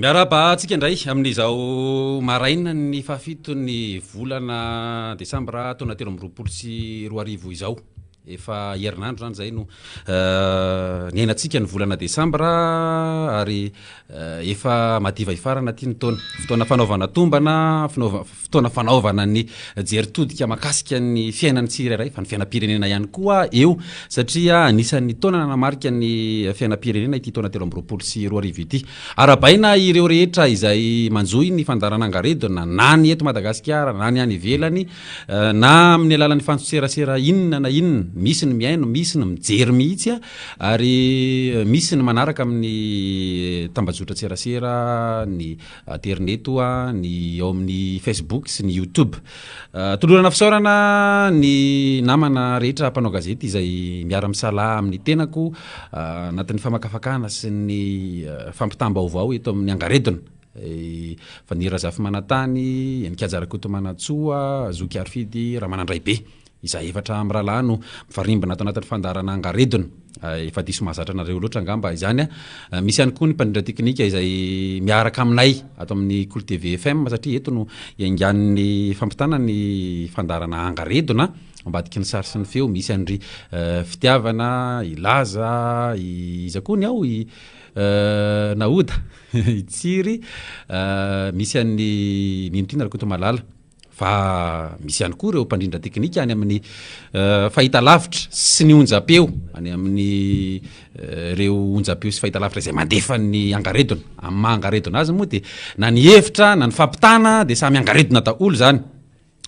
Miarahaba antsika indray amin'izao marainan'ny fahafiton'ny volana desambra taona 2023 izao. Efa herinandro izany izay no niainantsika ny volana desambra ary efa madiva hifarana aty ny taona. Fotoana fanaovana tombana, fotoana fanaovana ny jery todika mahakasika ny fiainan'ny tsirairay fa ny fiainam-pirenena ihany koa eo satria anisan'ny taona nanamarika ny fiainam-pirenena ity taona 2023 ity. Arahabaina ireo rehetra izay manjohy ny fandaharana Angaredona na ny eto Madagasikara na ny any ivelany na amin'ny alalan'ny fantson-tserasera inona na inona. Misy ny mihaino, misy ny mijery mihitsy ary misy ny manaraka amin'ny tambajotran-tserasera ny aterineto, ny ao amin'ny Facebook sy ny YouTube. Tolorana fisaorana ny namana rehetra mpanao gazety izay miara-misalahy amin'ny tenako anatin'ny famakafakana sy ny fampitam-baovao eto amin'ny Angaredona. Faniry Razafimanantany, Heninkaja Rakotomanantsoa, Zoky Harifidy Ramanandraibe. Izahay efatra mirahalahy no mifarimbona ato anatin'ny fandaharana Angaredona. Efa diso mahazatra anareo loatra angamba izany. Misy ihany koa ny mpandrindra teknika izay miaraka aminay ato amin'ny Kolo TV FM satria eto no iaingan'ny fampitana ny fandaharana Angaredona. Ambadiky ny sary sy ny feo misy an-dry Fitiavana, i Laza, i iza koa ny ao? I Nahoda, i Tsiry, misy an'i Minotiana Rakotomalala. Fa misy ihany koa ireo mpandrindra teknika any amin'ny fahitalavitra sy ny onjam-peo, any amin'ny ireo onjam-peo sy fahitalavitra izay mandefa ny angaredona. Amin'ny maha angaredona azy moa dia na ny hevitra na ny fampitana dia samy angaredona daholo izany.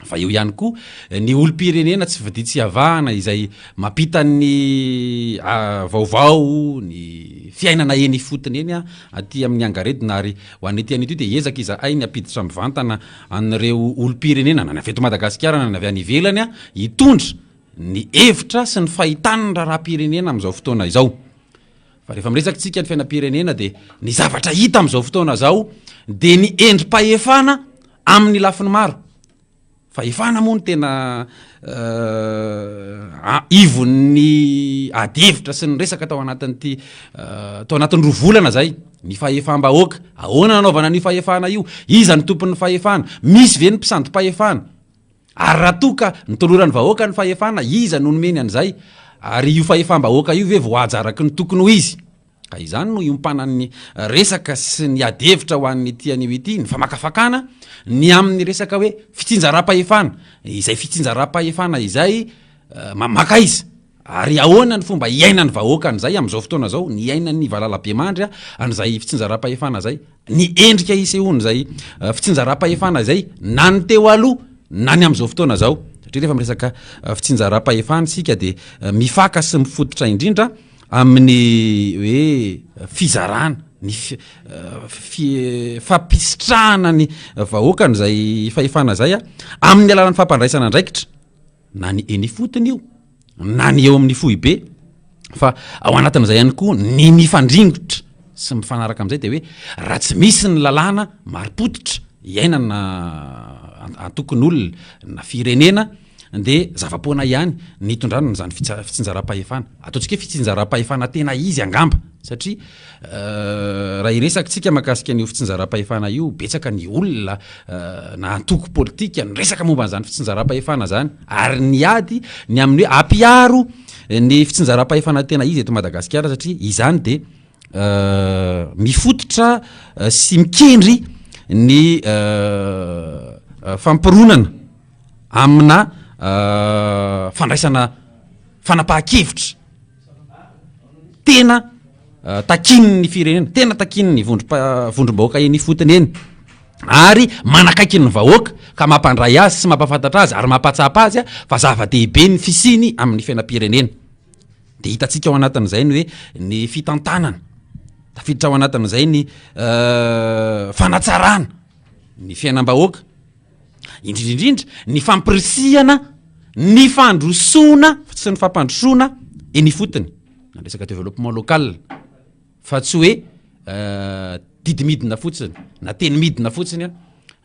Fa eo ihany koa ny olom-pirenena tsy vidia tsy avahana izay mampita ny vaovao, ny fiainana eny ifotony eny aty amin'ny angaredona ary ho an'ity anio ity dia hiezaka izahay ny hampiditra mivantana an'ireo olom-pirenena na ny avy eto Madagasikara na ny avy any ivelany hitondra ny hevitra sy ny fahitany ny raharaham-pirenena amin'izao fotoana izao. Fa rehefa miresaka tsika ny fiainam-pirenena dia ny zavatra hita amin'izao fotoana izao dia ny endri-pahefana amin'ny lafiny maro. Fahefana moa no tena ivon'ny ady hevitra sy ny resaka tao anatin'ity tao anatin'ny roa volana zay. Ny fahefam-bahoaka, ahoana nanaovana an'io fahefana io? Iza no tompon'ny fahefana? Misy ve ny mpisandoam-pahefana? Ary raha toa ka notoloran'ny vahoaka ny fahefana, iza no nomeny an'izay? Ary io fahefam-bahoaka io ve voahaja araka ny tokony ho izy? Ka izany no iompanan'ny resaka sy ny ady hevitra ho an'ity anio ity, ny famakafakana ny amin'ny resaka hoe fitsinjaram-pahefana, izay fitsinjaram-pahefana izay mankaiza? Ary ahoana ny fomba iainan'ny vahoaka an'izay amin'izao fotoana izao, ny iainan'ny valalabemandry an'izay fitsinjaram-pahefana izay, ny endrika isehoan'izay fitsinjaram-pahefana izay na ny teo aloha na ny amin'izao fotoana izao, satria rehefa miresaka fitsinjaram-pahefana isika dia mifaka sy mifototra indrindra amin'ny hoe fizarana, ny fampisitrahana ny vahoakany izay fahefana izay amin'ny alalan'ny fampandraisana andraikitra na ny eny ifotony io na ny eo amin'ny foibe fa ao anatin'izay ihany koa ny mifandringotra sy mifanaraka amin'izay dia hoe raha tsy misy ny lalàna marim-pototra iainana antokon'olona na firenena dia zava-poana ihany ny hitondrana an'izany fitsinjaram-pahefana. Ataontsika hoe fitsinjaram-pahefana tena izy angamba, satria raha hiresaka isika mahakasika an'io fitsinjaram-pahefana io, betsaka ny olona na antoko politika niresaka momba an'izany fitsinjaram-pahefana izany, ary niady ny amin'ny hoe ampiharo ny fitsinjaram-pahefana tena izy eto Madagasikara, satria izany dia mifototra sy mikendry ny fampironana amina fandraisana fanapahan-kevitra tena takian'ny firenena, tena takian'ny vondrom- vondrom-bahoaka eny ifotony eny ary manakaiky ny vahoaka ka mampandray azy sy mampahafantatra azy ary mampahatsapa azy fa zava-dehibe ny fisiany amin'ny fiainam-pirenena. De hitantsika ao anatin'izay ny hoe ny fitantanana, tafiditra ao anatin'izay ny fanatsarana ny fiainam-bahoaka. Indrindra indrindra ny fampirisihana ny fandrosoana sy ny fampandrosoana eny ifotony, na resaka développement local fa tsy hoe didy midina fotsiny na teny midina fotsiny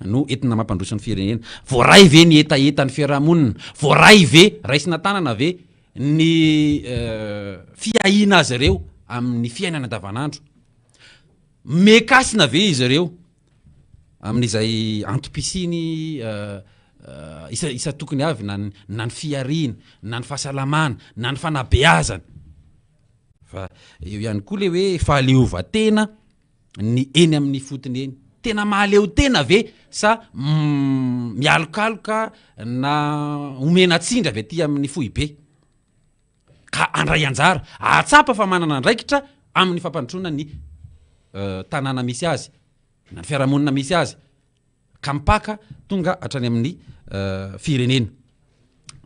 no entina mampandroso ny firenena. Voaray ve ny hetahetan'ny fiarahamonina? Voaray ve, raisina tanana ve ny fiahiana azy ireo amin'ny fiainana andavanandro? Mekasina ve izy ireo amin'izay antom-pisiany isa isan-tokony avy na ny na ny fihariana, na ny fahasalamana, na ny fanabeazana? Fa eo ihany koa le hoe fahaleovantena ny eny amin'ny ifotony eny. Tena mahaleo tena ve sa mialokaloka na omena tsindry avy aty amin'ny foibe? Ka handray anjara, hahatsapa fa manana andraikitra amin'ny fampandrosoana ny tanàna misy azy na ny fiarahamonina misy azy ka mipaka tonga hatrany amin'ny firenena.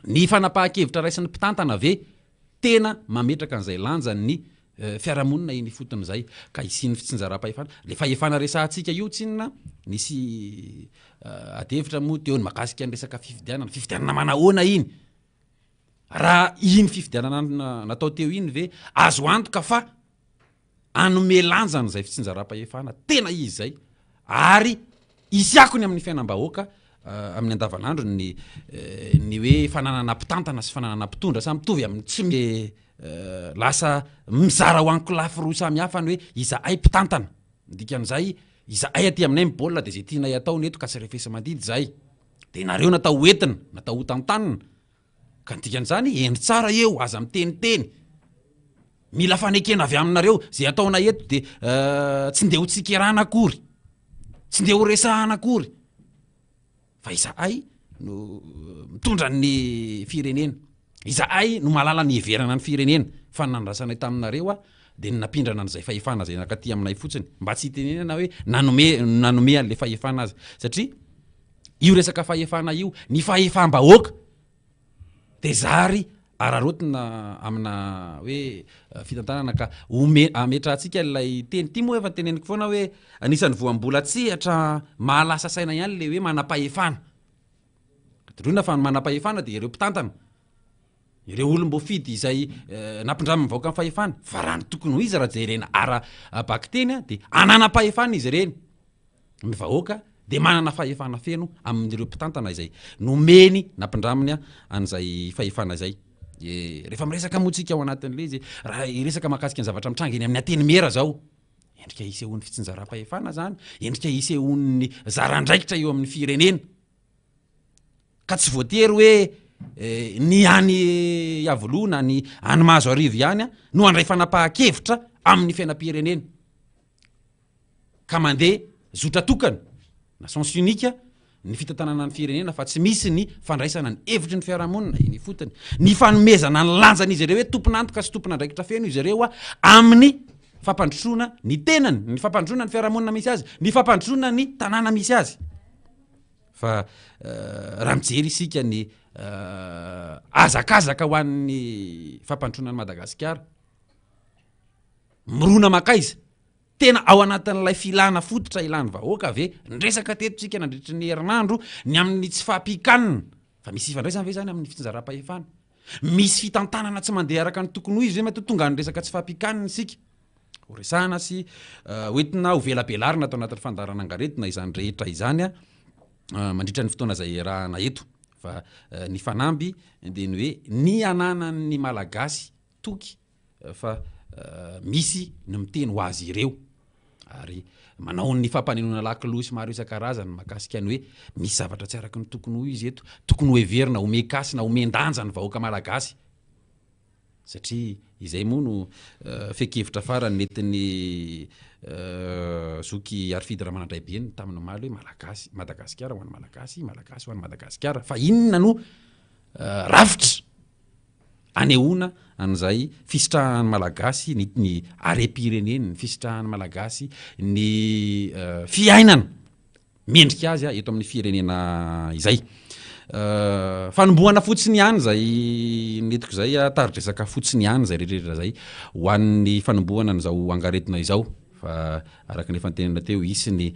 Ny fanapahan-kevitra raisin'ny mpitantana ve tena mametraka an'izay lanjan'ny fiarahamonina eny ifotony izay ka hisian'ny fitsinjaram-pahefana? Ilay fahefana resahantsika io tsinona nisy adihevitra moa teo ny mahakasika ny resaka fifidianana, fifidianana manahoana iny? Raha iny fifidianana natao teo iny ve azo antoka fa hanome lanja an'izay fitsinjaram-pahefana tena izy izay ary hisy akony amin'ny fiainam-bahoaka amin'ny andavanandro ny ny hoe fananana mpitantana sy fananana mpitondra sa mitovy amin'ny tsy lasa mizara ho ankolafy roa samy hafa ny hoe izahay mpitantana, ny dikan'izay izahay aty aminay ny baolina dia izay tianay atao ny eto ka tsy refesi-mandidy izahay. Dia nareo natao ho entina, natao ho tantanina. Ka ny dikan'izany, hendry tsara eo, aza miteniteny. Mila fanekena avy aminareo, izay ataonay eto dia tsy ndeha ho tsikerana akory, tsy ndeha ho resahana akory, fa izahay no mitondra ny firenena, izahay no mahalala ny hiheverana ny firenena, fa ny nandrasanay taminareo aho dia ny nampindrana an'izay fahefana izay nankaty aminay fotsiny, mba tsy hitenenana hoe nanome nanome an'ilay fahefana aza, satria io resaka fahefana io, ny fahefam-bahoaka dia zary araraotina amina hoe fitantanana ka ome ametrahantsika ilay teny ity moa efa teneniko foana hoe anisan'ny voambolan-tsehatra mahalasa saina ihany ilay hoe manam-pahefana, tondroina fa ny manam-pahefana dia ireo mpitantana. Ireo olom-boafidy izay nampindramin'ny vahoaka ny fahefana, fa raha ny tokony ho izy raha jerena ara-bakiteny dia ananam-pahefana izy ireny. Ny vahoaka dia manana fahefana feno amin'ireo mpitantana izay nomeny nampindraminy an'izay fahefana izay. Rehefa miresaka moa tsika ao anatin'ilay izy, raha hiresaka mahakasika ny zavatra mitranga eny amin'ny Antenimiera izao, endrika isehoan'ny fitsinjaram-pahefana izany, endrika isehoan'ny zara andraikitra eo amin'ny firenena. Ka tsy voatery hoe ny any Iavoloha na ny any Mahazoarivo ihany no handray fanapahan-kevitra amin'ny fiainam-pirenena. Ka mandeha zotra tokana na sens unique ny fitantanana ny firenena fa tsy misy ny fandraisana ny hevitry ny fiarahamonina eny ifotony, ny fanomezana ny lanjan'izy ireo hoe tompon'antoka sy tompon'andraikitra feno izy ireo amin'ny fampandrosoana ny tenany, ny fampandrosoana ny fiarahamonina misy azy, ny fampandrosoana ny tanàna misy azy. Fa raha mijery isika ny hazakazaka ho an'ny fampandrosoana an'i Madagasikara, mirona mankaiza? Tena ao anatin'ilay filana fototra ilan'ny vahoaka ve? Niresaka teto isika nandritry ny herinandro ny amin'ny tsy fahampian-kanina, fa misy ifandraisany ve izany amin'ny fitsinjaram-pahefana? Misy fitantanana tsy mandeha araka ny tokony ho izy ve matoa tonga any resaka tsy fahampian-kanina isika? Ho resahana sy hoentina ho velabelarina ato anatin'ny fandaharana Angaredona izany rehetra izany mandritra ny fotoana izay iarahana eto. Fa ny fanamby dia ny hoe ny hananan'ny Malagasy toky fa misy ny miteny ho azy ireo ary manao ny fampanenoana lakolosy maro isan-karazany mahakasika ny hoe misy zavatra tsy araka ny tokony ho izy eto, tokony hoheverina, homen-kasina, homen-danja ny vahoaka Malagasy. Satria izay moa no fehin-kevitra farany nentin'i Zoky Harifidy Ramanandraibeny tamin'ny omaly hoe Malagasy, Madagasikara ho an'ny Malagasy, Malagasy ho an'i Madagasikara. Fa inona no rafitra anehoana an'izay fisitrahan'ny Malagasy ny ny harem-pireneny, ny fisitrahan'ny Malagasy ny fiainana mendrika azy eto amin'ny firenena izay. Fanombohana fotsiny ihany izay nentiko izay, tari-dresaka fotsiny ihany izay rehetra izay ho an'ny fanombohana an'izao angaredona izao fa araka ny efa nitenenina teo hisy ny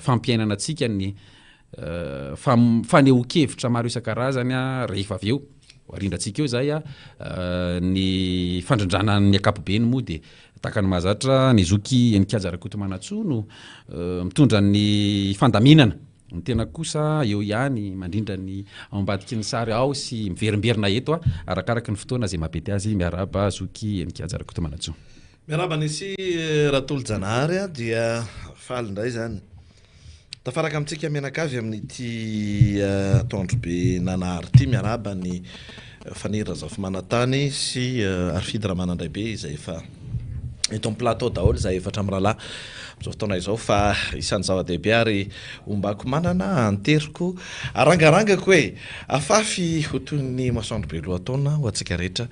fampiainana antsika ny fanehoan-kevitra maro isan-karazany rehefa avy eo. Ho arindrantsika eo izay ny fandrindrana ny ankapobeny moa dia tahaka ny mahazatra ny zoky Heninkaja Rakotomanantsoa no mitondra ny fandaminana. Ny tena kosa eo ihany mandrindra ny ao ambadiky ny sary ao sy miverimberina eto arakaraka ny fotoana izay maha-bety azy. Miarahaba zoky Heninkaja Rakotomanantsoa. Miarahaba an'i Ratolojanahary a, dia faly indray izany tafaraka amintsika mianakavy amin'ity atoandro be nanahary ity. Miarahaba an'i Faniry Razafimanantany sy Harifidy Ramanandraibe izay efa eto amin'ny plateau daholo izahay efatra mirahalahy amin'izao fotoana izao, fa isan'ny zava-dehibe ary ombako manana, anteriko, arangarangako e! Afafy ho toy ny masoandro be lohataona ho antsika rehetra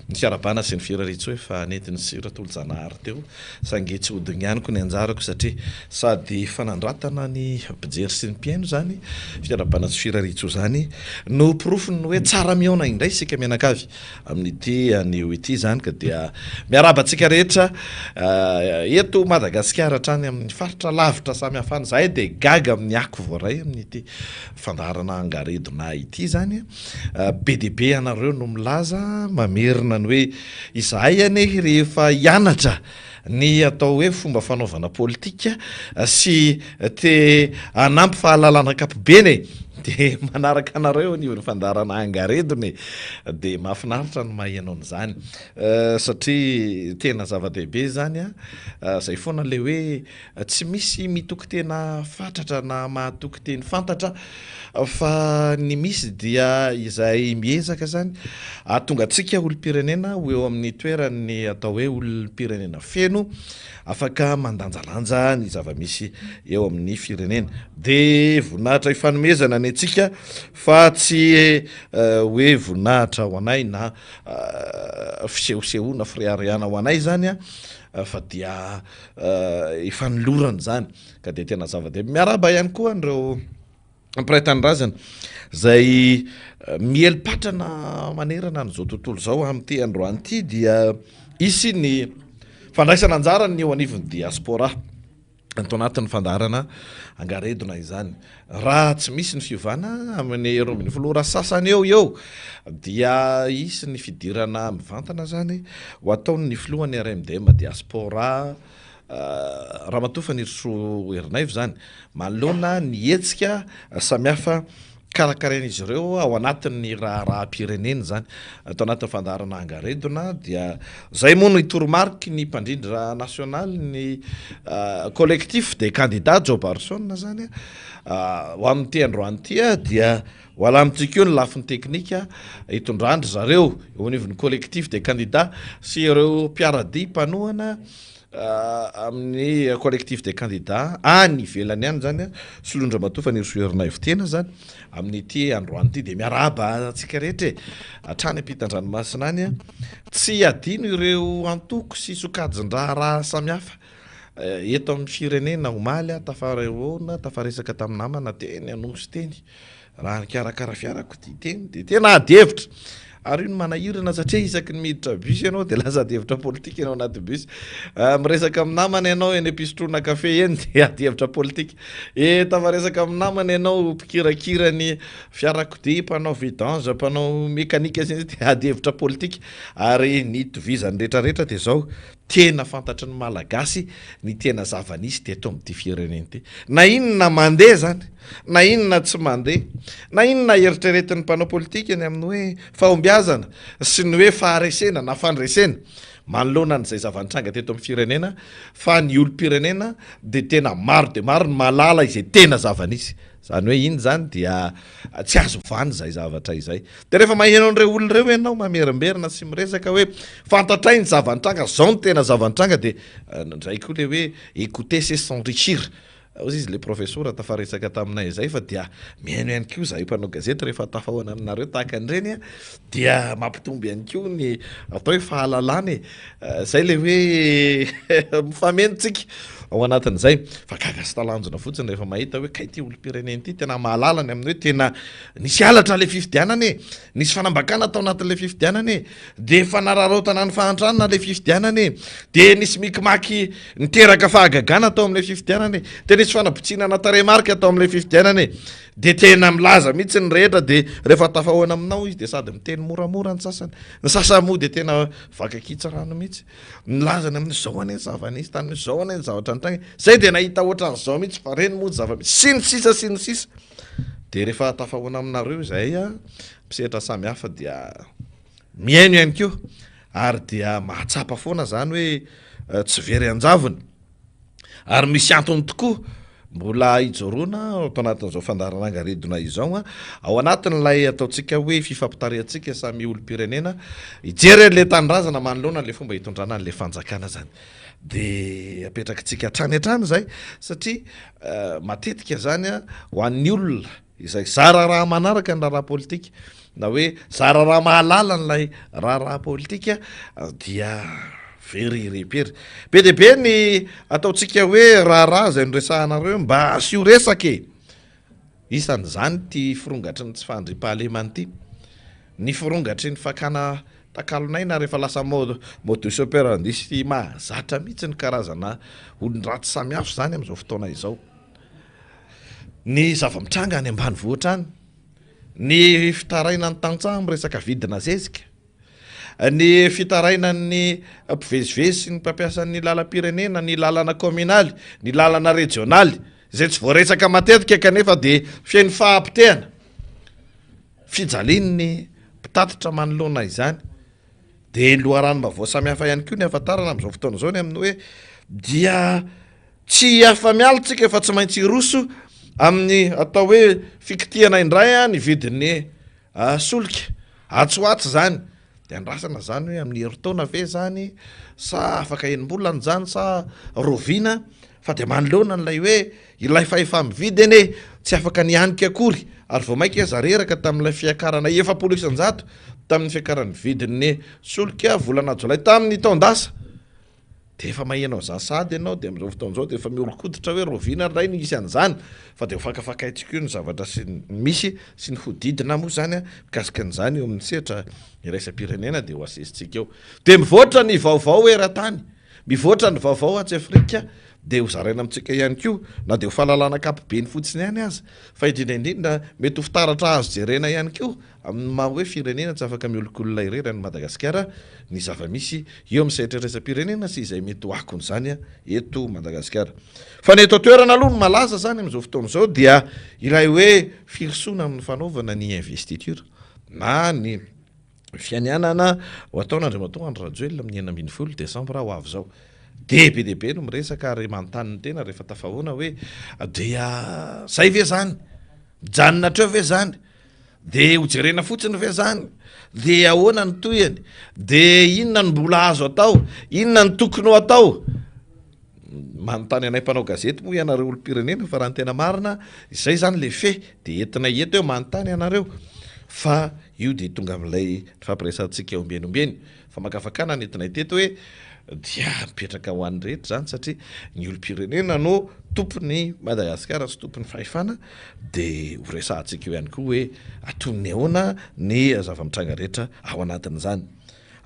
ny fiarahabana sy ny firariantsoa efa nentin'i Sy Ratolojanahary teo, saingy tsy hodinganiko ny anjarako satria sady fanandratana ny mpijery sy ny mpihaino izany fiarahabana sy firariantsoa izany no porofon'ny hoe tsara mihaona indray isika mianakavy amin'ity anio ity izany, ka dia miarahaba antsika rehetra eto Madagasikara hatrany amin'ny faritra lavitra samy hafa any. Izahay dia gaga amin'ny ako voaray amin'ity fandaharana angaredona ity izany. Be dia be ianareo no milaza mamerina ny hoe izahay anie rehefa hianatra ny atao hoe fomba fanaovana politika sy te hanampy fahalalana ankapobeny e, dia manaraka anareo anivon'ny fandaharana angaredona e, dia mahafinaritra ny maheno an'izany satria tena zava-dehibe izany an, izay foana ilay hoe tsy misy mitoky tena fatratra na mahatoky teny fantatra fa ny misy dia izay miezaka izany hahatonga antsika olom-pirenena ho eo amin'ny toeran'ny atao hoe olom-pirenena feno afaka mandanjalanja ny zava-misy eo amin'ny firenena. Dia voninahitra hifanomezana ny antsika fa tsy hoe voninahitra ho anay na fisehosehoana fireharehana ho anay izany fa dia ifanolorana izany ka dia tena zava-dehibe. Miarahaba ihany koa an'ireo mpiray tanindrazana izay miely patrana manerana an'izao tontolo izao. Amin'ity androany ity dia hisy ny fandraisana anjara ny eo anivon'ny diaspora ato anatin'ny fandaharana angaredona izany. Raha tsy misy ny fiovana amin'ny 12 ora sasany eo eo dia hisy ny fidirana mivantana izany ho ataon'ny filohan'ny RMDM diaspora Ramatoa Fanirisoa Ernaivo izany manoloana ny hetsika samihafa karakarain'izy ireo ao anatin'ny raharaham-pirenena izany. Ato anatin'ny fandaharana angaredona dia izay moa no toromariky ny mpandrindra nasionaly ny collectif des candidats Joe Barson izany ho amin'ity androany ity dia Ho alamintsika eo ny lafiny teknika hitondran-dry zareo eo anivon'ny collectif des candidats sy ireo mpiara-dia mpanohana amin'ny collectif des candidats any ivelany any izany, soloin-dRamatoa Fanirisoa Ernaivo tena izany amin'ity androany ity. Dia miarahaba antsika rehetra e, hatrany ampitan-dranomasina any. Tsy adino ireo antoko sy sokajin-draharaha samihafa eto amin'ny firenena. Omaly aho tafarehoana, tafaresaka tamin'ny namana teny Anosy teny. Raha nikarakara fiarakodia teny dia tena ady hevitra. Ary io no manahirana satria isaky ny miditra bus ianao dia lasa ady hevitra politika ianao anaty bus. Miresaka amin'ny namana ianao eny am-pisotroana kafe eny dia ady hevitra politika. Eh, tafaresaka amin'ny namana ianao mpikirakira ny fiarakodia, mpanao vidange, mpanao mekanika sy ny sisa dia ady hevitra politika. Ary ny itovizan'ny rehetrarehetra dia izao, Tena fantatry ny Malagasy ny tena zava-nisy teto amin'ity firenena ity. Na inona mandeha izany, na inona tsy mandeha, na inona eritreretin'ny mpanao politika ny amin'ny hoe fahombiazana sy ny hoe faharesena na fandresena manoloana an'izay zava-nitranga teto amin'ny firenena, fa ny olom-pirenena dia tena maro dia maro ny mahalala izay tena zava-nisy. Izany hoe iny izany dia tsy azo ovana izay zavatra izay. Dia rehefa maheno an'ireo olona ireo ianao mamerimberina sy miresaka hoe fantatray ny zava-nitranga, izao no tena zava-nitranga dia indray koa ilay hoe écouter c'est s'enrichir. Hoy izy ilay profesora tafaresaka taminay izay fa dia mihaino ihany koa izahay mpanao gazety rehefa tafahoana aminareo tahaka an'ireny dia mampitombo ihany koa ny atao hoe fahalalana e. Izay ilay hoe mifameno tsika ao anatin'izay. Fa gaga sy talanjona fotsiny rehefa mahita hoe kay ity olom-pirenena ity tena mahalala ny amin'ny hoe tena nisy halatra ilay fifidianana e, nisy fanambakana tao anatin'ilay fifidianana e, dia fanararaotana ny fahantrana ilay fifidianana e, dia nisy mikimaky niteraka fahagagana tao amin'ilay fifidianana e, dia nisy fanabotsinana tarehimarika tao amin'ilay fifidianana e. Dia tena milaza mihitsy ny rehetra, dia rehefa tafahoana aminao izy dia sady miteny moramora ny sasany, ny sasany moa dia tena vakakitsirano mihitsy, milaza ny amin'ny izao anie ny zava-nisy tany, izao anie ny zavatra nitranga, izay dia nahita ohatran'izao mihitsy fa ireny moa ny zava-misy, sy ny sisa sy ny sisa. Dia rehefa tafahoana aminareo izahay mpisehatra samihafa dia mihaino ihany koa ary dia mahatsapa foana izany hoe tsy very an-javony. Ary misy antony tokoa mbola hijoroana ato anatin'izao fandaharana angaredona izao, ao anatin'ilay ataontsika hoe fifampitarihantsika samy olom-pirenena hijery an'ilay tanindrazana manoloana an'ilay fomba hitondrana an'ilay fanjakana izany. Dia apetrakitsika hatrany hatrany izay satria matetika izany ho an'ny olona izay zara raha manaraka ny raharaha politika na hoe zara raha mahalala an'ilay raharaha politika dia very repery. Be dia be ny ataontsika hoe raharaha izay noresahanareo mba asio resaka e! Isan'izany ity firongatry ny tsy fahandriampahalemana ity, ny firongatry ny fakana takalon'aina ary efa lasa modus operandi sy mahazatra mihitsy ny karazana olon-dratsy samihafa izany amin'izao fotoana izao. Ny zava-mitranga any ambanivohitra any, ny fitarainan'ny tantsaha amin'ny resaka vidina zezika, ny fitarainan'ny mpivezivezy sy ny mpampiasa ny lalam-pirenena, ny lalana kaominaly, ny lalana rejionaly, izay tsy voaresaka matetika kanefa dia feno fahapotehana, fijalian'ny mpitatitra manoloana izany. Dia loharanom-baovao samihafa ihany koa ny ahafantarana amin'izao fotoana izao ny amin'ny hoe dia Tsy afa-miala tsika fa tsy maintsy hiroso amin'ny atao hoe fikitihana indray ny vidin'ny solika. Atsy ho atsy izany. Dia andrasana izany hoe amin'ny herintaona ve izany sa afaka enim-bolana izany sa rahoviana fa dia manoloana an'ilay hoe ilay fahefa-mividy anie tsy afaka nihanika akory ary vao mainka aza reraka tamin'ilay fiakarana 40% tamin'ny fiakaran'ny vidin'ny solika volana jolay tamin'ny taon-dasa. Dia efa maheno an'izany sahady ianao, dia amin'izao fotoana izao dia efa mihoron-koditra hoe rahoviana ary indray no hisy an'izany, fa dia ho fakafakaintsika io ny zavatra sy ny misy sy ny hodidina moa izany mikasika an'izany eo amin'ny sehatra iraisam-pirenena dia ho asesintsika eo. Dia mivoatra ny vaovao eran-tany, mivoatra ny vaovao atsy Afrika dia ho zaraina amintsika ihany koa na dia ho fahalalana ankapobeny fotsiny ihany aza, fa indrindra indrindra mety ho fitaratra azo jerena ihany koa Amin'ny maha hoe firenena tsy afaka miolonkolona irery an'i Madagasikara ny zava-misy eo amin'ny sehatra iraisam-pirenena sy izay mety ho akon'izany eto Madagasikara. Fa ny eto an-toerana aloha no malaza izany amin'izao fotoana izao dia ilay hoe firosoana amin'ny fanaovana ny investiture na ny fianianana ho ataon'Andriamatoa Andry Rajoelina amin'ny 16 desambra ho avy izao. Dia be dia be no miresaka ary manontany ny tena rehefa tafahoana hoe dia izay ve izany? Mijanona hatreo ve izany? De ho jerena fotsiny ve zany? De ahoana ny tohiny? De inona no mbola azo atao? Inona no tokony ho atao? Manontany anay mpanao gazety moa ianareo olom-pirenena fa raha ny tena marina izay zany le fe de entinay eto hoe manontany ianareo fa io de tonga amin'ilay nifampiresahantsika ombieny ombieny. Famakafakana nentinay teto hoe dia mipetraka ho an'ny rehetra izany satria ny olom-pirenena no tompon'i Madagasikara sy tompon'ny fahefana dia ho resahantsika eo ihany koa hoe aton'ny ahoana ny zava-mitranga rehetra ao anatin'izany.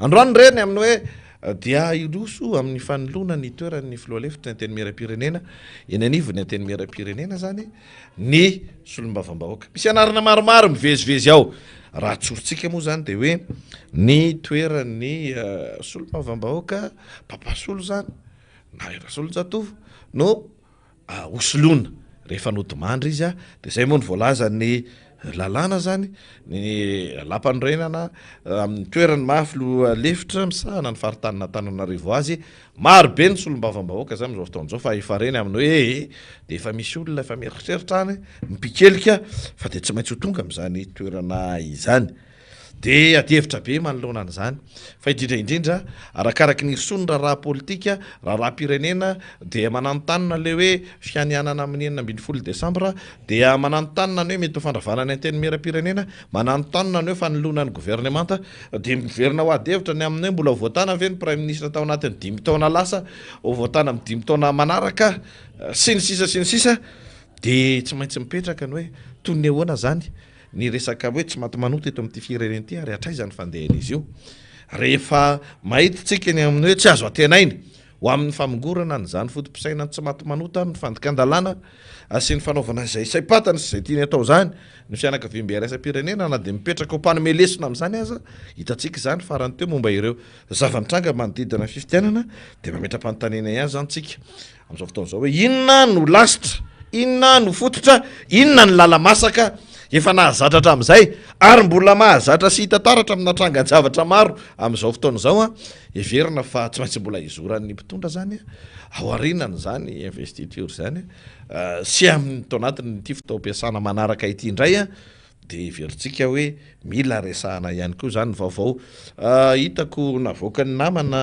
Androany re ny amin'ny hoe dia hiroso amin'ny fanoloana ny toeran'ny filoha lefitry ny Antenimierampirenena eny anivon'ny Antenimierampirenena izany ny solombavambahoaka. Misy anarana maromaro mivezivezy ao. Raha tsorintsika moa izany dia hoe ny toeran'ny solombavambahoaka Papasolo izany na i Rasolonjatovo no hosoloina rehefa nodimandry izy dia izay moa no voalazan'ny lalàna izany, ny lalàmpanorenana amin'ny toerany maha filoha lefitra misahana ny faritanin'Antananarivo azy Maro be ny solombavambahoaka zany amizao fotoana izao fa efa reny aminy hoe ee dia efa misy olona efa mieritreritra any mipikelika fa dia tsy maintsy ho tonga amizany toerana izany. Dia adihevitra be manoloana an'izany fa indrindra indrindra arakaraky ny hirosoan'ny raharaha politika, raharaham-pirenena dia mananontanona ilay hoe fianianana amin'ny 16 desambra dia mananontanona ny hoe mety ho fandravana ny antenimieram-pirenena, mananontanona ny hoe fanoloana ny governemanta Dia miverina ho ady hevitra ny amin'ny hoe mbola ho voatana ve ny praiminisitra tao anatin'ny dimy taona lasa, ho voatana amin'ny dimy taona manaraka, sy ny sisa sy ny sisa. Dia tsy maintsy mipetraka ny hoe toy ny ahoana izany ny resaka hoe tsy maty manota eto amin'ity firenena ity ary hatraiza ny fandehan'izy io. Rehefa mahita isika ny amin'ny hoe tsy azo antenaina ho amin'ny famongorana an'izany foto-pisainan'ny tsy maty manota amin'ny fandikan-dalàna sy ny fanaovana izay saim-patany sy izay tiany atao izany ny fianakaviambe iraisam-pirenena na dia mipetraka ho mpanome lesona amin'izany aza. Hitantsika izany farany teo momba ireo zava-nitranga manodidina ny fifidianana dia mametra-panontaniana ihany izany tsika amin'izao fotoana izao hoe inona no lasitra, inona no fototra, inona ny lala-masaka. efa nahazatra hatramin'izay ary mbola mahazatra sy hita taratra amina trangan-javatra maro amin'izao fotoana izao, heverina fa tsy maintsy mbola hizoran'ny mpitondra izany aorianan'izany investiture izany sy amin'ny tao anatin'ity fotoam-piasana manaraka ity indray dia heverintsika hoe mila resahana ihany koa izany ny vaovao hitako navoakan'ny namana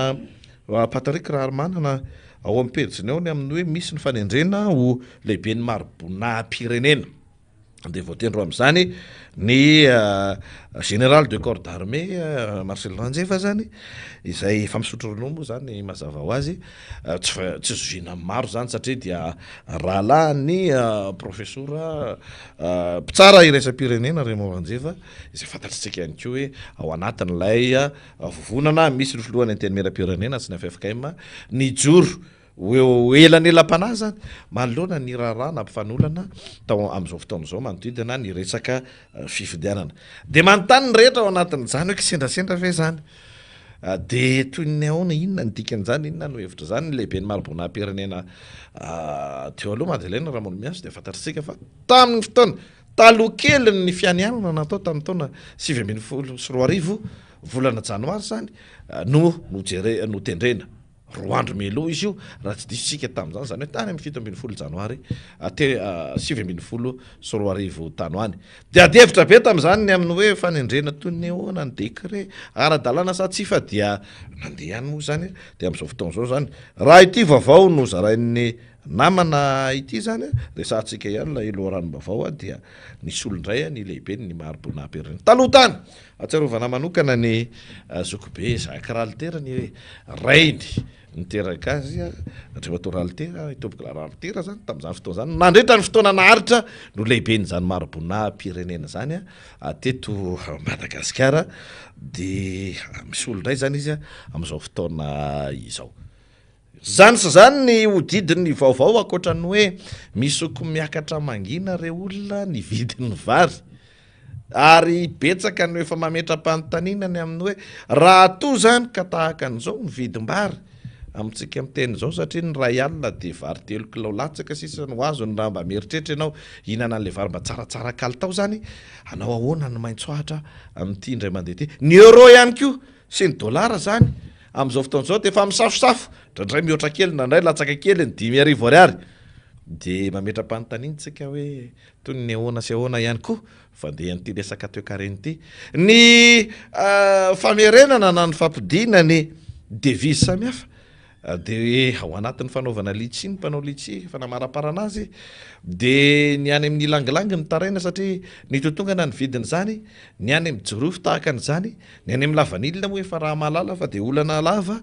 Patrick Raharimanana ao amin'ny pejiny ao ny amin'ny hoe misy ny fanendrena ho lehiben'ny mari-boninahim-pirenena. Dia voatendry ho amin'izany ny général de corps d'armée Marcel Ranjeva zany, izay efa misotro ronono moa zany mazava ho azy, tsy tsy zoviana amin'ny maro zany satria dia rahalahin'ny profesora mpitsara iraisam-pirenena Raymond Ranjeva, izay fantatr'tsika ihany koa hoe ao anatin'ilay vovonana misy ny filohan'ny antenimieram-pirenena sy ny ffkm nijoro Ho eo elanelam-panahy izany manoloana ny raharaha nampifanolana tao amin'izao fotoana izao manodidina ny resaka fifidianana. Dia manontany ny rehetra ao anatin'izany hoe kisendrasendra ve izany? Dia toy ny ahoana, inona ny dikan'izany, inona no hevitr'izany? Ny lehiben'ny mari-boninahim-pirenena teo aloha, Madeleine Ramonimihaso, dia fantatr'isika fa tamin'ny fotoana taloha kelin'ny fianianana natao tamin'ny taona 2019, volana janoary izany, no nojere- notendrena. Roa andro mialoha izy io, raha tsy diso isika tamin'izany, izany hoe tany amin'ny 17 janoary 2019 tany ho any. Dia adihevitra be tamin'izany ny amin'ny hoe fanendrena toy ny ahoana ny décret, ara-dalàna sa tsia fa dia nandeha ihany moa izany. Dia amin'izao fotoana izao izany, raha ity vaovao nozarain'ny namana ity izany, resahantsika ihany ilay loharanom-baovao, dia nisolo indray ny lehiben'ny mari-boninahim-pirenena. Taloha tany! Ahatsiarovana manokana ny zokibe Jacques Ralitera, ny rainy niteraka azy, Andriamatoa Ralitera, i Tompokolahy Ralitera izany tamin'izany fotoana izany, nandritra ny fotoana naharitra no lehiben'izany mari-boninahim-pirenena izany teto Madagasikara, dia misolo indray izany izy amin'izao fotoana izao. Zany sy zany ny hodidin'ny vaovao ankoatra ny hoe misoko miakatra mangina re olona ny vidin'ny vary. Ary betsaka no efa mametra-panontaniana ny amin'ny hoe raha toa zany ka tahaka an'izao ny vidim-bary amintsika miteny izao satria ny iray alina dia vary telo kilao latsaka sisa no azony raha mba mieritreritra ianao hihinana an'ilay vary mba tsaratsara kalitao zany hanao ahoana ny maitso ahitra amin'ity indray mandeha ity. Ny euro ihany koa sy ny dolara zany Amin'izao fotoana izao dia efa misafosafo, indraindray mihoatra kely, indraindray latsaka kely ny 5000 ariary. Dia mametra-panontaniana isika hoe toy ny ahoana sy ahoana ihany koa fandehan'ity resaka toekarena ity. Ny famerenana na ny fampodiana ny devise samihafa dia ao anatin'ny fanaovana litchi, ny mpanao litchi efa namaraparana azy, dia ny any amin'ny langilangy mitaraina satria nitotongana ny vidin'izany, ny any amin'ny jirofo tahaka an'izany. Ny any amin'ny lavanila moa efa raha mahalala fa dia olana lava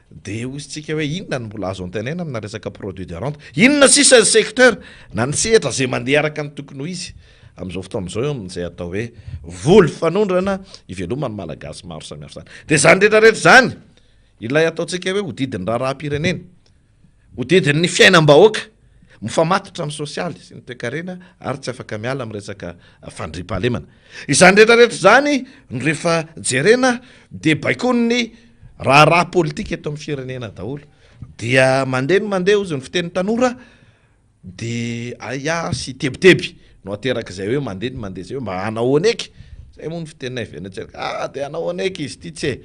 dia hoy isika hoe inona no mbola azo antenaina amina resaka produit de rente? Inona sisa ny secteur na ny sehatra izay mandeha araka ny tokony ho izy amin'izao fotoana izao eo amin'izay atao hoe voly fanondrana iveloman'ny Malagasy maro samihafa izany. Dia izany rehetra rehetra izany ilay ataontsika hoe hodidin'ny raharaham-pirenena. Hodidin'ny fiainam-bahoaka, mifamatotra amin'ny sosialy sy ny toekarena ary tsy afaka miala amin'ny resaka fandriampahalemana. Izany rehetra rehetra izany no rehefa jerena dia baikoin'ny raharaha politika eto amin'ny firenena daholo. Dia mandeha ny mandeha hozy ny fitenin'ny tanora dia ahiahy sy tebiteby no aterak'izay hoe mandeha ny mandeha izay hoe mba hanahoana eky? Izay moa ny fiteninay avy any Antsirabe, ah dia hanahoana eky izy ity tse?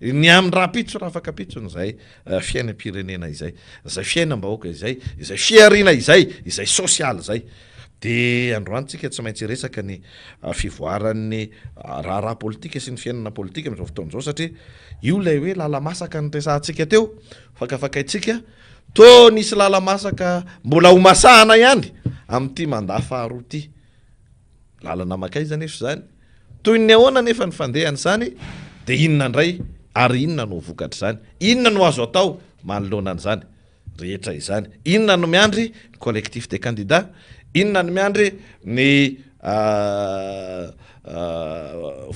Ny amin'ny rahampitso rahafakampitsony izay fiainam-pirenena izay, izay fiainam-bahoaka izay, izay fihariana izay, izay sosialy izay. Dia androany tsika tsy maintsy hiresaka ny fivoaran'ny raharaha politika sy ny fiainana politika amin'izao fotoana izao satria io ilay hoe lala-masaka niresahantsika teo, fakafakaintsika, toa nisy lala-masaka mbola ho masahana ihany amin'ity mandat faharoa ity. Lalana mankaiza anefa izany? Toy ny ahoana anefa ny fandehan'izany? Dia inona indray ary inona no ho vokatr'izany? Inona no azo atao manoloana an'izany rehetra izany? Inona no miandry ny collectif des candidats? Inona no miandry ny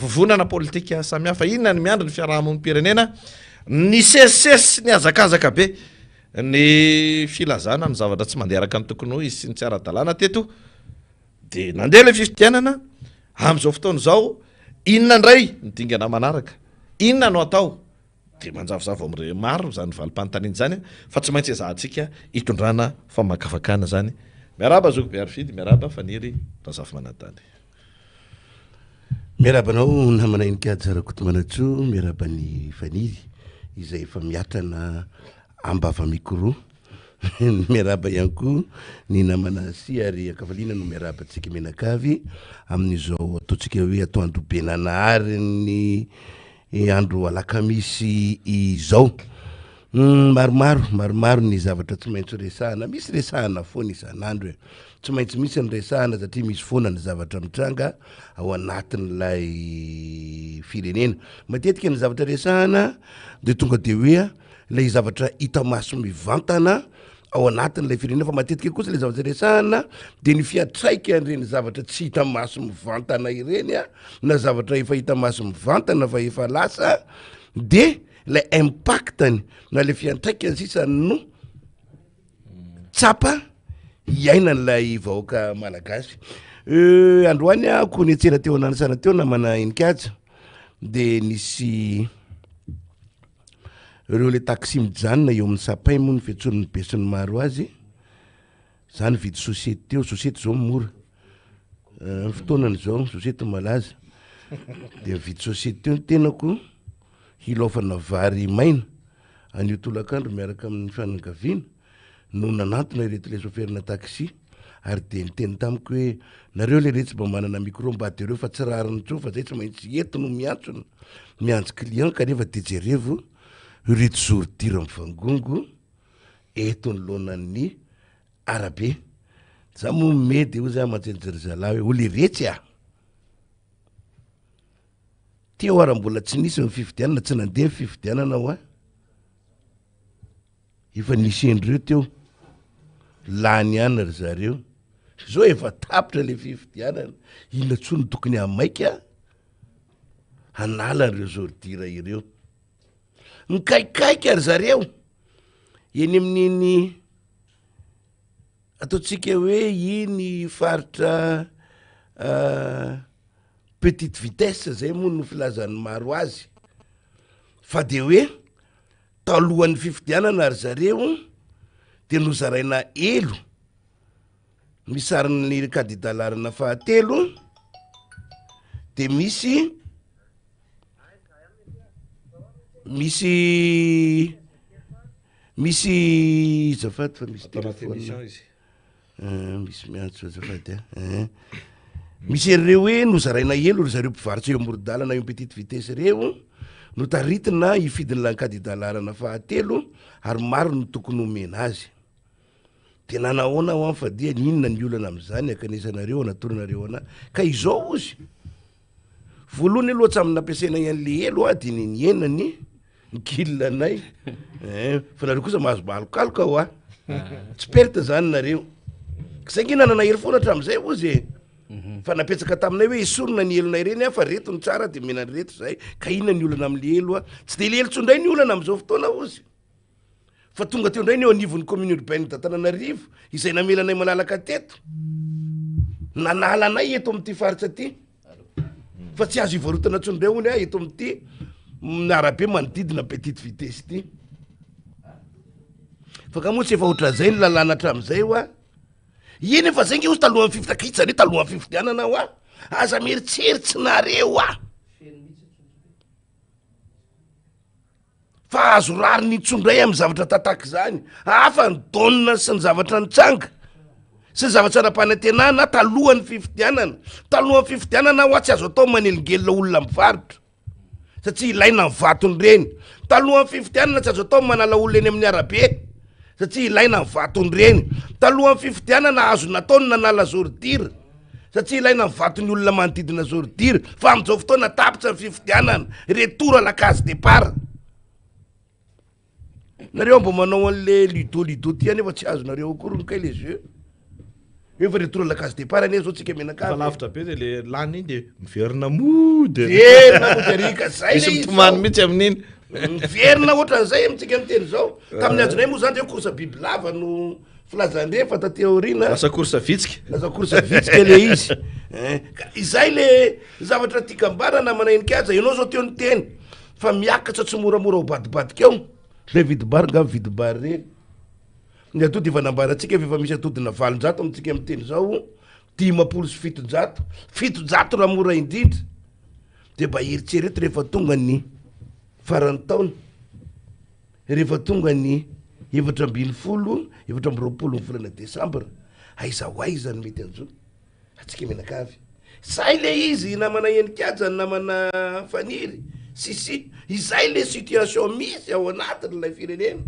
vovonana politika samihafa? Inona no miandry ny fiarahamonim-pirenena? Nisesisesy sy nihazakazaka be ny filazana ny zavatra tsy mandeha araka ny tokony ho izy sy ny tsy ara-dalàna teto. Dia nandeha ilay fifidianana, amin'izao fotoana izao inona indray ny dingana manaraka? Inona no atao? Dia manjavozavo amin'ireo maro izany valim-panontaniana izany fa tsy maintsy ezahantsika hitondrana famakafakana izany. Miarahaba Zoky Be Harifidy, miarahaba Faniry Razafimanantany. Miarahaba anao namana Heninkaja Rakotomanantsoa, miarahaba an'i Faniry izay efa miatrana ambava micro. Miarahaba ihany koa ny namana Sy ary ankafaliana no miarahaba antsika mianakavy amin'izao ataontsika hoe atoandro be nanaharin'ny andro alakamisy izao. Maromaro, maromaro ny zavatra tsy maintsy resahana, misy resahana foana isan'andro e, tsy maintsy misy ny resahana satria misy foana ny zavatra mitranga ao anatin'ilay firenena. Matetika ny zavatra resahana de tonga de hoe ilay zavatra hita maso mivantana ao anatin'ilay firenena fa matetika kosa ilay zavatra resahana de ny fiantraikan'ireny zavatra tsy hita maso mivantana ireny a, na zavatra efa hita maso mivantana fa efa lasa de ilay impact-ny na ilay fiantraikany sisa no tsapa iainan'ilay vahoaka malagasy. Euh, androany aho ko niantsena teo Ananisana teo namana Heninkaja de nisy ireo le taxi mijanona eo amin'ny sapin moa ny fiantsoan'ny besinimaro azy, za nividy sosiety teo, sosiety zao mora, euh, fotoanany zao sosiety malaza, de nividy sosiety teo ny tenako, hilaofana vary maina anio tolakandro miaraka amin'ny fianakaviana no nanantona ireto ilay soferina taxi ary dia niteny tamiko hoe nareo le retsy mba manana micro mba jereo fa tsy rariny intsony fa zay tsy maintsy eto no miantsona miantso client kanefa dia jerevo ireto zordira mivangongo eto anoloanan'ny arabe za moa me de hoy za mantsy ry zalahy hoe o le retsy a! Teo ara mbola tsy nisy ny fifidianana, tsy nandeha ny fifidianana hoa. Efa nisy endreo teo. Lany ihany ry zareo. Zao efa tapitra le fifidianana. Inona tsony no tokony hamaika hanala an'ireo zordira ireo. Mikaikaika ry zareo eny amin'iny ataontsika hoe iny faritra Petite vitesse zay moa no filazan'ny maro azy fa de hoe talohan'ny fifidianana ry zareo de nozaraina elo misy sarin'ny kandida laharana fahatelo de misy misy misy azafady fa misy telefona. Eh, misy miantso azafady a. Eh. Misy ireo hoe nozaraina elo ry zareo mpivarotra eo amoron-dalana eo petite vitesse ireo, notaritina hifidy ny kandida laharana fahatelo ary maro no tokony homena azy. De nanahoana ho an fa dia n'inona ny olana amin'izany akanesanareo anatoronareo anah. Ka izao ozy. Voalohany aloha hatramin'ny nampiasainay an'le elo a de nihena ny ny kil anay eh, fa nareo kosa mahazo malokaloka hoa tsy perte zany nareo zay nge nanana hery foana hatramin'izay ozy e mhm. fa napetsaka taminay hoe esorina ny elonay ireny a fa reto ny tsara de mena reto zay ka inona ny olana am'le elo a tsy de le elo tsondray ny olana am'izao fotoana ozy Fa tonga teo indray ny eo anivon'ny commune urbaine d'Antananarivo izay namela anay malalaka teto, nanala anay eto amin'ity faritra ity, fa tsy azo ivarotana intsony indray hono eto amin'ity arabe manodidina petite vitesse ity. Fa ka moa tsy efa ohatran'izay ny lalàna hatramin'izay hoa. Eny efa zay nge ozy talohan'ny fifidianana, izany hoe talohan'ny fifidianana hoa. Aza mieritseritsy nareo hoa. Fa azo rariny intsony indray amin'ny zavatra tataka izany. Hafa ny donne sy ny zavatra nitranga sy ny zavatra nampanantenana talohan'ny fifidianana. Talohan'ny fifidianana hoa tsy azo atao manelingelina olona mivarotra satria ilaina ny vatony ireny. Talohan'ny fifidianana tsy azo atao manala olona eny amin'ny arabe satria ilaina ny vatony ireny. Talohan'ny fifidianana azo natao ny nanala zordira. Satria ilaina ny vaton'ny olona manodidina zordira fa amin'izao fotoana tapitra ny fifidianana, retour à la case départ. Nareo mbo manao an'le ludo ludo ty nefa tsy azonareo akory ny kay le jeu. Efa retour à la case départ anie zao tsika mianakavy. Efa lavitra be de le lany iny de miverina mody. Miverina mody ary ka zay le izy. Misy mitomany mihitsy amin'iny. Miverina ohatran'izay amintsika miteny zao. Tamin'ny andronay moa zany de course bibilava no Filazan-dre fa taty aoriana. Lasa course vitsika. Lasa course vitsika le izy. Eh, ka izay le zavatra tiako ambara namana Heninkaja, ianao zao teo niteny fa miakatra tsy moramora ao badibadika ao. Le vidim-bary nga vidim-bary reny. Ny atody efa nambarantsika fa efa misy atodina 800 amintsika miteny zao, 750, 700 raha mora indrindra. De mba eritrereto rehefa tonga ny faran'ny taona, rehefa tonga ny 14, 24 ny volana desambra, aiza ho aiza no mety hanjo antsika mianakavy. Zay le izy namana Heninkaja, namana Faniry, Sissi, izay le situation misy ao anatin'ilay firenena.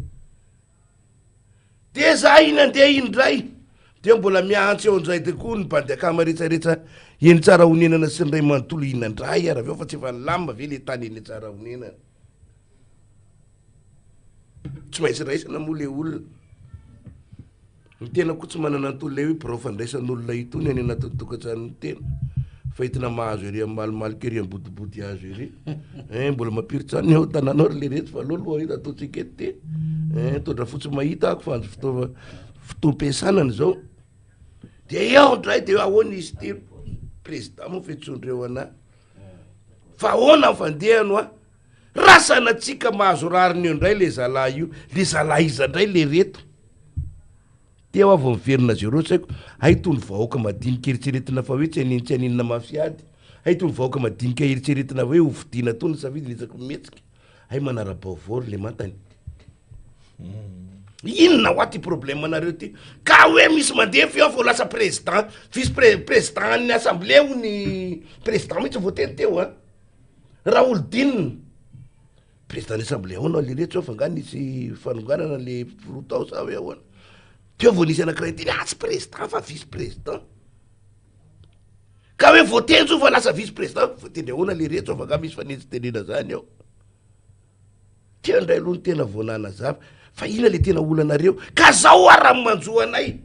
Dia za iny andeha iny indray dia mbola miantso eo indray dia koa ny bandy akama retsaretsa eny Tsarahonenana sy ny ray manontolo inona indray ary avy eo fa tsy efa nilamina ve le tany eny Tsarahonenana? Tsy maintsy raisina moa le olona. Ny tena koa tsy manana an'itony ilay hoe birao fandraisan'olona itony any anatin'ny tokantranon'ny tena fa entina mahazo ery amin'ny malomaloka ery ambodibody hazo ery. Eh, mbola mampiritsany ao tanàna ao ry lereto fa aleo aloha hita ataontsika eto ty. Eh, tondra fotsiny mahita ako fa andro fotoa fotoam-piasanana izao. Dia eo indray dia ahoana izy ity président moa fiantsoan-dreo anah. Fa ahoana ny fandehany hoa? Raha sanatsika mahazo rariny eo indray le zalahy io, le zalahy iza indray le reto? Teo aho vao miverina zéro tsy haiko, hay tony vahoaka madinika eritreretina fa hoe tsy haninona tsy haninona mafy ady, hay tony vahoaka madinika eritreretina hoe ho fidiana tony ny safidy ny isaky ny mihetsika, hay manara-baovao ry le mantany. Inona hoa ty problème nareo ty? Ka hoe misy mandeha feo vao lasa président, vice président ny assemblée hono président mihitsy voateny teo an. Raholidinina, président ny assemblée ahoana le reto zao fa nga nisy fanonganana le filoha tao sa hoe ahoana? Teo vao nisy anakiray niteny ah tsy président fa vice président. Ka hoe voatendry io fa lasa vice président, voatendry ahoana le reto zao fa nga misy fanenjitenena zany ao? Teo indray aloha ny tena vao nanazava fa inona le tena olanareo? Ka zao ary raha manjo anay,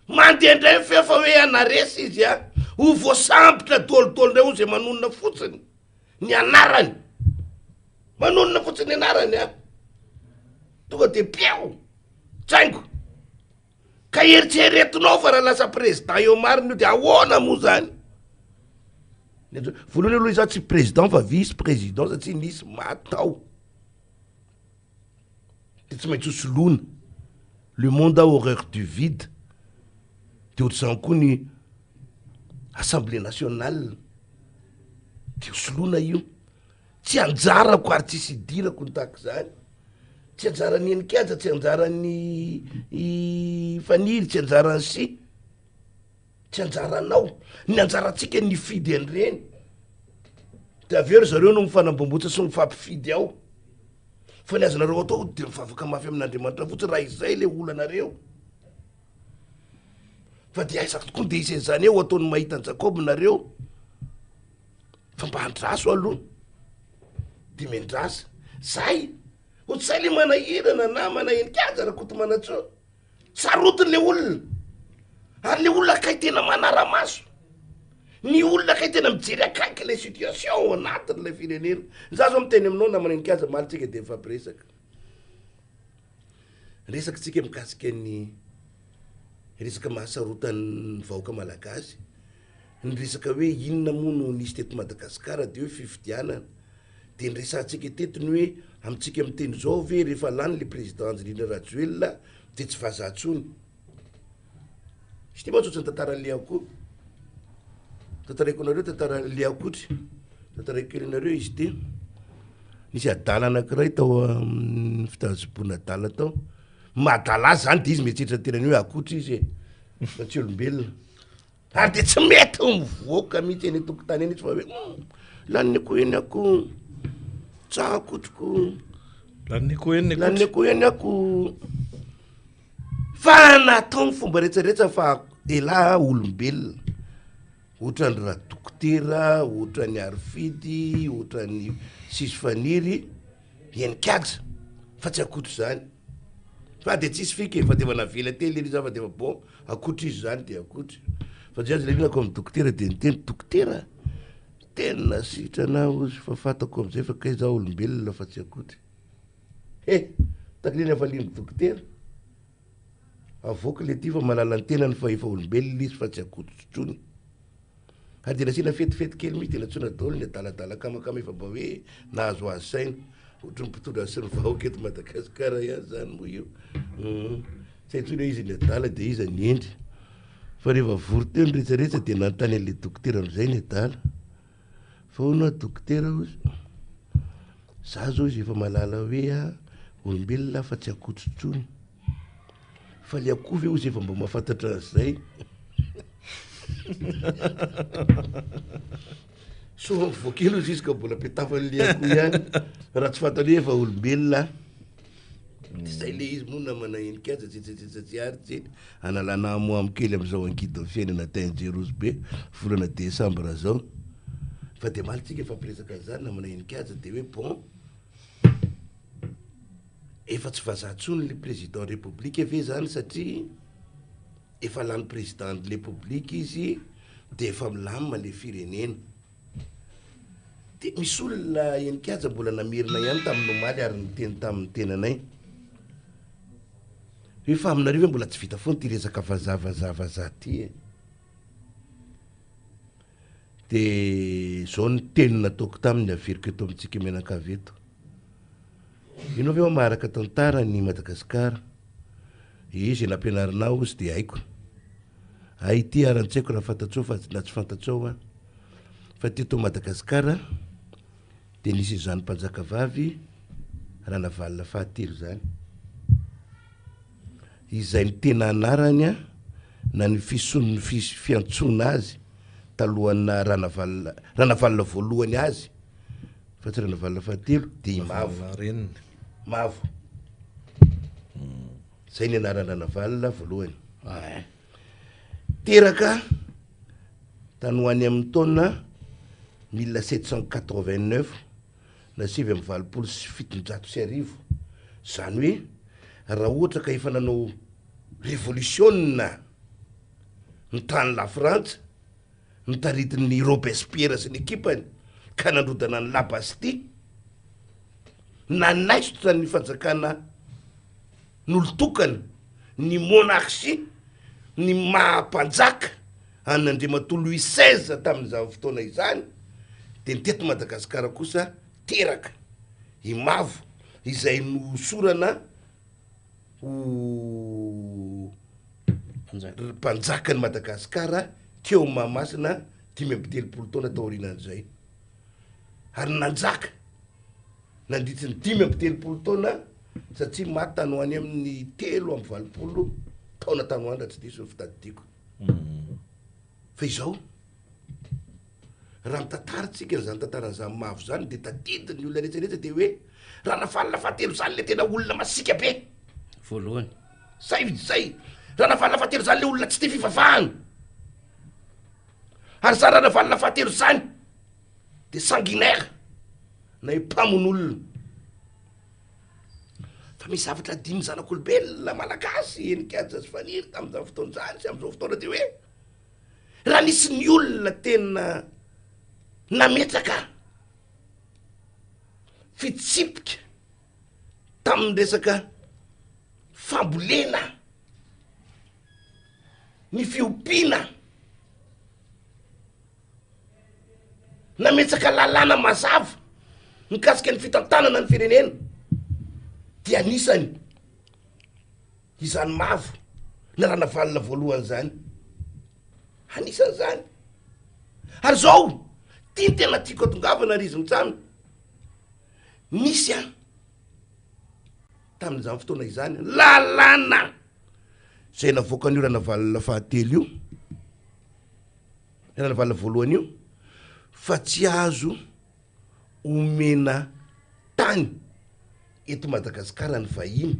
mandeha indray ny feo fa hoe anaresy izy a, ho voasambotra dôlidôly indray hono zay manonona fotsiny ny anarany, manonona fotsiny ny anarany a, tonga de peo, tsaingo. Ka eritreretinao fa raha lasa président eo marina io de ahoana moa zany? Voalohany aloha izaho tsy président fa vice président satria nisy maty tao. De tsy maintsy hosoloina. Le monde a horreur du vide. De ohatr'izany koa ny assemblée nationale. De hosoloina io. Tsy anjarako ary tsisy idirako ny tahaka izany. Tsy anjaran'i Heninkaja, tsy anjaran'i i Faniry, tsy anjaran'i Sy. Tsy anjaranao. Ny anjarantsika ny hifidy an'ireny. De avy eo ry zareo no mifanambombotra sy mifampifidy ao. Fa ny azonareo atao de mivavaka mafy amin'Andriamanitra fotsiny raha izay le olanareo. Fa de aiza tokoa de hisy an'izany eo ataon'ny mahita an'i Jakoba nareo. Fa mba andraso aloha de miandrasa. Zay! Ohatr'izay le manahirana namana Heninkaja Rakotomanantsoa. Sarotiny le olona. Ary le olona kay tena manara-maso. Ny olona kay tena mijery akaiky le situation ao anatin'ilay firenena. Za zao miteny aminao namana Heninkaja, omaly tsika de nifampiresaka. Resaka tsika mikasika ny resaka mahasarotan'ny vahoaka malagasy. Ny resaka hoe inona moa no nisy teto Madagasikara dia hoe fifidianana. Dia niresahantsika teto ny hoe amintsika miteny izao ve rehefa lany le président Andry Nirina Rajoelina dia tsy vazaha intsony. Izy ity mantsy ohatran'ny tantaran'i Liakoa. Tantaraiko anareo tantaran'i Liakotry. Tantaraiko kely anareo izy ity. Nisy adala anankiray tao amin'ny fitazoboana adala tao. Madala zany dia izy mieritreritra ny tenany hoe akotry izy e. Fa tsy olombelona. Ary dia tsy mety mivoaka mihitsy eny an-tokotany eny izy fa hoe hum, laniny akoho eny akoho, tsakotroko, Laniny akoho eny ny laniny akoho eny akoho. Fa natao ny fomba rehetrarehetra fa elah olombelona. Ohatran'ny radokotera, ohatran'ny Harifidy, ohatran'ny Sisy Faniry. Henin-kaja fa tsy akotry zany fa de tsisy fika e fa de efa navela teny le izy fa de efa bon akotry izy zany de akotry fa zay aza le nako amin'ny dokotera de niteny dokotera tena sitrana aho ozy fa fantako amizay fa kay za olombelona fa tsy akotry he takin'iny hafalian'ny dokotera avoaka le ty fa malala ny tenany fa efa olombelona izy fa tsy akotry tsony. Ary dia nasiana fetifety kely mihitsy dia nantsoina daholo ny adaladala kamakama efa mba hoe nahazoazo saina. Ohatry ny mpitondra sy ny vahoaka eto Madagasikara ihany izany moa io. Tsy hay intsony hoe iza ny adala dia iza ny hendry. Fa rehefa vory teo ny rehetrarehetra dia nanontany an'ilay dokotera amin'izay ny adala. Fa hono hoa dokotera ozy, za zao izy efa mahalala hoe a olombelona aho fa tsy akoho tsontsony. Fa le akoho ve ozy efa mba mahafantatra an'izay? Soa mivoa kely ozy izy ka mbola petafan'le akoho ihany. Raha tsy fantany hoe efa olombelona aho. De zay le izy moa namana henik'aja tsy tsy tsy tsy ary tsy analana hamohamo kely am'izao ankidin'ny fiainana dangerous be volana desambra zao. Fa de omaly tsika nifampiresaka an'izany namana henik'aja de hoe bon efa tsy vazaha tsony le président république ve zany satria efa lany président de république izy de efa milamina le firenena. Dia misy olona eny kianja mbola namerina ihany tamin'ny omaly ary niteny tamin'ny tenanay hoe fa aminareo ve mbola tsy vita foana ity resaka vazaha vazaha vazaha ity e? Dia izao ny teny nataoko taminy averiko eto amintsika mianakavy eto. Ianao ve hoa maharaka tantara ny Madagasikara? Ee, izay nampianarina ahy ozy dia haiko. Hay ity ary tsy haiko raha fantatrao fa na tsy fantatrao an. Fa teto Madagasikara dia nisy izany mpanjaka vavy Ranavalona fahatelo izany. Izay ny tena anarany an, na ny fison'ny fiantsoana azy talohan'ny naha Ranavalona Ranavalona voalohany azy fa tsy Ranavalona fahatelo dia i Mavo. Mavo. Zay ny anaran'i Ranavalona voalohany. Teraka tany ho any amin'ny taona 1789 na 1789, izany hoe raha ohatra ka efa nanao revolisiona ny tany Lafrantsa, notaritin'i Robespierre sy ny ekipany ka nandrodana an'i La Bastille, nanaisotra ny fanjakana nolotokana, ny monarchie, ny maha mpanjaka an'Andriamatoa Louis seize tamin'izany fotoana izany, dia ny teto Madagasikara kosa teraka i Mavo izay nohosorana ho mpanjakan'i Madagasikara teo Mahamasina 35 taona taorianan'izay ary nanjaka nandritry ny 35 taona satria maty tany ho any amin'ny 83 taona tany ho any raha tsy diso ny fitadidiako. Fa izao, raha mitantara tsika an'izany tantaran'izany mavo zany de tadidin'ny olona rehetra rehetra de hoe Ranavalona fahatelo zany le tena olona masiaka be. Voalohany. Zay zay. Ranavalona fahatelo zany le olona tsy tia fivavahana. Ary zany Ranavalona fahatelo zany de sanguinaire na hoe mpamono olona. Fa misy zavatra adinon'ny zanak'olombelona malagasy Heninkaja sy Faniry tamin'izany fotoana izany sy amin'izao fotoana de hoe Raha nisy ny olona tena nametraka fitsipika tamin'ny resaka fambolena, ny fiompiana, nametraka lalàna mazava mikasika ny fitantanana ny firenena dia anisany Izany mavo na ranavalona voalohany izany. Anisan'izany. Ary izao, ty ny tena tiako atongavana ry izy mitsamy. Nisy an, tamin'izany fotoana izany, lalàna izay navoakan'io ranavalona fahatelo io, ranavalona voalohany io, fa tsy azo omena tany eto Madagasikara ny vahiny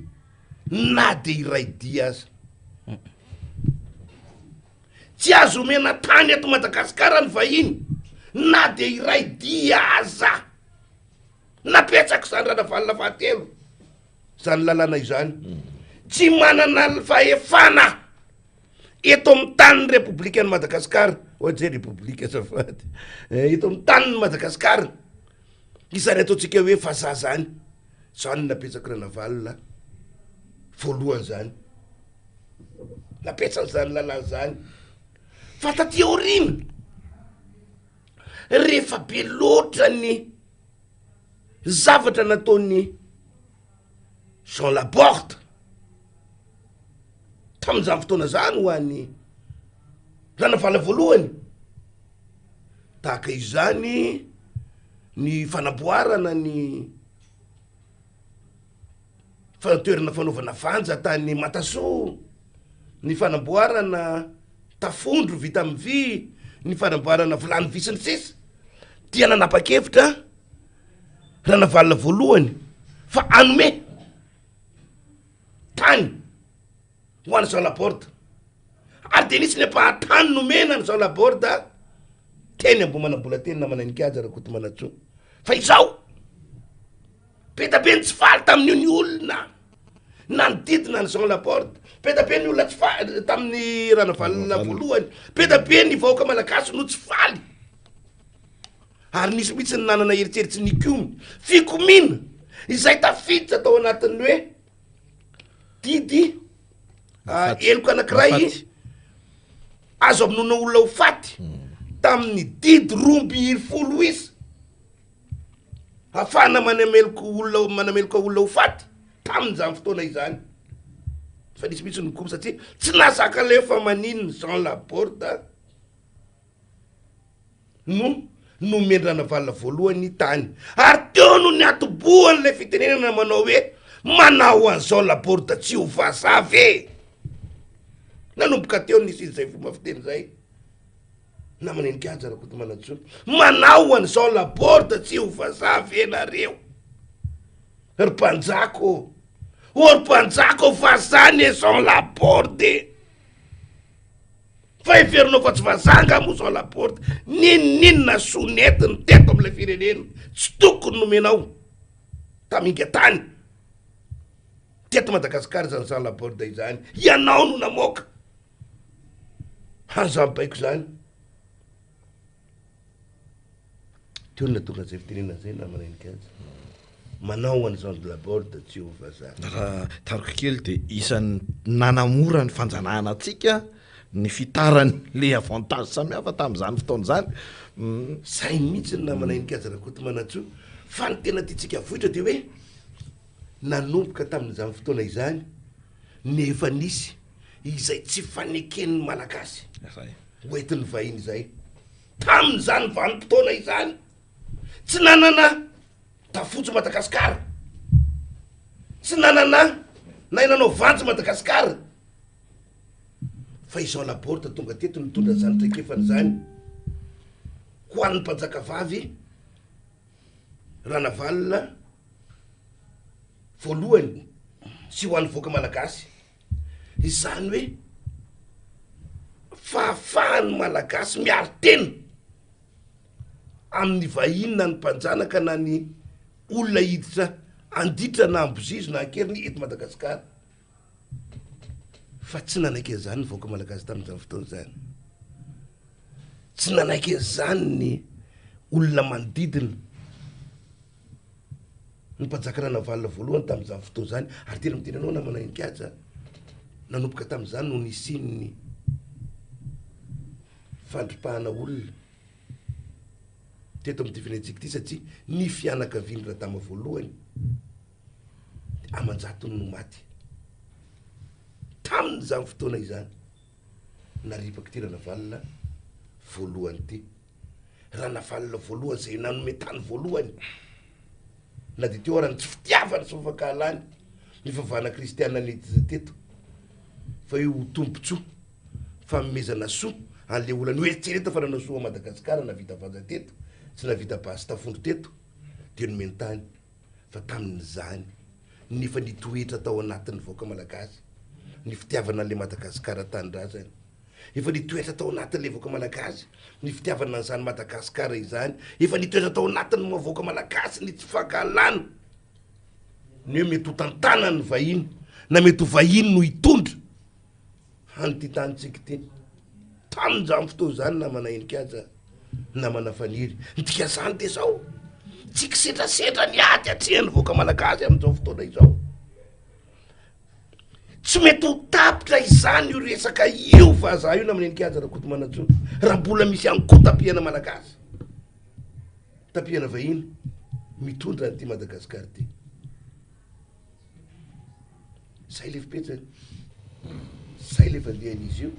na dia iray dia aza. Tsy azo omena tany eto Madagasikara ny vahiny na dia iray dia aza. Napetraka izany Ranavalona fahatelo izany lalàna izany. Tsy manana fahefana eto amin'ny tanin'ny Repoblikan'i Madagasikara, ohatry izay Repoblika azafady, eh, eto amin'ny tanin'i Madagasikara, izany ataontsika hoe vazaha zany, zany no napetsaky Ranavalona voalohany zany, napetsany zany lalàna zany, fa taty aoriana, rehefa be loatra ny zavatra nataon'ny Jean Laborde, Tamin'izany fotoana izany ho an'i Ranavalona voalohany, tahaka izany. Ny fanamboarana ny toerana fanaovana vanja tany Mantasoa, ny fanamboarana tafondro vita amin'ny vy, ny fanamboarana vilany vy sy ny sisa dia nanapa-kevitra Ranavalona voalohany fa hanome tany ho an'i Jean Laborde ary dia nisy ny ampahan-tany nomena an'i Jean Laborde teny Ambohimanambola teny namana Nikaja Rakotomanantsoa fa izao be da be ny tsy faly tamin'io ny olona nanodidina an'i Jean Laborde be da be ny olona tsy faly tamin'ny Ranavalona voalohany be da be ny vahoaka malagasy no tsy faly ary nisy mihitsy ny nanana eritreritry ny nikomy fikomiana izay tafiditra tao anatin'ny hoe Didy heloka anankiray azo amonoana olona ho faty tamin'ny didy 12 isa ahafahana manameloka olona manameloka olona ho faty tamin'izany fotoana izany fa nisy mihitsy ny nikomy satria tsy nahazaka ilay famanin'ny Jean Laborde no nomen-dRanavalona voalohany ny tany, ary teo no niatobohan'ilay fitenenana manao hoe manao an'izao Laborde tsy ho vazaha ve? Nanomboka teo nisy izay fomba fiteny izay. Namana Heninkaja Rakotomanantsoa, manao an'izao Laborde tsy ho vazaha ve nareo? Ry mpanjaka ô! Ô ry mpanjaka ô, vazaha anie Jean Laborde e! Fa heverinao fa tsy vazaha angaha moa Jean Laporte? N'inon'inona soa nentiny teto amin'ilay firenena tsy tokony nomenao taminga-tany teto Madagasikara izany Jean Laborde izany. Ianao no namoaka an'izany baiko izany. Teo no nahatonga an'izay fitenenana izay namana Heninkaja. Manao an'i Jean de Laborde tsy ho vazaha. Raha tariko kely dia isan'ny nanamora ny fanjanahana antsika ny fitaran'le avantage samihafa tamin'izany fotoana izany. Zay mihitsy ny namana Heninkaja Rakotomanantsoa. Fa ny tena tiantsika avoitra dia hoe nanomboka tamin'izany fotoana izany ny efa nisy izay tsy faneken'ny Malagasy ho entin'ny vahiny izay. Tamin'izany vanim-potoana izany, tsy nanana tafotsy Madagasikara, tsy nanana nahay nanao vanjy Madagasikara, fa i Jean Laborde tonga teto nitondra izany traikefany izany ho an'ny mpanjakavavy Ranavalona voalohany sy ho an'ny vahoaka malagasy. Izany hoe fahafahan'ny Malagasy miaro tena amin'ny vahiny na ny mpanjanaka na ny olona hiditra handitra na hambozizo na an-keriny eto Madagasikara. Fa tsy nanaiky an'izany ny vahoaka Malagasy tamin'izany fotoana izany. Tsy nanaiky an'izany ny olona manodidina. Ny mpanjaka Ranavalona voalohany tamin'izany fotoana izany, ary tena miteny anao namana Heninkaja, nanomboka tamin'izany no nisian'ny fandripahana olona teto amin'ity firenentsika ity satria ny fianakavian'i Radama voalohany aman-jatony no maty tamin'izany fotoana izany, naripak'ity Ranavalona voalohany ity. Ranavalona voalohany izay nanome tany voalohany na dia teo ara ny tsy fitiavany sy fankahalany ny fivavahana kristiana niditra teto fa io ho tombontsoa fanomezana soa an'le olona noeritreretina fa nanao soa Madagasikara navita vanja teto sy navita basy tafondro teto dia nomeny tany fa tamin'izany nefa nitoetra tao anatin'ny vahoaka malagasy ny fitiavana an'le Madagasikara tanindrazany. Efa nitoetra tao anatin'ilay vahoaka malagasy ny fitiavana an'izany Madagasikara izany. Efa nitoetra tao anatin'ny maha vahoaka malagasy ny tsy fankahalana ny hoe mety ho tantanan'ny vahiny na mety ho vahiny no hitondra an'ity tanintsika ity. Tamin'izany fotoana izany namana Heninkaja, namana Faniry. Ny dikan'izany dia izao, tsy kisendrasendra ny ady atrehan'ny vahoaka malagasy amin'izao fotoana izao. Tsy mety ho tapitra izany io resaka io vazaha io namana Heninkaja Rakotomanantsoa raha mbola misy ihany koa tapihana malagasy, tapihana vahiny mitondra an'ity Madagasikara ity. Zay le fipetrany, zay le fandehan'izy io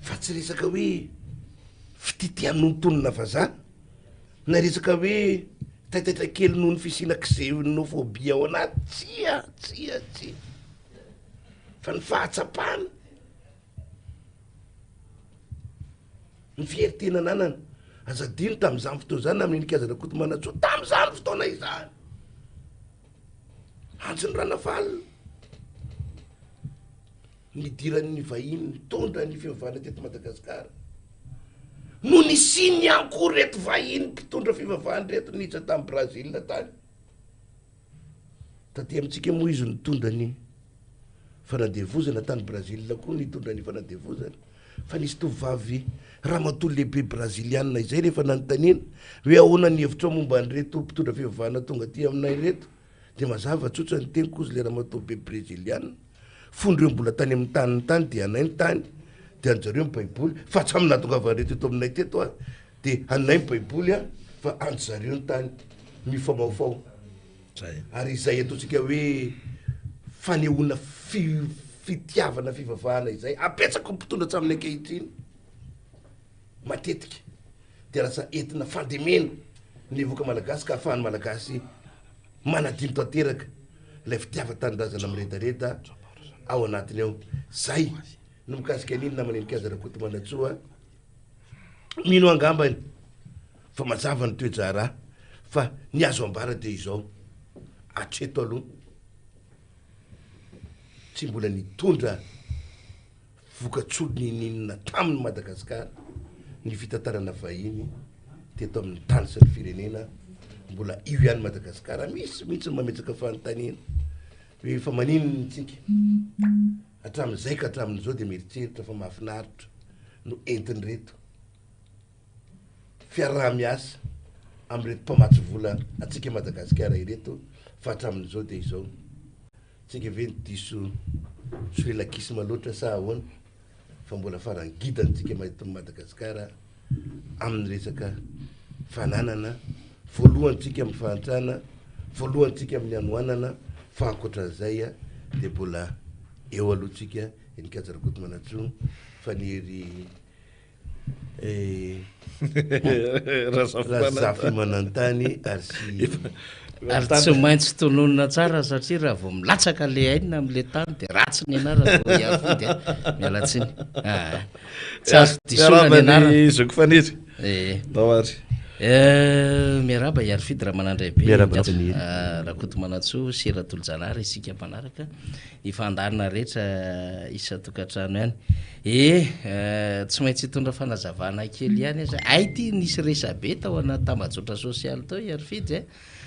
fa tsy resaka hoe fitia te hanontonona vazaha. Na resaka hoe taitaitra kely noho ny fisiana xenophobie ao anaty, tsia, tsia, tsia. Fa ny fahatsapana, ny fierté nananana. Aza adino tamin'izany fotoana izany namin'i Nikaza Rakotomanantsoa tamin'izany fotoana izany. Antsin'i Ranavalona. Nidiran'ny vahiny nitondra ny fivavahana teto Madagasikara. No nisiany ihany koa ireto vahiny mpitondra fivavahana ireto niditra tany Brazil tany. Taty amintsika moa izy nitondra ny fanadevozana, tany Brazil koa nitondra ny fanadevozana. Fa nisy tovovavy ramatoa lehibe brazilianina izay rehefa nanontaniana hoe ahoana ny hevitrao momba an'ireto mpitondra fivavahana tonga aty aminay ireto dia mazava tsotra ny teniko hozy le ramatoa be brezilianina fony reo mbola tany amin'ny taniny tany dia anay ny tany dia anjareo ny baiboly fa hatramin'ny nahatongavan'ireto eto aminay teto a dia anay ny baiboly a fa anjareo ny tany mifamaofao ary izay ataontsika hoe fanehoana fi- fitiavana fivavahana izay apetsako ny mpitondra hatramin'ny ankehitriny matetika dia lasa entina fandemena ny vahoaka malagasy ka ahafahan'ny malagasy manadino tanteraka ilay fitiavan-tanindrazana miredareda ao anatiny ao. Zay no mikasika an'iny namana Heninkaja Rakotomanantsoa. Mino angambany fa mazava ny toe-draharaha fa ny azo ambara dia izao, hatreto aloha tsy mbola nitondra Vokatsoa ninininona tamin'i Madagasikara ny fitantanana vahiny teto amin'ny tany sy ny firenena, mbola io ihany Madagasikara, misy mihitsy ny mametraka fanontaniana hoe efa maninona isika hatramin'izay ka hatramin'izao dia mieritreritra fa mahafinaritra no entin'ireto fiaraha-miasa amin'ireto mpamatsy vola antsika Madagasikara ireto fa hatramin'izao dia izao. Tsika ve no diso solelakisme loatra sa ahoana fa mbola farany gidany tsika eto Madagascar amin'ny resaka fananana, voalohany tsika amin'ny fahantrana, voalohany tsika amin'ny hanoanana fa ankoatran'izay dia mbola eo aloha tsika eny Kaja Rakotomanantsoa fa ny hery Razafimanantany ary sy Ary tsy maintsy tononina tsara satria raha vao milatsaka le aina am'le tany de ratsy ny anarana vao hiafidy a. Miala tsiny. Ah, tsy azo disoina ny anarana. Zoky Faniry. Eh. Ndao ary. Eh, miarahaba i Harifidy Ramanandraibe, Miarahaba Faniry. Ah, Rakotomanantsoa sy Ratolojanahary isika mpanaraka. Ny fandaharana rehetra isan-tokantrano ihany. Eh, tsy maintsy hitondra fanazavana kely ihany aza. Hay ity nisy resabe tao anaty tambajotra sosialy tao i Harifidy eh.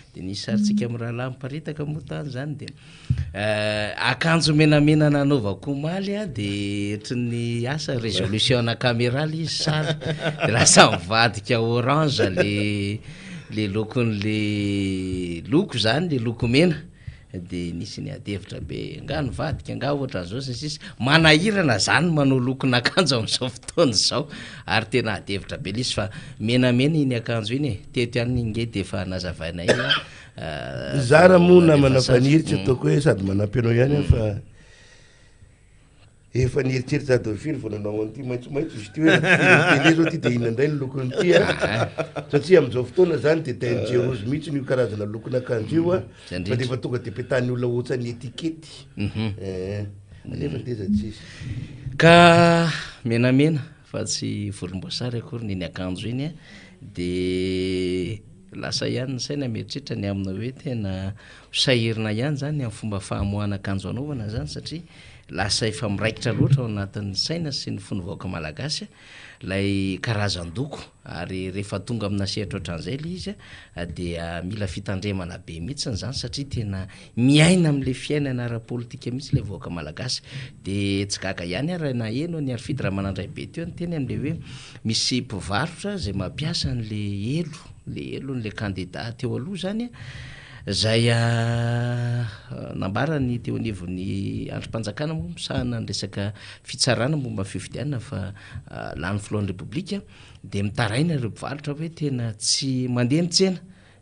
Dia nisy sarintsika mirahalahy miparitaka moa tany izany dia akanjo menamena nanaovako omaly ah, dia ohatran'ny asa résolution ana caméra ilay izy sary. Dia lasa nivadika orange le le lokon'le loko izany, le loko mena. Dia nisy ny ady hevitra be, angaha nivadika, angaha ohatran'izao sy ny sisa. Manahirana izany manao lokon'akanjo amin'izao fotoana izao, ary tena ady hevitra be ilay izy fa menamena iny akanjo iny e, teto ihany nge dia efa nazavainay hoe Zara moa namana Faniry tsy ataoko hoe sady manampy anao ihany aho fa Efa nieritreritra sady firy vao nanao an'ity maitsomaitso izy ity hoe raha tifiriny télé zao ity dia inona indray ny lokon'ity a? Satria amin'izao fotoana zany dia dangerous mihitsy io karazana lokon'akanjo io a, Zay fa dia indrindra. efa tonga dia petahan'ny olona ohatran'ny etikety. Eh, alefa ny teza tsisy. Ka menamena fa tsy volomboasary akory iny akanjo iny a, dia lasa ihany ny saina mieritreritra ny amina hoe tena ho sahirana ihany zany amin'ny fomba famoahana akanjo anaovana zany satria Lasa efa miraikitra loatra ao anatin'ny saina sy ny fon'ny vahoaka malagasy ilay karazan-doko ary rehefa tonga amina sehatra ohatran'izay ilay izy dia mila fitandremana be mihitsy izany satria tena miaina amin'ilay fiainana ara-politika mihitsy ilay vahoaka malagasy. Dia tsy gaga ihany aho raha naheno an'i Harifidy Ramanandraibe teo niteny amin'ilay hoe misy mpivarotra izay mampiasa an'ilay elo, ilay elon'ilay kandida teo aloha izany Izay nambarany teo anivon'ny andrim-panjakana moa misahana ny resaka fitsarana momba ny fifidianana fa lany filohan'ny Repoblika dia mitaraina ireo mpivarotra hoe tena tsy mandeha ny tsena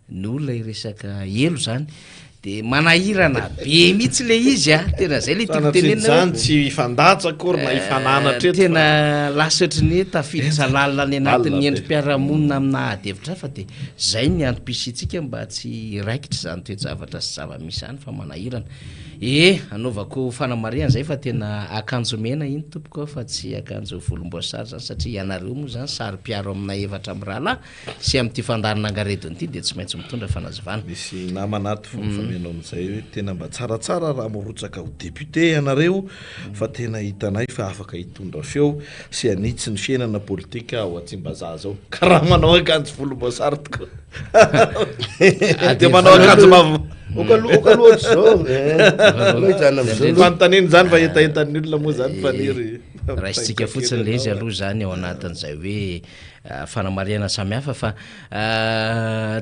noho ilay resaka elo izany. De manahirana be mihitsy le izy a, tena zay le tiako tenenina hoe. Zany tsy hifandatsa akory na hifananatra eto. Tena lasa ohatry ny hoe tafiditra lalina any anatin'ny endri-piarahamonina amina ady hevitra hafa dia zay ny antom-pisiantsika mba tsy hiraikitra izany toe-javatra sy zava-misy izany fa manahirana. E, anaovako fanamarihana zay fa tena akanjo mena iny tompoko a fa tsy akanjo volomboasary zany satria ianareo moa zany saro-piaro aminay efatra mirahalahy sy amin'ity fandaharana angaredona ity dia tsy maintsy mitondra fanazavana. Misy namana ato vao mifameno amin'izay hoe tena mba tsaratsara raha mirotsaka ho député ianareo fa tena hitanay fa afaka hitondra feo sy hanitsy ny fiainana politika ao Tsimbazaza ao. Ka raha manao akanjo volomboasary tokoa dia manao akanjo mavo. Oka aloha oka aloha ohatr'izao eh. Aleo hijanona amin'izao aloha. Fanontaniana izany fa hetahetan'ny olona moa izany faniry. Raisintsika fotsiny ilay izy aloha izany ao anatin'izay hoe Fanamarihana samihafa fa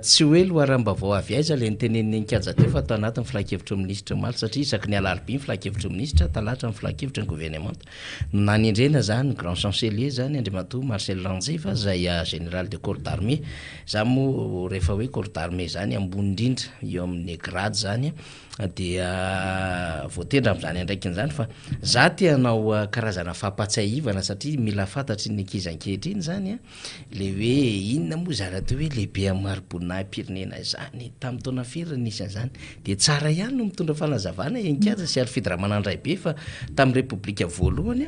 tsy hoe loharam-baovao avy aiza ilay notenenin'i Nikaja teo fa tao anatin'ny filankevitry ny minisitra omaly satria isaky ny alarobia ny filankevitry ny minisitra, talata ny filankevitry ny governemanta no nanendrena izany grand chancelier izany Andriamatoa Marcel Ranjeva izay général de corps d'armée. Izany moa rehefa hoe corps d'armée izany ambony indrindra eo amin'ny grade izany dia voatendry amin'izany andraikiny izany fa za te hanao karazana fampatsiahivana satria mila fantatry ny ankizy ankehitriny izany an, le hoe inona moa izany atao hoe lehibe amin'ny mari-boninahim-pirenena izany, tamin'ny taona firy no nisy an'izany, dia tsara ihany no mitondra fanazavana i Nkaja sy Alfred Ramanandraibe fa tamin'ny repoblika voalohany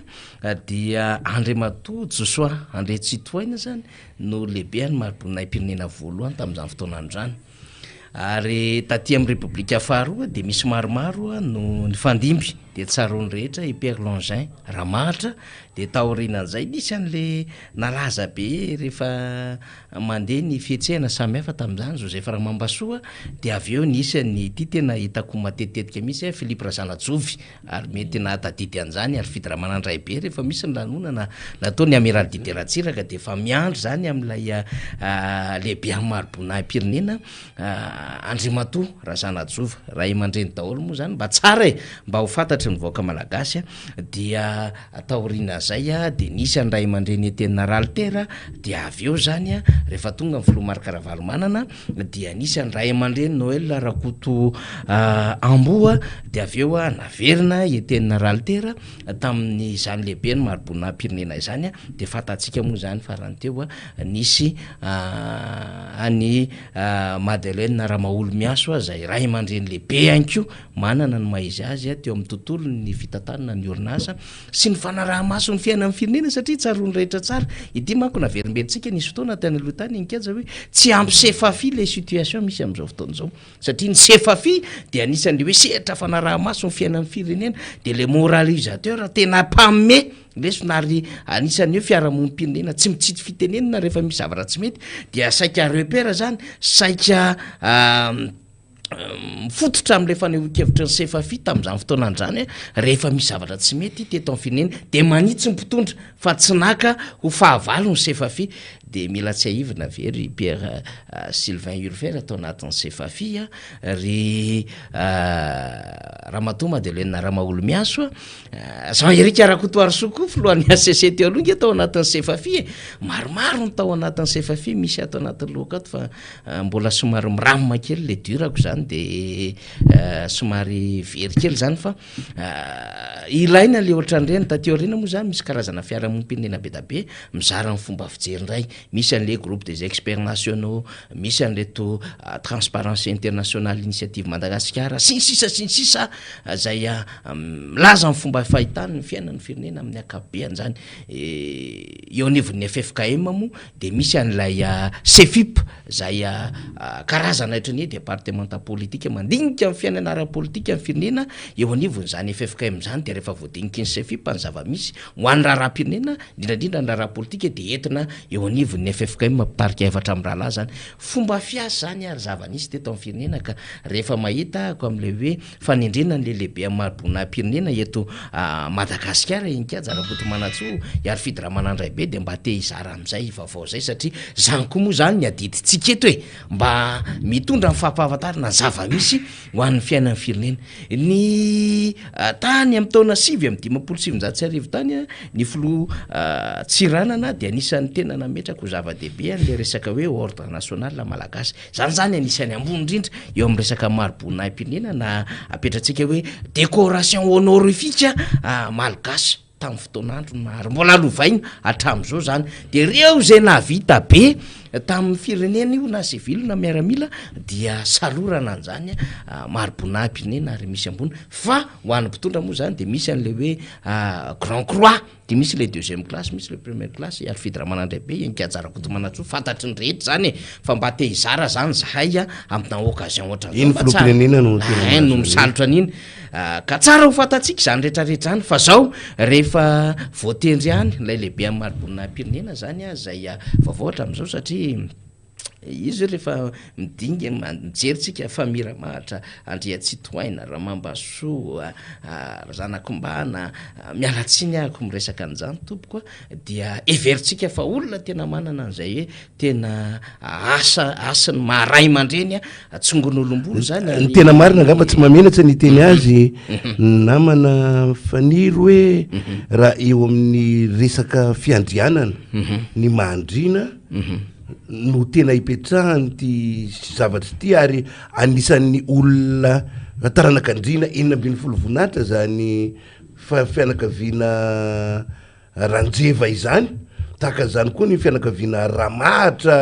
dia Andriamatoa Josoa Andriantsitohaina izany no lehibe an'ny mari-boninahim-pirenena voalohany tamin'izany fotoana izany. Ary taty amin'ny Repoblika faharoa dia misy maromaro no nifandimby, dia tsaroan'ny rehetra i Pierre Longin Ramahatra, dia taorianan'izay nisy an'le nalaza be rehefa mandeha ny fihetsehana samihafa tamin'izany, Joseph Ramambasoa, dia avy eo nisy an'ny ity tena hitako matetitetika mihitsy Philippe Razanajovy, ary mety nahatadidy an'izany Alfred Ramanandraibe rehefa misy ny lanonana nataon'ny Amiral Didier Ratsiraka dia efa miandry izany amin'ilay lehibe amin'ny mari-boninahim-pirenena Andriamatoa Razanajova, ray aman-dreny daholo moa izany, mba tsara e, mba ho fantatry ny vahoaka malagasy dia taorian'izay dia nisy an'ny ray aman-dreny Etienne Ralitera dia avy eo izany rehefa tonga ny filoha Marc Ravalomanana dia nisy an'i ray aman-dreny Noël Rakoto Amboa dia avy eo naverina Etienne Ralitera tamin'izany lehiben'ny mari-boninahim-pirenena izany dia fantatsika moa izany farany teo nisy an'i Madeleine Ramaholomiaso izay ray aman-dreny lehibe ihany koa manana ny maha izy azy teo amin'ny tontolon'ny fitantanana ny orinasa sy ny fanaraha-maso ny fiainan'ny firenena satria tsaroan'ny rehetra tsara ity manko naverimbetintsika nisy fotoana tany aloha tany nikajy hoe tsy ampy sefafi le situation misy amin'izao fotoana izao satria ny sefafi dia anisan'le hoe sehatra fanaraha-maso ny fiainan'ny firenena dia le moralisateur tena mpanome lesona ary anisan'ny hoe fiarahamonim-pirenena tsy mitsitsy fitenenana rehefa misy zavatra tsy mety dia saika repère zany saika Mifototra amin'ilay fanehoan-kevitry ny Sefafi tamin'izany fotoana izany, rehefa misy zavatra tsy mety teto amin'ny firenena dia manitsy ny mpitondra fa tsy naka ho fahavalo ny Sefafi. Dia mila tsiahivina ve ry Pierre Sylvain Urfer tao anatin'ny Sefafi, ry Ramatoa Madeleine Ramaholimihaso, Jean Eric Rakotoarisoa koa filohan'ny HCC teo aloha nge tao anatin'ny Sefafi e! Maromaro ny tao anatin'ny Sefafi misy ato anatin'ny lohako ato fa Mbola somary miramina kely le durako zany de somary very kely zany fa ilaina le ohatran'ireny, taty aoriana moa zany misy karazana fiarahamonim-pirenena be da be mizara ny fomba fijery indray, misy an'le groupe des experts nationaux, misy an'ireto transparence international initiative Madagasikara sy ny sisa sy ny sisa zay milaza ny fomba fahitany ny fiainan'ny firenena amin'ny ankapobeany zany, eo anivon'ny ffkm moa Dia misy an'ilay Cefip izay karazana ohatran'ny hoe departemanta politika mandinika ny fiainana ara-politika ny firenena eo anivon'izany ffkm izany dia rehefa voadiniky ny Cefip ny zava-misy ho an'ny raharaham-pirenena indrindra indrindra ny raharaha politika dia entina eo anivon'ny ffkm mpitarika efatra mirahalahy izany. Fomba fiasa izany ary zava-nisy teto amin'ny firenena ka rehefa mahita ahako amin'ilay hoe Fanendrena ny lelehibe amin'ny mari-boninahim-pirenena eto Madagasikara i Nikaja Rakotomanantsoa, i Harifidy Ramanandraibe dia mba te hizara amin'izay vaovao izay satria izany koa moa izany ny adidintsika eto e! mba mitondra ny fampahafantarana ny zava-misy ho an'ny fiainan'ny firenena. Ny tany amin'ny taona 1959 tany, ny filoha Tsiranana dia anisan'ny tena nametraka ho zava-dehibe an'ilay resaka hoe ordre national malagasy. Izany izany anisan'ny ambony indrindra eo amin'ny resaka mari-boninahim-pirenena na apetratsika hoe décoration honorifique malgache tamin'ny fotoan'androny ary mbola lovaina hatramin'izao izany. Dia ireo izay nahavita be tamin'ny firenena io na sivily na miaramila dia salorana an'izany mari-boninahim-pirenena ary misy ambony. Fa ho an'ny mpitondra moa izany dia misy an'ilay hoe grand croix. De misy le deuxième classe, misy le première classe, i Alfred Ramanandraibe, i Ingaja Rakotomanantsoa, fantatry ny rehetra zany e, fa mba te hizara zany zahay a, amina occasion ohatran'izao Iny mba tsara. filoham-pirenena no tena Ein, no mahazo an'iny. misalotra an'iny. Ah, ka tsara ho fantatsika izany rehetrarehetra izany, fa zao rehefa voatendry ihany ilay lehibe amin'ny mari-boninahim-pirenena zany a, izay vaovao hatramin'izao satria Izy io rehefa midinga mijery tsika fa Miramahatra, Andriatsitohaina, Ramambasoa, Razanakombana, miala tsiny ahako miresaka an'izany tompoko a, dia heverintsika fa olona tena manana an'izay hoe tena asa hasin'ny maha ray aman-dreny a, tsongon'olom-bolo izany Ny ary tena marina angamba tsy mahamenatra ny hiteny azy namana Faniry hoe raha eo amin'ny resaka fiandrianana ny maha andriana no tena ipetrahan'ity zavatra ity ary anisan'ny olona taranak'andriana 16 voninahitra zany fianakaviana Ranjeva izany, tahaka izany koa ny fianakaviana Ramahatra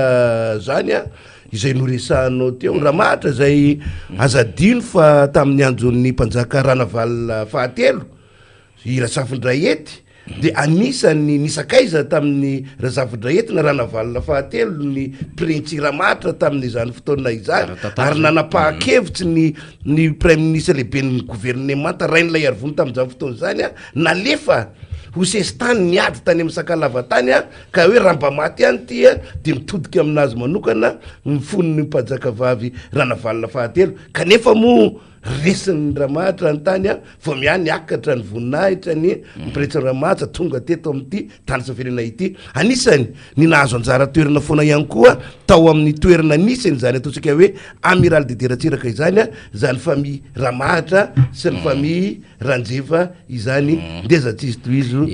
zany a, izay noresahanao teo, Ramahatra izay aza adino fa tamin'ny andron'ny mpanjaka Ranavalona fahatelo, i Razafindrahety dia anisan'ny nisakaiza tamin'ny Razafindrahety na Ranavalona fahatelo ny Printsy Ramahatra tamin'izany fotoana izany ary nanapahan-kevitry ny ny Praiminisitra lehiben'ny governemanta Rainilaiarivony tamin'izany fotoana izany nalefa ho sesitany niady tany amin'ny Sakalava tany ka hoe raha mba maty ihany ity dia mitodika aminazy manokana ny fon'ny mpanjakavavy Ranavalona fahatelo kanefa moa Resin'ny Ramahatra ny tany vao miahy niakatra ny voninahitra ny Printsy Ramahatra tonga teto amin'ity tany Safirenena ity. Anisany ny nahazo anjara toerana foana ihany koa tao amin'ny toerana nisy an'izany ataontsika hoe Amiral Didier Ratsiraka izany, izany famille Ramahatra sy ny famille Ranjeva izany. Ndeza tsy izy tohizo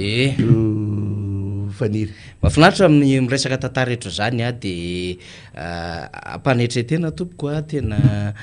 Faniry. Mahafinaritra ny miresaka tantara eto izany dia Ampanetren-tena tompoko a, tena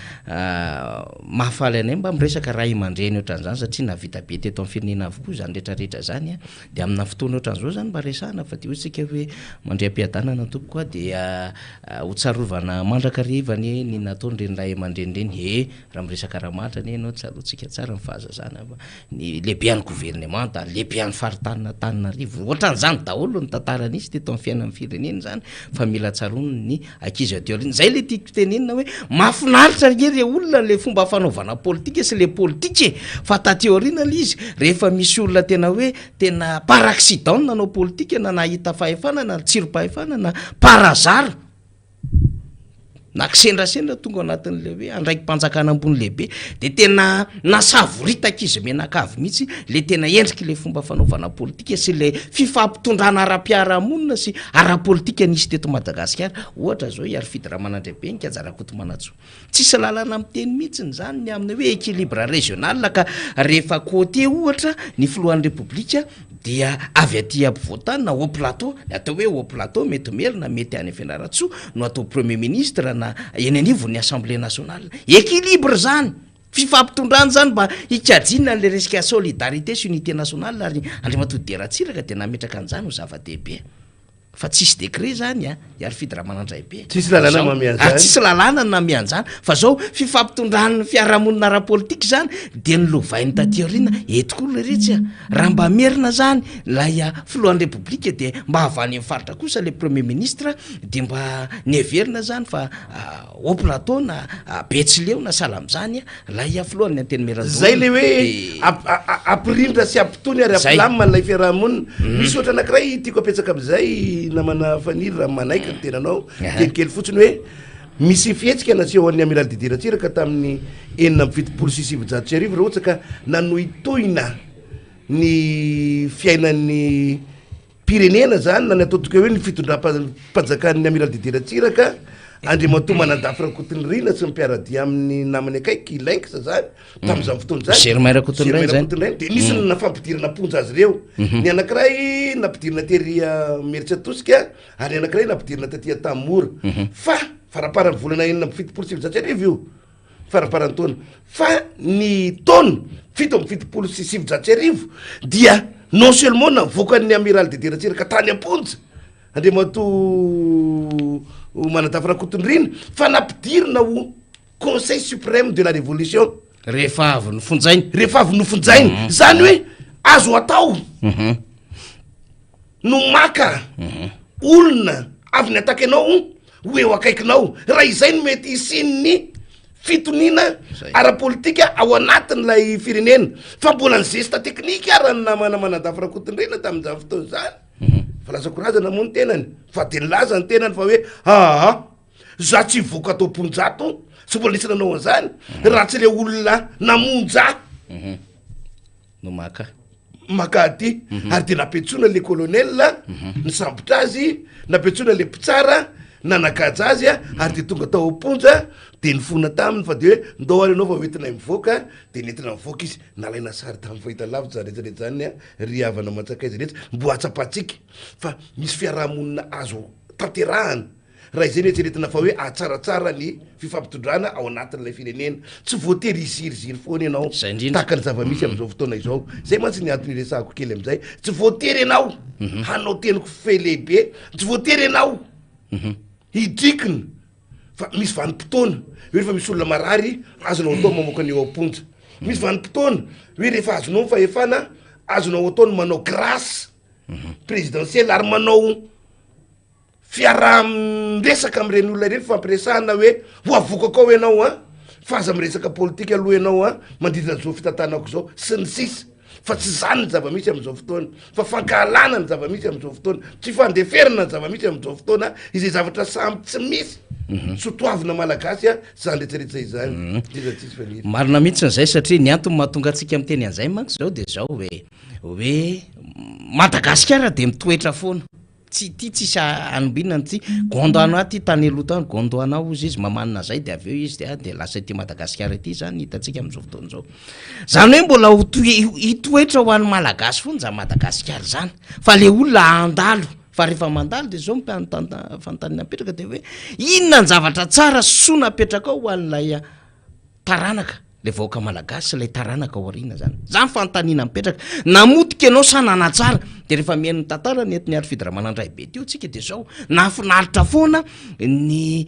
mahafaly anay mba miresaka ray aman-dreny ohatran'izany satria nahavita be teto amin'ny firenena avokoa izany rehetrarehetra izany a, dia amina fotoana ohatran'izao izany mba resahana fa dia hoy isika hoe mandria am-piadanana tompoko a, dia ho tsarovana mandrakariva anie ny nataon'ireny ray aman-dreny ireny, he raha miresaka Ramahatra anie ianao tsaroantsika tsara ny fahazazana fa ny lehibean'ny governemanta, ny lehibean'ny faritanin'Antananarivo, ohatran'izany daholo ny tantara nisy teto amin'ny fiainan'ny firenena izany fa mila tsaroana ny ankizy aty aoriana. Izay ilay tiako tenenina hoe mahafinaritra ange re olona ilay fomba fanaovana politika sy ilay politika e, fa taty aoriana ilay izy rehefa misy olona tena hoe tena par accident nanao politika na nahita fahefana na tsirom-pahefana na par hasard, Na kisendrasendra tonga ao anatin'ilay hoe andraiki-panjakana ambony lehibe dia tena nasavoritaka izy mianakavy mihitsy ilay tena endrik'ilay fomba fanaovana politika sy ilay fifampitondrana ara-piarahamonina sy ara-politika nisy teto Madagasikara. Ohatra izao i Harifidy Ramanandriabe, Nikaja Rakotomanantsoa. Tsisy lalana miteny mihitsy izany ny amin'ny hoe équilibre régional ka rehefa côté ohatra ny filohan'ny Repoblika dia avy aty ampovoantany na haut plateau, ny atao hoe haut plateau mety Merina, mety any Fianarantsoa no atao premier ministre na eny anivon'ny assemblée nationale. Équilibre zany, fifampitondrana zany mba hikajiana an'ilay resaka solidarité sy unité nationale ary Andriamatoa Didier Ratsiraka dia nametraka an'izany ho zava-dehibe. Fa tsisy décret zany a, i Harifidy Ramanandraibe. Tsisy lalàna mamehy an'izany. Ary tsisy lalàna namehy an'izany. Fa zao fifampitondran'ny fiarahamonina ara-politika zany dia nolovainy taty aoriana. Eto koa leretsy a, raha mba merina zany ilay filohan'ny repoblika dia mba avy any amin'ny faritra kosa ilay premier ministre dia mba neverina zany fa Haut plateau na Betsileo na sahala amin'izany ilay filohan'ny Antenimierandoholona. Zay le hoe ampirindra sy ampitony ary ampilamina ilay fiarahamonina. Misy ohatra anankiray tiako apetsaka amin'izay namana Faniry raha manaiky ny tenanao, teny kely fotsiny hoe misy fihetsika nasehon'ny Amiral Didier Ratsiraka tamin'ny 1976 raha ohatra ka nanohitohina ny fiainan'ny Pirenena zany na ny ataontsika hoe ny fitondram-panjakan'ny Amiral Didier Ratsiraka. Andriamatoa Manandafy Rakotonirina sy ny mpiara-dia amin'ny namany akaiky, i Lynx zany, tamin'izany fotoana izany. Germain Rakotonirainy Germain zany. Rakotonirainy, dia nisy ny fampidirana am-ponja azy ireo. Ny anankiray nampidirina tery Imerintsiatosika ary ny anankiray nampidirina taty Antanimora. Fa faramparan'ny volana 1976 io, faramparan'ny taona. Fa ny taona 1977 dia non seulement navoakan'ny Amiral Didier Ratsiraka tany am-ponja, Andriamatoa Manadafy Rakotonirina fa nampidirina ho Conseil suprême de la révolution. Rehefa avy nofonjaina. Rehefa avy nofonjaina. Izany hoe azo atao no maka olona avy niataka anao ho eo akaikinao raha izay no mety hisian'ny fitoniana ara-politika ao anatin'ilay firenena. Fa mbola ny geste technique ara ny namana Manadafy Rakotonirina tamin'izany fotoana izany. Fa lasa korazana moa ny tenany fa de nilaza ny tenany fa hoe aa za tsy hivoaka ato am-ponja ato, tsy mbola nisy nanao an'izany raha tsy le olona namonja ahy. No maka. Maka aty. Ary de nampiantsoina le colonel nisambotra azy, nampiantsoina le mpitsara nanagaja azy ary de tonga tao am-ponja de nifona taminy fa de hoe ndao ary ianao fa hoentinay mivoaka, de nentina nivoaka izy. Nalaina sary tamin'ny fahitalavitra izany rehetra rehetra izany an, ry havana aman-tsakaiza rehetra, mbo hahatsapantsika fa misy fiaraha-monina azo tanterahana raha izay no eritreretina fa hoe hahatsaratsara ny fifampitondrana ao anatin'ilay firenena. Tsy voatery hiziriziry foana ianao Izay indrindra. tahaka ny zava-misy amin'izao fotoana izao. Izay mantsy ny antony iresahako kely amin'izay. Tsy voatery ianao hanao teny kofehy lehibe, tsy voatery ianao hidrikina. Fa misy vanim-potoana hoe rehefa misy olona marary azonao atao mamoaka ny eo am-ponja. Misy vanim-potoana hoe rehefa azonao ny fahefana azonao atao ny manao grâce présidentielle ary manao fiaraha-miresaka amin'ireny olona ireny, fifampiresahana hoe ho avokako ao ianao an, fa aza miresaka politika aloha ianao an, mandritra an'izao fitantanako izao sy ny sisa. Fa tsy izany ny zava-misy amin'izao fotoana, fa fankahalana ny zava-misy amin'izao fotoana, tsy fandeferana ny zava-misy amin'izao fotoana, izay zavatra samy tsy misy sotoavina malagasy izany rehetra rehetra izany. Indrindra tsisy faniry. Marina mihitsy izay satria ny antony mahatonga antsika miteny an'izay manko izao dia izao hoe hoe Madagasikara dia mitoetra foana. Tsy ity tsisy anombinana ity. Gondwana ity tany aloha tany, Gondwana hozy izy mamanina zay de avy eo izy de de lasa ity Madagasikara ity zany hitantsika amin'izao fotoana izao. Zany hoe mbola ho toe- hitoetra ho an'ny Malagasy foana zany Madagasikara zany fa le olona handalo fa rehefa mandalo de zao mipanontany fanontaniana mipetraka de hoe inona ny zavatra tsara sy soa napetrakao ho an'ilay taranaka, ilay vahoaka malagasy sy ilay taranaka ao aoriana zany. Zany fanontaniana mipetraka. Namotika ianao sa nanatsara? De rehefa mihaino ny tantara nentin'i Harifidy Ramanandraibe teo tsika de zao, nahafinaritra foana ny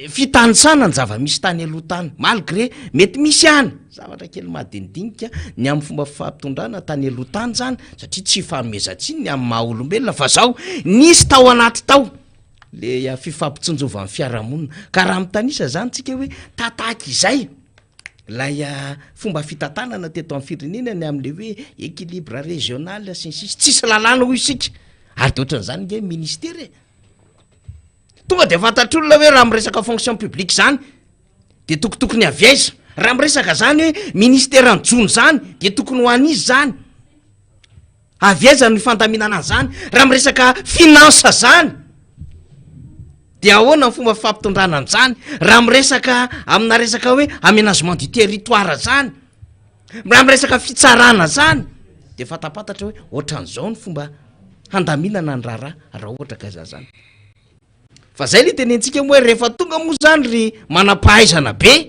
fitanisana ny zava-misy tany aloha tany, malgré mety misy ihany zavatra kely madinidinika ny amin'ny fomba fampitondrana tany aloha tany zany, satria tsy ifanomezan-tsiny ny amin'ny maha olombelona fa zao nisy tao anaty tao. Le fifampitsinjovan'ny fiarahamonina. Ka raha mitanisa zany tsika hoe tataka izay lay fomba fitantanana teto amin'ny firenena ny amin'le hoe équilibre régional sy ny sisa, tsisy lalàna hoy isika, ary de ohatran'izany nge ministera e, tonga de fantatr'olona hoe raha miresaka fonction publique zany de tokotokony avy aiza, raha miresaka zany hoe ministeran'ny jono zany de tokony ho an'iza zany. Avy aiza ny fandaminana an'izany? Raha miresaka finance zany de ahoana ny fomba fampitondrana an'izany? Raha miresaka amina resaka hoe aménagement du territoire zany, raha miresaka fitsarana zany de fatapantatra hoe ohatran'izao ny fomba handaminana ny raharaha raha ohatra ka za zany. Fa zay le tenentsika moa hoe rehefa tonga moa zany ry manam-pahaizana be,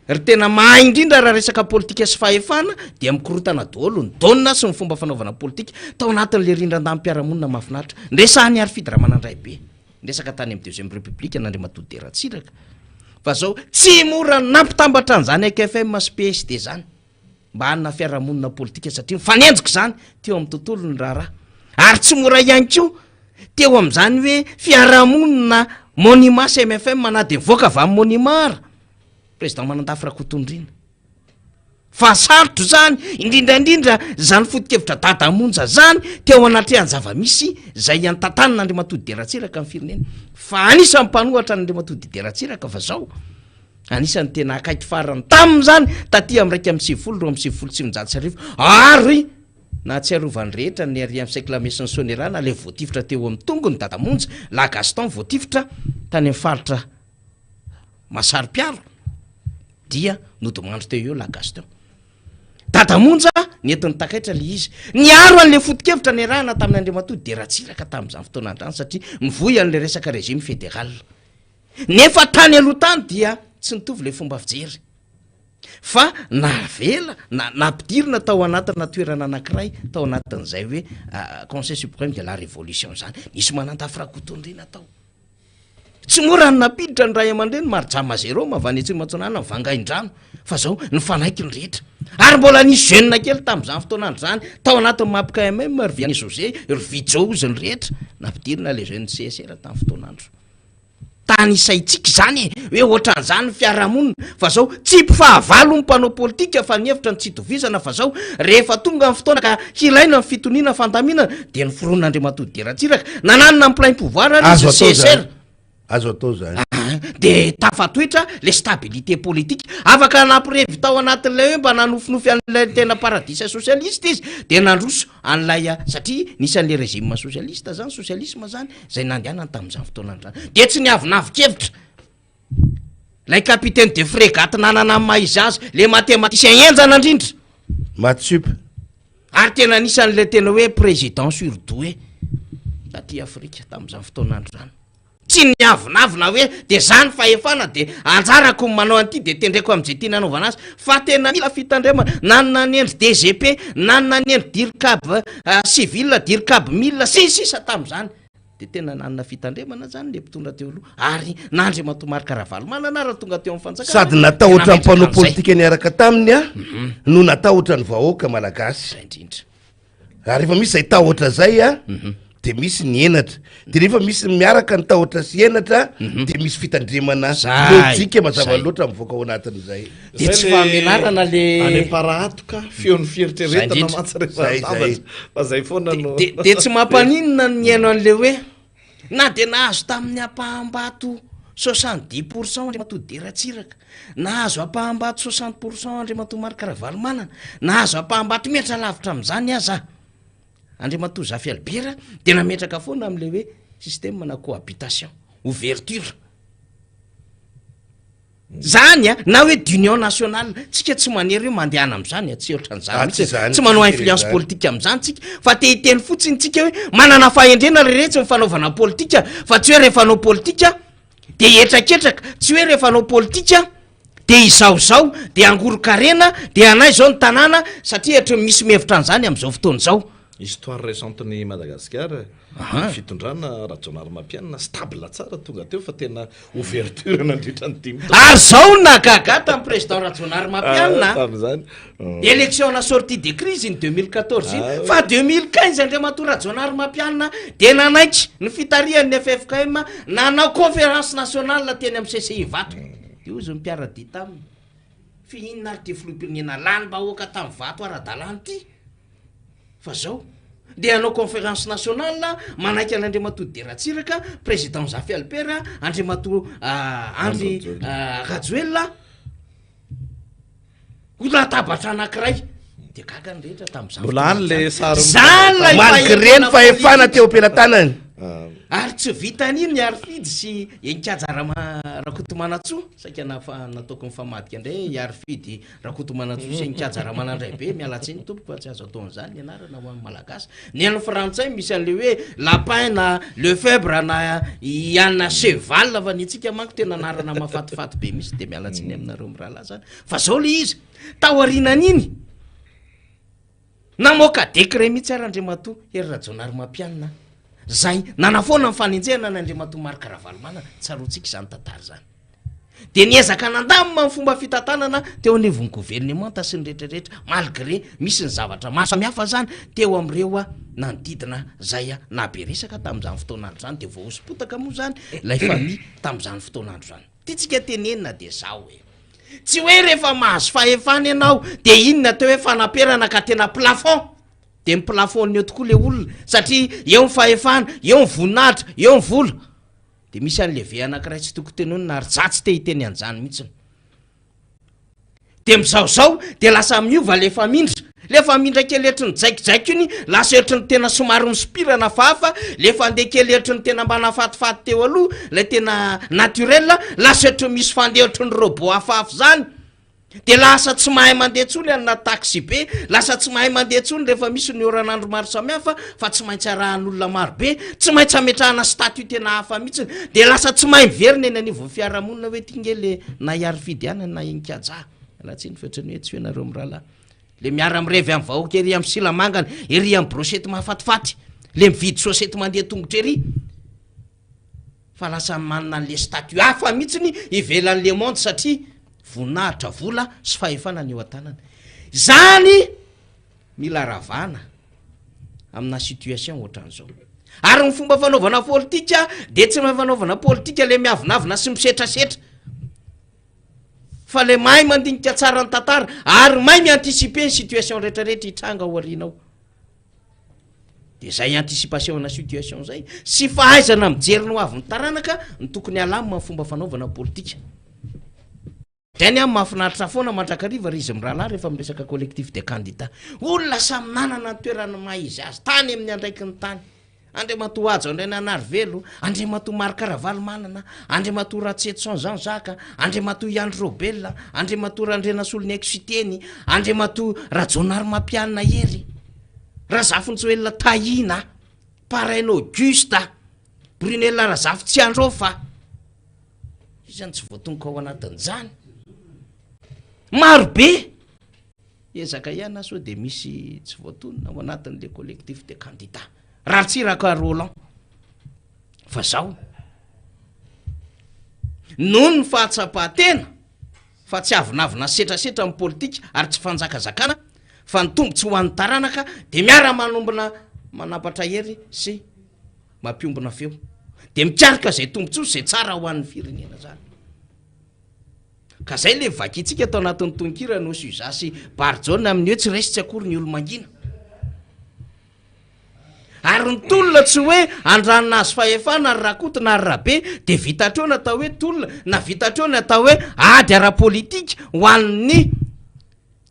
ry tena mahay indrindra raha resaka politika sy fahefana dia mikorotana daholo ny dona sy ny fomba fanaovana politika tao anatin'le rindran-daham-piarahamonina mahafinaritra. Niresahan'i Harifidy Ramanandraibe, niresaka tany amin'ny deuxième république an'Andriamatoa Didier Ratsiraka fa zao tsy mora nampitambatra an'izany AKFM sy PSD zany. mba hanana fiarahamonina politika satria mifanenjika izany teo amin'ny tontolo ny raharaha ary tsy mora ihany koa teo amin'izany hoe fiarahamonina Monima sy MFM na dia mivoaka avy amin'ny Monima ara président Manandafy Rakotondrina fa sarotra izany indrindra indrindra izany foto-kevitra Dada Monja zany teo anatrehan'ny zava-misy izay antantanan'Andriamatoa Didier Ratsiraka ny firenena fa anisan'ny mpanohatra an'Andriamatoa Didier Ratsiraka fa zao Anisan'ny tena akaiky farany taminy izany taty amin'ny 91 1992 ary nahatsiarovan'ny rehetra ny ary amin'ny cyclames ny Sonerana ilay voatifitra teo amin'ny tongony Dada Monja, La Gaston voatifitra tany amin'ny faritra. mahasaro-piaro dia nodimandry teo eo la Gaston. Dada Monja nentiny takaitra le izy. Niaro an'le foto-kevitra niarahana tamin'i Andriamatoa Didier Ratsiraka tamin'izany fotoana izany satria mivoy an'le resaka régime fédéral. Nefa tany aloha tany dia tsy nitovy le fomba fijery. Fa navela, na, nampidirina tao anatina toerana anankiray tao anatin'izay hoe Conseil suprême de la révolution izany. Nisy Manandafy Rakotonirina tao. Tsy mora ny nampiditra ny ray aman-dreny Marijama Jérôme avy any Atsimo Atsinanana Vangaindrano fa zao nifanaiky ny rehetra. Ary mbola nisy jeune kely tamin'izany fotoan'andro izany tao anatin'ny Mapkmm ry Vianney José, ry Vijo ozy ny rehetra nampidirina le jeune CSR tamin'ny fotoan'andro. Tanisaintsika izany e, hoe ohatran'izany ny fiarahamonina fa zao tsy mpifahavalo ny mpanao politika fa ny hevitra no tsy itovizana fa zao rehefa tonga ny fotoana ka hilaina ny fitoniana fandaminana dia noforonon'Andriamatoa Didier Ratsiraka nananana ny plein pouvoir ary Azo izy atao CSR. zany. Azo atao zany. Ah, dia tafatoetra le stabilité politique. Afaka nampirevy tao anatin'ilay hoe mba nanofinofy an'ilay tena paradisa socialiste izy dia nandroso an'ilay ah, satria nisy an'ilay régime socialiste zany, socialisme zany izay nandehanany tamin'izany fotoana izany. Dia tsy niavonavon-kevitra. Ilay capitaine de frégate nanana ny maha izy azy, le mathématicien henjana indrindra. Maths sup. Ary tena anisan'ilay tena hoe président surdoué taty Afrika tamin'izany fotoan'andro izany. Tsy niavonavona hoe dia za ny fahefana dia anjarako ny manao an'ity dia tendreko amin'izay tiana hanaovana azy fa tena mila fitandremana na ny nanendry DGP na ny nanendry dircab civil, dircab mil sy ny sisa tamin'izany. Dia tena nanana fitandremana zany le mpitondra teo aloha ary na Andriamatoa Marc Ravalomanana ary tonga teo amin'ny fanjakana Sady dia natahotra ny nametraka mpanao an'izay. politika niaraka taminy a no natahotra ny vahoaka malagasy. Zay indrindra. Ary rehefa misy zay tahotra zay a de misy ny henatra. De rehefa misy miaraka ny tahotra sy henatra de misy fitandremana Zay, lojika mazava zay. loatra mivoaka ao anatin'izay. Dia Zay tsy le fahamenarana le any am-parahatoka feon'ny Zay fieritreretana indrindra. mantsy rehefa Zay, zay. atambatra fa zay foana no De de tsy mampaninona ny mihaino an'le hoe na dia nahazo tamin'ny ampaham-bato 70% Andriamatoa Didier Ratsiraka, nahazo ampaham-bato 60% Andriamatoa Marc Ravalomanana, nahazo ampaham-bato mihoatra lavitra amin'izany aza Andriamatoa Zafy Albert dia nametraka foana amin'ilay hoe système na cohabitation, ouverture. Zany a, na hoe d'union nationale, tsika tsy manery hoe mandehana am'zany a, tsy ohatran'zany Ah, tsy mihitsy, zany, tsy manao tsy influence zany. politique am'zany tsika, fa te hiteny fotsiny tsika hoe manana fahendrena ry retsy ny fanaovana politika, fa tsy hoe rehefa hanao politika de hihetraketraka, tsy hoe rehefa hanao politika de izaozao, de hangoron-karena, de anay zao ny tanàna, satria hatry ny misy mihevitra an'zany am'zao fotoana izao. Histoire récente ny Madagasikara, ny fitondrana Rajaonarimampianina stable tsara tonga teo fa tena ouverture nandritra ny dimy taona. Ary zao no nahagaga ahy tamin'ny président Rajaonarimampianina Ah, tamin'izany. Élection na sortie de crise iny 2014 iny, Ah, oui. fa 2015 Andriamatoa Rajaonarimampianina dia nanaiky ny fitarihan'ny ffkm nanao conférence nationale teny amin'ny CCI Ivato. Dia hoy izy ny mpiara-dia taminy, fa inona ary ity filoham-pirenena lanim-bahoaka tamin'ny vato ara-dalàna ity? Fa zao, ndeha hanao conférence nationale manaiky an'Andriamatoa Didier Ratsiraka, président Zafy Albert, Andriamatoa Andry Rajoelina ho latabatra anankiray. Dia gaga ny rehetra tamin'izany Mbola any le fotoana sary izany. Zany ilay Malgré ny fahefana teo am-pelatanany. Ary tsy vitan'iny ny Harifidy sy Enikaja Rama Rakotomanantsoa, saika nafa- nataoko nifamadika indray Harifidy Rakotomanantsoa sy Enikaja Ramanandraibe, miala tsiny tompoko fa tsy azo atao an'izany ny anarana ho an'ny Malagasy. Ny an'ny Frantsay misy an'ilay hoe Lapin na Lefebvre na Yann Cheval fa ny antsika manko tena anarana mahafatifaty be mihitsy dia miala tsiny aminareo mirahalahy zany. Fa zao le izy, taorianan'iny, namoaka décret mihitsy ary Andriamatoa Hery Rajaonarimampianina zay nanafoana ny fanenjehana an'Andriamatoa Marc Ravalomanana, tsaroantsika izany tantara izany. Dia niezaka nandamina ny fomba fitantanana teo anivon'ny governemanta sy ny rehetra rehetra malgré misy ny zavatra maro samihafa zany teo amin'ireo nanodidina zay nahabe resaka tamin'izany fotoan'andro izany dia voahoso-potaka moa zany ilay famille tamin'izany fotoan'andro izany. Tiantsika tenenina dia zao e, tsy hoe rehefa mahazo fahefana ianao dia iny ny atao hoe fanaperana ka tena plafond, dia mi-plafond eo tokoa le olona satria eo ny fahefana, eo ny voninahitra, eo ny vola. Dia misy an'le V anankiray tsy toko tenonina ary za tsy te hiteny an'izany mihitsiny. Dia mizaozao dia lasa miova le famindra. Le famindra kely ohatry ny jaikojaiko iny lasa ohatry ny tena somary misopirana hafahafa, le fandeha kely ohatry ny tena mba nahafatifaty teo aloha, ilay tena naturel, lasa ohatry ny misy fandeha ohatry ny robot hafahafa izany. De lasa tsy mahay mandeha intsony any anaty taxi-be, lasa tsy mahay mandeha intsony rehefa misy ny oran'andro maro samihafa fa tsy maintsy arahan'olona maro be, tsy maintsy ametrahana statut tena hafa mihitsy, de lasa tsy mahay miverina eny anivon'ny fiarahamonina hoe ty nge le na i Harifidy ihany na i Nikaja, miala tsiny fa ohatran'ny hoe tsy hoe nareo mirahalahy, le miara-mirevy amin'ny vahoaka ery amin'ny silamangany, ery amin'ny brochette mahafatifaty, le mividy sosety mandeha tongotra ery. Fa lasa manana an'le statut hafa mihitsiny ivelan'le monde satria voninahitra, vola sy fahefana ny eo an-tanana. Izany mila ravana amina situation ohatran'izao. Ary ny fomba fanaovana politika dia tsy mahay fanaovana politika le miavonavona sy misetrasetra fa le mahay mandinika tsara ny tantara ary mahay mi-anticiper ny situation rehetrarehetra hitranga ao aoriana ao. De zay anticipation ana situation zay sy fahaizana mijery ny ho avin'ny taranaka no tokony halamina ny fomba fanaovana politika. Zay ny ahy mahafinaritra foana mandrakariva ry izy mirahalahy rehefa miresaka collectif des candidats. Olona samy nanana ny toerany maha izy azy tany amin'ny andraikiny tany. Andriamatoa Hajo Andriananarivelo, Andriamatoa Marc Ravalomanana, Andriamatoa Ratsietison Jean Jacques, Andriamatoa Iandry Robel, Andriamatoa Randrianasoloniaiko Siteny, Andriamatoa Rajaonarimampianina Hery, Razafinjoelina Tahina, Paraina Auguste, Brunella Razafitsiandraofa. Iza no tsy voatonoko ao anatin'izany? Maro be! Ezaka ihany aho sao dia misy tsy voatonona ao anatin'le collectif de candidats. Ratsiraka Roland. Fa zao, noho ny fahatsapan-tena fa tsy avonavona setrasetra ny politika ary tsy fanjakazakana fa ny tombontsoa ho an'ny taranaka dia miara-manombina manampatra hery sy mampiombona feo. Dia mikaroka izay tombontsoa sy izay tsara ho an'ny firenena zany. Ka zay le vakintsika tao anatin'ny tononkira Nosy Uza sy Barijaona amin'ny hoe tsy resy tsy akory ny olo-mangina. Ary ny tolona tsy hoe andranona azy fahefana ry Rakoto na ry Rabe dia vita hatreo ny atao hoe tolona na vita hatreo ny atao hoe ady ara-politika ho an'ny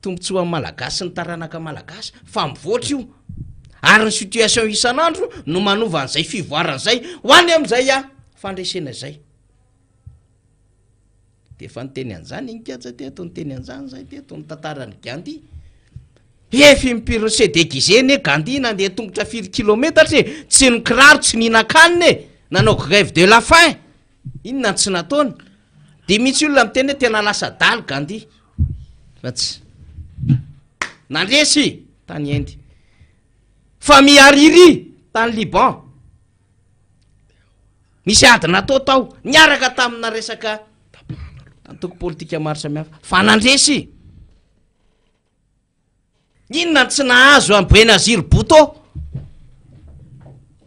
tombontsoan'ny Malagasy sy ny taranaka Malagasy fa mivoatra io. Ary ny situation isan'andro no manova an'izay fivoarana izay ho any amin'izay fandresena izay. Dia efa niteny an'izany i Nikaja teto, niteny an'izany izahay teto, ny tantaran'i Gandhi. Efa impiry se déguisé anie Gandhi nandeha tongotra firy kilometatra e, tsy nikiraro, tsy nihinan-kanina e, nanao grève de la faim. Inona no tsy nataony? Dia misy olona miteny hoe tena lasa adala Gandhi. Fa tsy nandresy tany Inde. Famille Hariri tany Liban. Nisy ady natao tao, niaraka tamina resaka antoko politika maro samihafa, fa nandresy. Inona no tsy nahazo an'i Benazir Bhutto?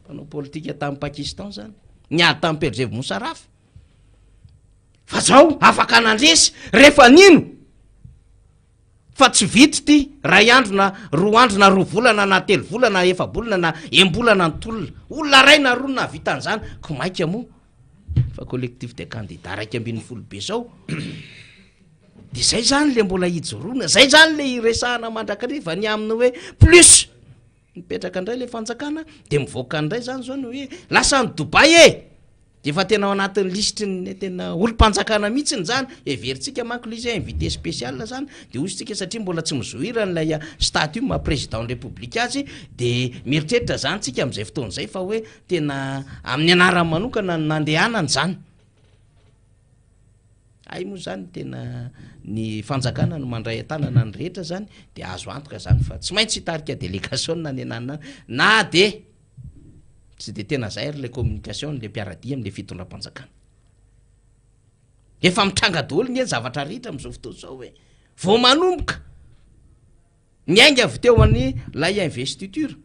Mpanao politika tamin'i Pakistan zany, niady tamin'i Pervez Musharraf. Fa zao afaka nandresy rehefa nino. Fa tsy vita ity, ray andro na roa andro na roa volana na telo volana na efa-bolana na enim-bolana ny tolona. Olona ray na roa no nahavita an'izany, ko maika moa fa collectif des candidats 11 be zao. De zay zany le mbola ijoroana, zay zany le iresahana mandrakariva ny amin'ny hoe plus mipetraka indray le fanjakana de mivoaka indray zany zao ny hoe lasa any Dubaï e! De efa tena ao anatin'ny lisitry ny tena olom-panjakana mihitsiny zany, heverintsika manko le izy hoe invité spécial zany, de hozy tsika satria mbola tsy mizohira an'ilay statut maha président ny république azy de mieritreritra zany tsika amin'izay fotoana izay fa hoe tena amin'ny anarany manokana no nandehanany zany. Hay moa zany tena ny fanjakana no mandray an-tanana ny rehetra zany de azo antoka zany fa tsy maintsy hitarika délégation any ananona any na de Tsy dia tena zay ary le communication le mpiaradia amle fitondram-panjakana. Efa mitranga daholo nge ny zavatra rehetra amzao fotoana zao e. Vao manomboka miainga avy teo any lay investiture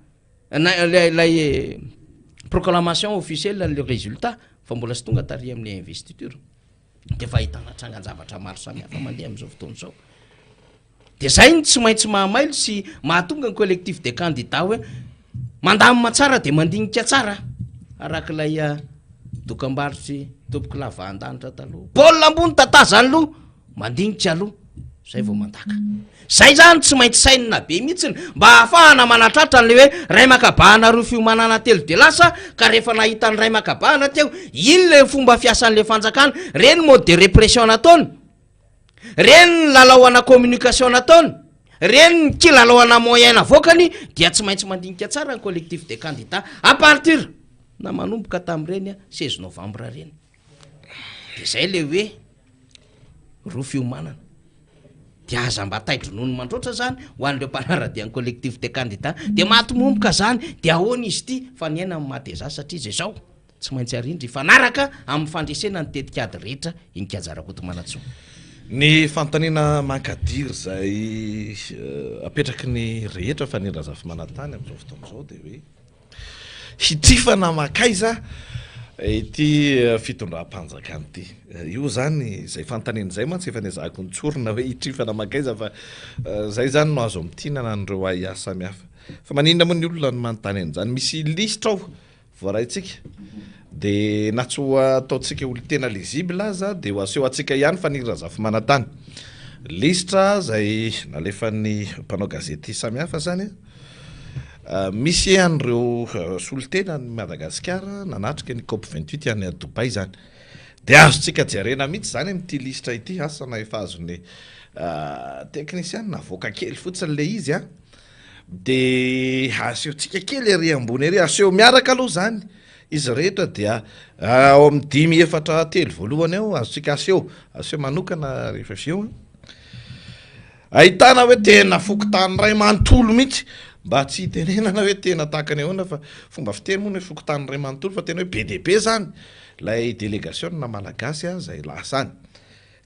na lay lay proclamation officielle le résultat fa mbola tsy tonga tary amle investiture de efa ahitana trangan-javatra maro samihafa mandeha amzao fotoana zao. Dia zay no tsy maintsy mahamailo sy mahatonga ny collectif des candidats hoe mandamina tsara dia mandinika tsara araka ilay dokambarotry tompoko lava an-danitra taloha. Baolina ambony tatazany loha, mandinika aloha. Zay vao mandaka. Zay zany tsy maintsy sainina be mihitsiny mba hahafahana manatratra an'le hoe ray makabahana roa fiomanana telo de lasa ka rehefa nahita ny ray makabahana teo iny le fomba fiasan'le fanjakana, reny mode de répression nataony, reny ny lalao ana communication nataony, reny ny kilalao ana moyen navoakany dia tsy maintsy mandinika tsara ny collectif des candidats à partir na manomboka tamin'ireny 16 novembre reny. De zay le hoe roa fiomanana. Dia aza mba tai-dronono mandroatra zany ho an'ireo mpanara-dia ny collectif des candidats. Dia maty momoka zany, dia ahoana izy ity fa ny aina no mahateza satria izay zao tsy maintsy arindra hifanaraka amin'ny fandresena ny tetikady rehetra iny Kianja Rakotomanantsoa. Ny fanontaniana mankadiry izay apetraky ny rehetra fa ny Razafimanantany amin'izao fotoana izao dia hoe. Hitrifana mankaiza ity fitondram-panjakana ity? Io izany, izay fanontaniana izay mantsy efa nezahako notsorina hoe hitrifana mankaiza fa izay izany no azo amintinana an'ireo ahiahy samihafa. Fa maninona moa ny olona no manontany an'izany? Misy lisitra ao voaraintsika dia na tsy ho ataontsika ho tena lisible aza dia ho aseho antsika ihany fa ny Razafimanantany. Lisitra izay nalefan'ny mpanao gazety samihafa izany. Misy an'ireo solontenan'i Madagasikara nanatrika ny Cop 28 any Dubaï izany. Dia azontsika jerena mihitsy izany amin'ity lisitra ity, asa na efa azon'ny teknisianina avoaka kely fotsiny ilay izy an. Dia asehontsika kely ery ambony ery, aseho miaraka aloha izany izy rehetra dia ao amin'ny dimy efatra telo voalohany ao azontsika aseho, aseho manokana rehefa avy eo an. Ahitana hoe tena fokontany iray manontolo mihitsy, mba tsy hitenenana hoe tena tahaka ny ahoana fa fomba fiteny moa ny hoe fokontany iray manontolo fa tena hoe be dia be izany ilay delegasiona malagasy izay lasa any.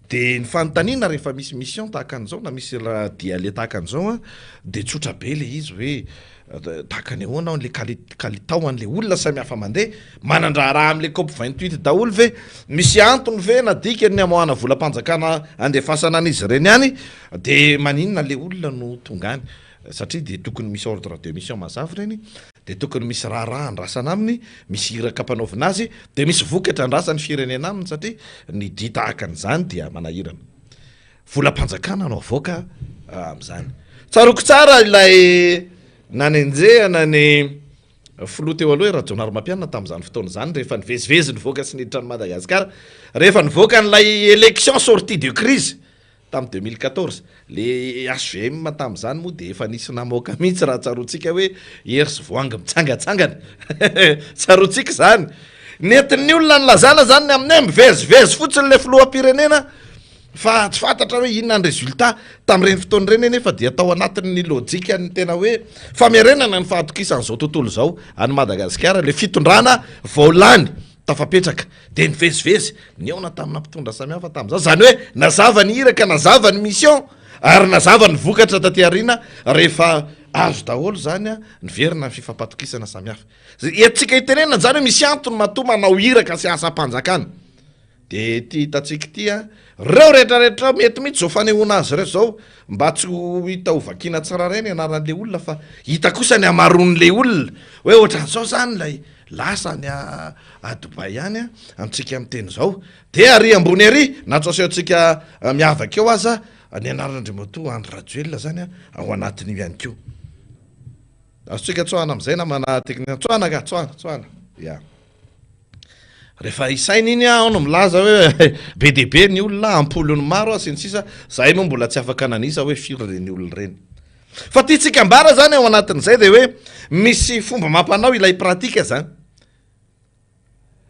Dia ny fanontaniana rehefa misy mission tahaka an'izao na misy dia aleha tahaka an'izao dia tsotra be ilay izy hoe Tahaka ny ahoana le kalitao an'le olona samy hafa mandeha? Manan-draharaha amin'le cop 28 daholo ve? Misy antony ve na dikany ny amoahana volam-panjakana andefasana an'izy ireny any? De maninona le olona no tonga any? Satria dia tokony misy ordre de mission mazava ireny, dia tokony misy raharaha andrasana aminy, misy iraka ampanaovina azy, dia misy vokatra andrasan'ny firenena aminy satria ny dia tahaka an'izany dia manahirana. Volam-panjakana no avoaka amin'izany. Tsaroako tsara ilay nanenjehana ny filoha teo aloha Rajaonarimampianina tamin'izany fotoana izany rehefa nivezivezy nivoaka sy niditra an'i Madagasikara, rehefa nivoaka an'ilay élection sortie de crise tamin'ny 2014. Le HVM tamin'izany moa dia efa nisy namoaka mihitsy raha tsaroantsika hoe Hery sy Voahangy mitsangatsangana. Tsaroantsika izany. Nentin'ny olona nilazana izany ny amin'ny hoe mivezivezy fotsiny ilay filoham-pirenena. Fa tsy fantatra hoe inona ny résultat tamin'ireny fotoana ireny anefa dia tao anatin'ny lojikan'ny tena hoe famerenana ny fahatokisan'izao tontolo izao an'i Madagasikara ilay fitondrana vao lany tafapetraka dia nivezivezy nihaona tamina mpitondra samihafa tamin'izany, izany hoe nazava ny iraka, nazava ny mission ary nazava ny vokatra taty aoriana rehefa azo daholo izany niverina ny fifampatokisana samihafa. Entintsika hitenenana izany hoe misy antony matoa manao iraka sy asam-panjakana. De ity hitantsika ity an, reo rehetra rehetra reo mety mihitsy zao fanehoana azy reo zao mba tsy ho hita ho vakiana tsirairay ny anaran'le olona fa hita kosa ny hamaroan'le olona hoe ohatran'izao zany ilay lasa any a Dubaï any an, amintsika miteny zao, de ary ambony ary na tsy asehontsika miavaka eo aza ny anaran'Andriamatoa Andry Rajoelina zany an ao anatin'io ihany koa. Azontsika tsoahana amin'izay namana teknisiana, tsoahana ka, tsoahana, tsoahana, ya. Rehefa isaina iny aho no milaza hoe be dia be ny olona, am-polony maro sy ny sisa, zahay moa mbola tsy afaka nanisa hoe firy ireny olona ireny. Fa tiantsika ambara zany ao anatin'izay dia hoe misy fomba mampanao ilay pratique zany.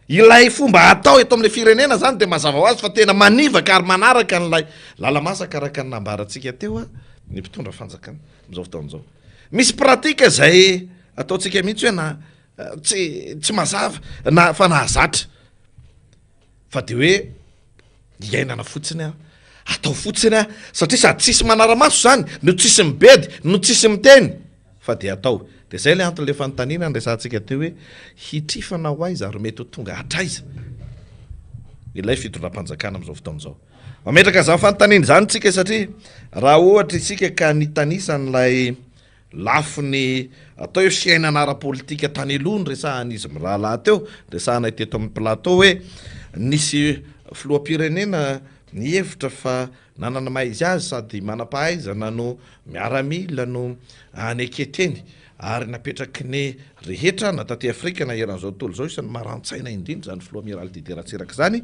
Ilay fomba atao eto amin'ilay firenena zany dia mazava ho azy fa tena manivaka ary manaraka an'ilay lala-masaka araka ny nambarantsika teo ny mpitondra fanjakana amin'izao fotoana izao. Misy pratique izay ataontsika mihitsy hoe na Tsy tsy mazava na fa nahazatra fa de hoe iainana fotsiny an, atao fotsiny an, satria sady tsisy manara-maso zany no tsisy mibedy no tsisy miteny fa de atao. De zay le anton'le fanontaniana niresahantsika teo hoe hitrifana ho aiza ary mety ho tonga hatraiza ilay fitondram-panjakana amin'izao fotoana izao. Mametraka an'izany fanontaniana izany tsika satria raha ohatra isika ka nitanisa an'ilay Lafiny atao hoe fiainana ara-politika tany aloha no resahan'izy mirahalahy teo, resahanay teto amin'ny plateau hoe nisy filoham-pirenena nihevitra fa nanana maha izy azy sady manam-pahaizana no miaramila no aneketeny ary napetraky ny rehetra na taty Afrika na eran'izao tontolo izao isan'ny maran-tsaina indrindra izany filoha Amiraly Didier Ratsiraka izany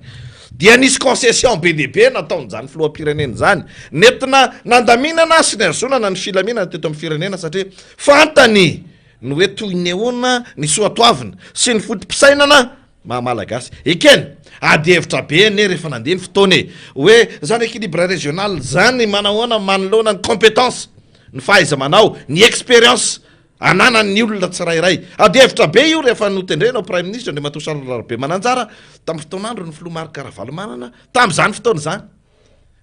dia nisy concession be dia be nataon'izany filoham-pirenena izany nentina nandaminana sy nihazonana ny filaminana teto amin'ny firenena satria fantany ny hoe toy ny ahoana ny soatoavina sy ny foto-pisainana maha Malagasy. Ekena, ady hevitra be anie rehefa nandeha ny fotoana e! Hoe zany équilibre régional zany manahoana manoloana ny compétence, ny fahaiza-manao, ny expérience ananan'ny olona tsirairay. Ady hevitra be io rehefa notendrena ho Praiminisitra Andriamatoa Charles Rabemananjara tamin'ny fotoan'andro ny Filoha Marc Ravalomanana tamin'izany fotoana izany.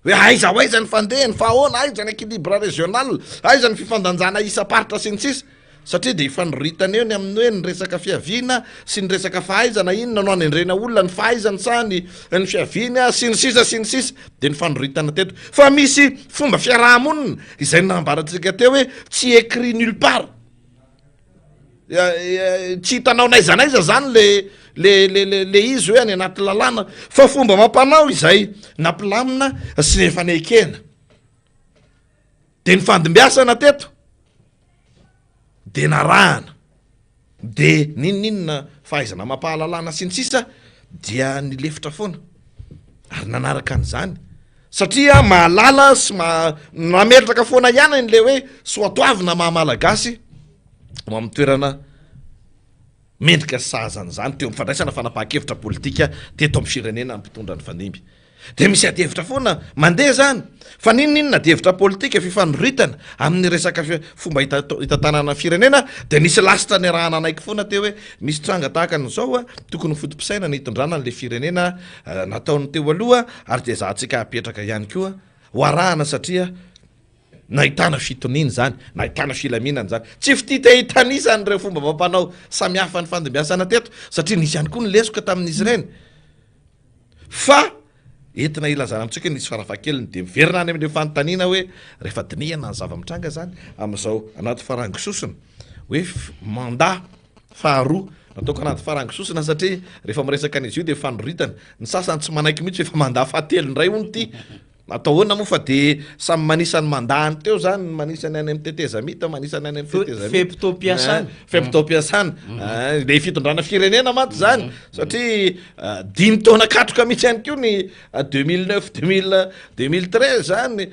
Hoe aiza ho aiza ny fandehany, fa ahoana, aiza ny équilibre régional, aiza ny fifandanjana isam-paritra sy ny sisa. Satria dia ifanoritana eo ny amin'ny hoe ny resaka fiaviana sy ny resaka fahaizana, inona no anendrena olona, ny fahaizany sa ny ny fiaviany sy ny sisa sy ny sisa. Dia nifanoritana teto. Fa misy fomba fiaraha-monina izay nambarantsika teo hoe tsy écrit nulle part. Tsy hitanao n'aiza n'aiza zany le le le le le izy hoe any anaty lalàna fa fomba amam-panao izay nampilamina sy ny efa nekena. De nifandimbiasana teto de narahana de n'inon'inona fahaizana amam-pahalalana sy ny sisa dia nilefitra foana ary nanaraka an'izany satria mahalala sy ma- nametraka foana ihany an'le hoe soatoavina maha malagasy ho amin'ny toerana mendrika sy sahaza an'izany teo amin'ny fandraisana fanapahan-kevitra politika teto amin'ny firenena ny mpitondra nifandimby. Dia misy adihevitra foana mandeha izany, fa n'inon'inona adihevitra politika, fifanoritana amin'ny resaka fomba hitantanana ny firenena, dia nisy lasitra niarahana nanaiky foana teo hoe misy tranga tahaka an'izao, tokony ho foto-pisainana hitondrana an'ilay firenena nataon'ny teo aloha ary dia ezahantsika hapetraka ihany koa ho arahana satria Nahitana fitoniana izany, nahitana filaminana izany. Tsy fitia te hitanisa an'ireo fomba amam-panao samihafa nifandimbiasana teto, satria nisy ihany koa ny lesoka tamin'izy ireny. Fa entina hilazana amintsika hoe nisy farafahakeliny, dia miverina any amin'ilay fanontaniana hoe rehefa dinihana ny zava-mitranga izany amin'izao anaty farango sosona, hoe mandat faharoa nataoko anaty farango sosona satria rehefa miresaka an'izy io dia fanoritana, ny sasany tsy manaiky mihitsy hoe efa mandat fahatelo indray hono ity. Atao ahoana moa fa de samy manisa ny mandat-ny teo zany, manisa ny any amin'ny tetezamita, manisa ny any amin'ny tetezamita. Fe-potoam-piasana. Fe-potoam-piasana. Le fitondrana firenena mantsy zany, satria dimy taona katroka mihitsy ihany koa ny 2009, 2013 zany,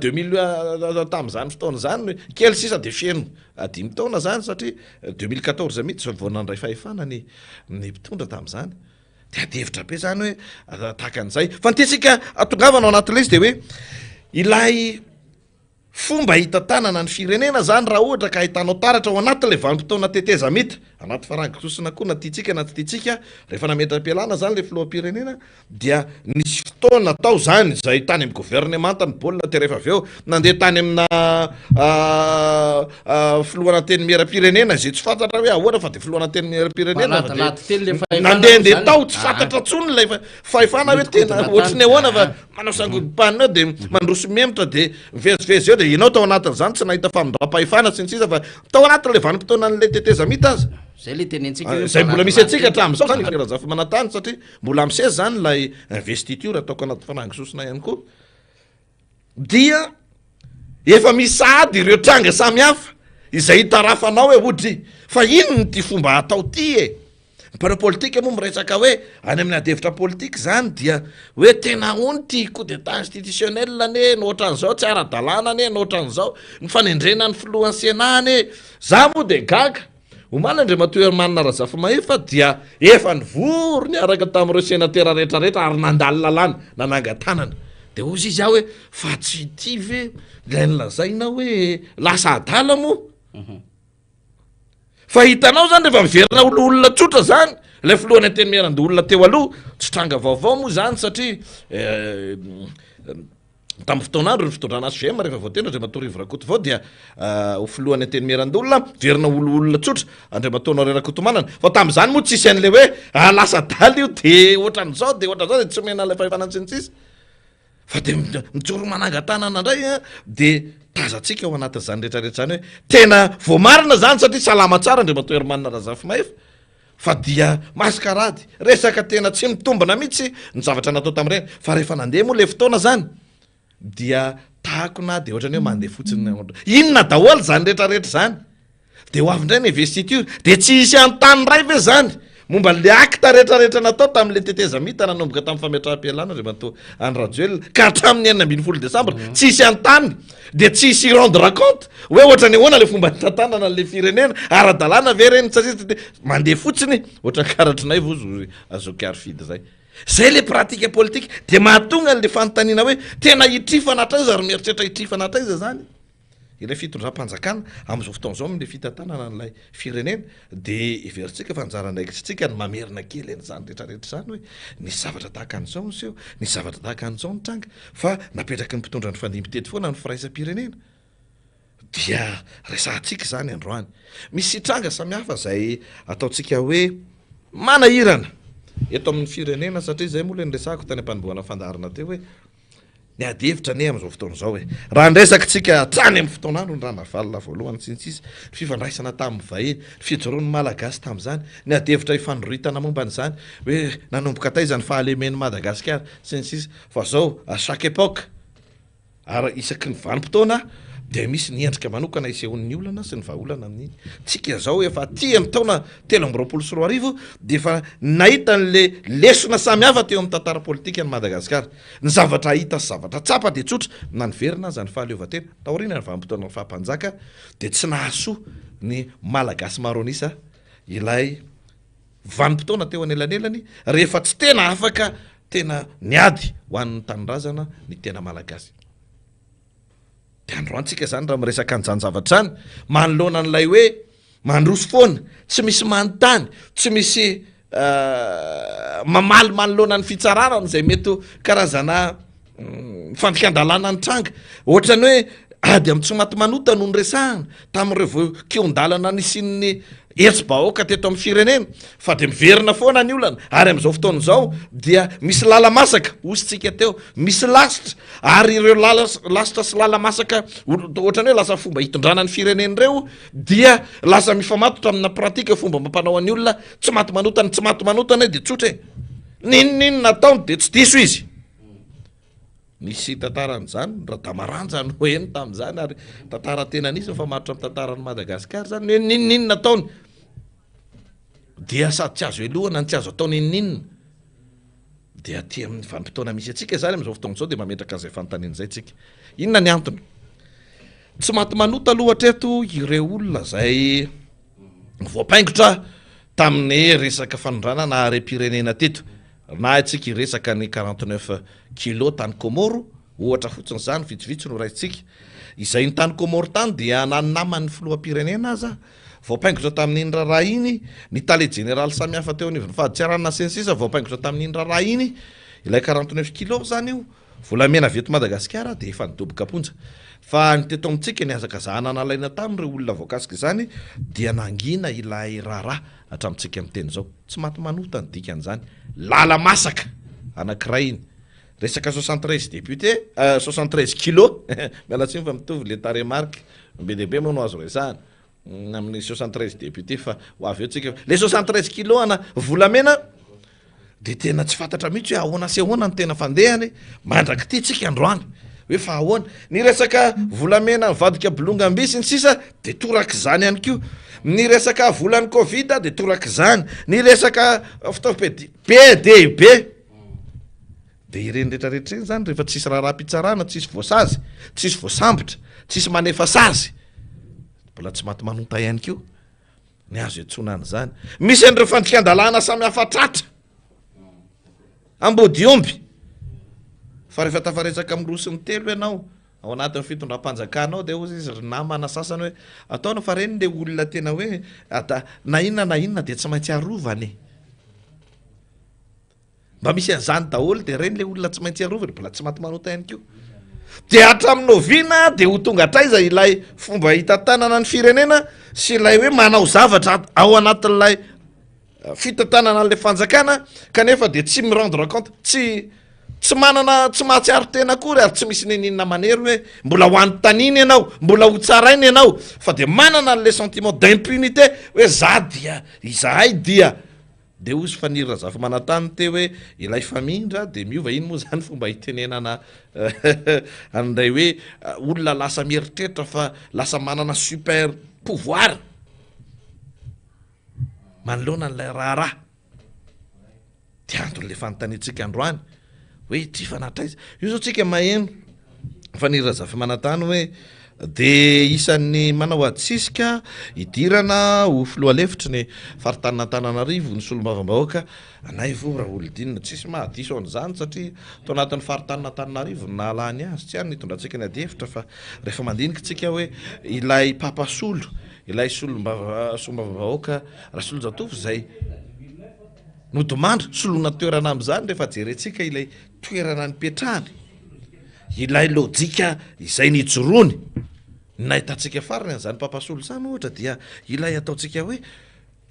2000 tamin'izany fotoana izany, kely sisa de feno dimy taona zany satria 2014 mihitsy vao nandray fahefana ny ny mpitondra tamin'izany. De ady hevitra be zany hoe tahaka an'izay. Fa ny tiantsika atongavana ao anatin'ilay izy de hoe ilay fomba hitantanana ny firenena zany raha ohatra ka ahitanao taratra ao anatin'ilay vanim-potoana tetezamita, anaty farango sosona koa na tiantsika na tsy tiantsika, rehefa nametra-pialana zany ilay filoham-pirenena dia nisy fotoana tao zany izay tany amin'ny governemanta ny baolina de rehefa avy eo nandeha tany amina filohan'antenimieram-pirenena izay tsy fantatra hoe ahoana fa de filohan'antenimieram-pirenena fa de nandehandeha tao tsy fantatra intsony ilay fahefana hoe tena ohatry ny ahoana fa manao sangodim-panina eo de mandroso mihemotra de mivezivezy eo de ianao tao anatin'izany tsy nahita famindram-pahefana sy ny sisa fa tao anatin'ilay vanim-potoanan'ilay tetezamita aza Zay le tenentsika hoe Zay mbola misy antsika hatramin'izao zany Razafimanantany satria mbola misesy zany ilay investiture ataoko anaty fanangy sosona ihany koa dia efa misy sahady ireo tranga samihafa izay hitarafanao hoe odry fa inona ity fomba atao ty e! Ny mpanao politika moa miresaka hoe any amin'ny adihevitra politika izany dia hoe tena ahoana ity coup d'etat institutionnel anie no ohatran'izao, tsy ara-dalàna anie no ohatran'izao, ny fanendrena ny filohan'ny Sénat anie. Za moa dia gaga Omaly Andriamatoa Herman Razafimahefa dia efa nivory niaraka tamin'ireo senatera rehetrarehetra ary nandalo lalàna, nanangan-tanana. Dia hozy izy aho hoe fa tsy ity ve ilay nolazaina hoe lasa adala moa? Fa hitanao izany rehefa miverina ho loholona tsotra izany ilay filohan'ny Antenimierandoholona teo aloha, tsy tranga vaovao moa izany satria Tamin'ny fotoan'andro ny fitondrana HVM rehefa voatendry Andriamatoa Rivo Rakotovao dia ho filohan'ny Antenimierandoholona, miverina ho loholona tsotra Andriamatoa Honoré Rakotomanana. Fa tamin'izany moa tsisy an'ilay hoe ah lasa adala io dia ohatran'izao dia ohatran'izao dia tsy omena an'ilay fahefana sy ny sisa. Fa dia mijoro manangan-tanana indray dia tazantsika ao anatin'izany rehetra rehetra izany hoe tena voamarina izany satria salama tsara Andriamatoa Herman Razafimahefa. Fa dia mascarade, resaka tena tsy mitombina mihitsy ny zavatra natao tamin'ireny. Fa rehefa nandeha moa ilay fotoana izany dia takona dia ohatran'ny hoe mandeha fotsiny. Inona daholo izany rehetra rehetra izany? Dia ho avy indray ny investiture, dia tsy hisy hanontany iray ve izany momba an'ilay acte rehetra rehetra natao tamin'ilay tetezamita nanomboka tamin'ny fametraham-pialana Andriamatoa Andry Rajoelina ka hatramin'ny 16 desambra, tsy hisy hanontany, dia tsy hisy hi-rendre compte hoe ohatran'ny ahoana ilay fomba nitantanana an'ilay firenena, ara-dalàna ve ireny satria tsy dia mandeha fotsiny ohatran'ny karatrinay vozo zoky Harifidy izay. Izay ilay pratique politique, dia mahatonga an'ilay fanontaniana hoe tena hitrifana hatraiza ary mieritreritra hitrifana hatraiza izany? Ilay fitondram-panjakana amin'izao fotoana izao amin'ilay fitantanana an'ilay firenena dia heverintsika fa anjara andraikitsika ny mamerina kely an'izany rehetra rehetra izany hoe nisy zavatra tahaka an'izao niseho, nisy zavatra tahaka an'izao nitranga fa napetraky ny mpitondra nifandimby teto foana ny firaisam-pirenena dia resahantsika izany androany. Misy tranga samihafa izay ataontsika hoe manahirana eto amin'ny firenena satria izay moa ilay niresahako tany am-panombohana fandaharana teo hoe Ny ady hevitra anie amin'izao fotoana izao e! Raha ny resaka tsika hatrany amin'ny fotoan'andro ny Ranavalona voalohany sy ny sisa, ny fifandraisana tamin'ny vahiny, ny fijoroan'ny Malagasy tamin'izany, ny ady hevitra ifanoritana momba an'izany, hoe nanomboka taiza ny fahalemen'i Madagasikara, sy ny sisa Fa zao, à chaque époque, ary isaky ny vanim-potoana dia misy ny endrika manokana isehoan'ny olana sy ny vahaolana amin'iny. Tsika izao efa aty amin'ny taona 2023 dia efa nahita an'le lesona samihafa teo amin'ny tantara politikan'i Madagasikara. Ny zavatra hita sy zavatra tsapa dia tsotra, na niverina aza ny fahaleovantena taorian'ny vanim-potoanan'ny faha-mpanjaka dia tsy nahasoa ny Malagasy maro an'isa ilay vanim-potoana teo anelanelany rehefa tsy tena afaka tena niady ho an'ny tanindrazana ny tena Malagasy. Dia androany tsika izany raha miresaka an'izany zavatra izany, manoloana an'ilay hoe mandroso foana, tsy misy manontany, tsy misy mamaly manoloana ny fitsarana amin'izay mety ho karazana fandikan-dalàna nitranga. Ohatran'ny hoe ady amin'ny tsy maty manota no niresahana tamin'ireo vao kihon-dalana nisian'ny hetsi-bahoaka teto amin'ny firenena fa dia miverina foana ny olana ary amin'izao fotoana izao dia misy lala-masaka, hoy isika teo, misy lasitra ary ireo lala lasitra sy lala-masaka ohatran'ny hoe lasa fomba hitondrana ny firenena ireo dia lasa mifamatotra amina pratique fomba mampanao an'ny olona tsy maty manota ny tsy maty manota anie dia tsotra e, n'inon'inona ataony dia tsy diso izy. Nisy tantaran'izany, Radamaranja no heno tamin'izany ary tantara tena nisy mifamatotra amin'ny tantaran'i Madagasikara izany, hoe n'inon'inona ataony dia sady tsy azo helohana no tsy azo atao n'inon'inona. Dia aty amin'ny vanim-potoana misy antsika izany amin'izao fotoana izao dia mametraka an'izay fanontaniana izay tsika. Inona ny antony? Tsy maty manota aloha hatreto ireo olona izay voapaingotra tamin'ny resaka fanondranana harem-pirenena teto. Na isika hiresaka ny 49 kilos tany Comores, ohatra fotsiny izany, vitsivitsy no raisintsika. Izay ny tany Comores tany dia na ny naman'ny filoham-pirenena aza voapaingotra tamin'iny raharaha iny, ny tale jeneraly samihafa teo anivon'ny fadintseranana sy ny sisa voapaingotra tamin'iny raharaha iny, ilay 49 kilos izany io, volamena avy eto Madagasikara dia efa nidoboka am-ponja. Fa ny teto amintsika nihazakazahana nalaina tamin'ireo olona voakasika izany dia nangina ilay raharaha hatramintsika miteny izao. Tsy maty manota ny dikan'izany. Lala-masaka anankiray iny. Resaka 73 députés, 73 kilos, miala tsiny fa mitovy le tarehimarika, be dia be moa no azo resahana amin'ny 73 députés fa ho avy eo tsika. Le 73 kilos ana volamena dia tena tsy fantatra mihitsy hoe ahoana sy ahoana ny tena fandehany mandrak'ity tsika androany hoe fa ahoana. Ny resaka volamena nivadika bolongam-by sy ny sisa dia torak'izany ihany koa. Ny resaka volan'ny covid dia torak'izany. Ny resaka fitaovam-piadiana be dia be. Dia ireny rehetra rehetra ireny izany rehefa tsisy raharaham-pitsarana, tsisy voasazy, tsisy voasambotra, tsisy manefa sazy, mbola tsy maty manota ihany koa ny azo iantsoana an'izany. Misy an'ireo fandikan-dalàna samy hafa tratra ambodiomby fa rehefa tafaresaka amin'ny roa sy ny telo ianao ao anatin'ny fitondram-panjakana ao dia hozy izy ry namana sasany hoe ataona fa ireny le olona tena hoe na inona na inona dia tsy maintsy arovana e. Mba misy an'izany daholo dia ireny le olona tsy maintsy arovana, mbola tsy maty manota ihany koa. Dia hatramin'ny oviana dia ho tonga hatraiza ilay fomba hitantanana ny firenena sy ilay hoe manao zavatra ao anatin'ilay eh, fitantanana an'ilay fanjakana kanefa dia tsy mi-rendre compte, tsy tsy manana tsy mahatsiaro tena akory ary tsy misy neninona manery hoe mbola ho anontaniana ianao, mbola ho tsaraina ianao fa dia manana an'ilay sentiment d'impunité hoe za dia izahay dia. Dia hozy Faniry Razafimanantany teo hoe ilay famindra dia miova, iny moa izany fomba itenenana an'ilay hoe olona lasa mieritreritra fa lasa manana super pouvoir manoloana an'ilay raharaha. Dia anton'ilay fanontaniantsika androany hoe ity fa natraiza? Io zao tsika maheno Faniry Razafimanantany hoe dia isan'ny manao adisisika hidirana ho filoha lefitry ny faritanin'Antananarivo ny solombavambahoaka Naivo Raholdina. Tsisy mahadiso an'izany satria tao anatin'ny faritanin'Antananarivo no nahalany azy. Tsy any no hitondrantsika ny adihevitra fa rehefa mandinika tsika hoe ilay Papa Solo, ilay solombavambahoaka Rasolonjatovo izay nodimandry, soloina toerana amin'izany rehefa jerentsika ilay toerana nipetrahany, ilay lojika izay nijoroany. Ny nahitantsika farany an'izany Papa Solo izany ohatra dia ilay ataontsika hoe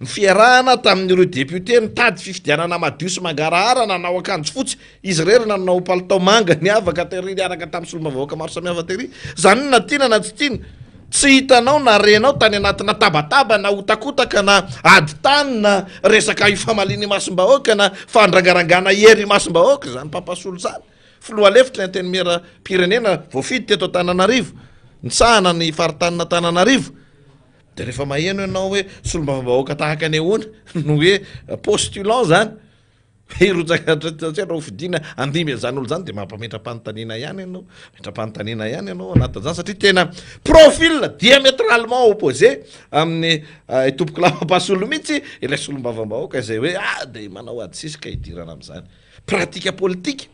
ny fiarahana tamin'ireo député nitady fifidianana madio sy mangarahara nanao akanjo fotsy, izy irery nanao palitao manga niavaka tery niaraka tamin'ny solombavambahoaka maro samihafa tery. Izany na tiana na tsy tiana. Tsy hitanao na renao tany anatina tabataba na hotakotaka na ady tany na resaka ifamaliana imasom-bahoaka na fandrangarangana hery imasom-bahoaka izany Papa Solo izany. Filoha lefitry ny Antenimieram-pirenena voafidy teto Antananarivo, nisahana ny faritanin'Antananarivo. Dia rehefa maheno ianao hoe solombavambahoaka tahaka ny ahoana no hoe postulant izany, Hirotsaka satria raha hofidiana handimby an'izany olona izany dia mampametra-panontaniana ihany ianao, metra-panontaniana ihany ianao ao anatin'izany satria tena profil diamétralement opposé amin'ny eh, itompokolahy Mampasolo mihitsy ilay solombavambahoaka izay hoe ah dia manao ady sisika hidirana amin'izany. Pratique politique.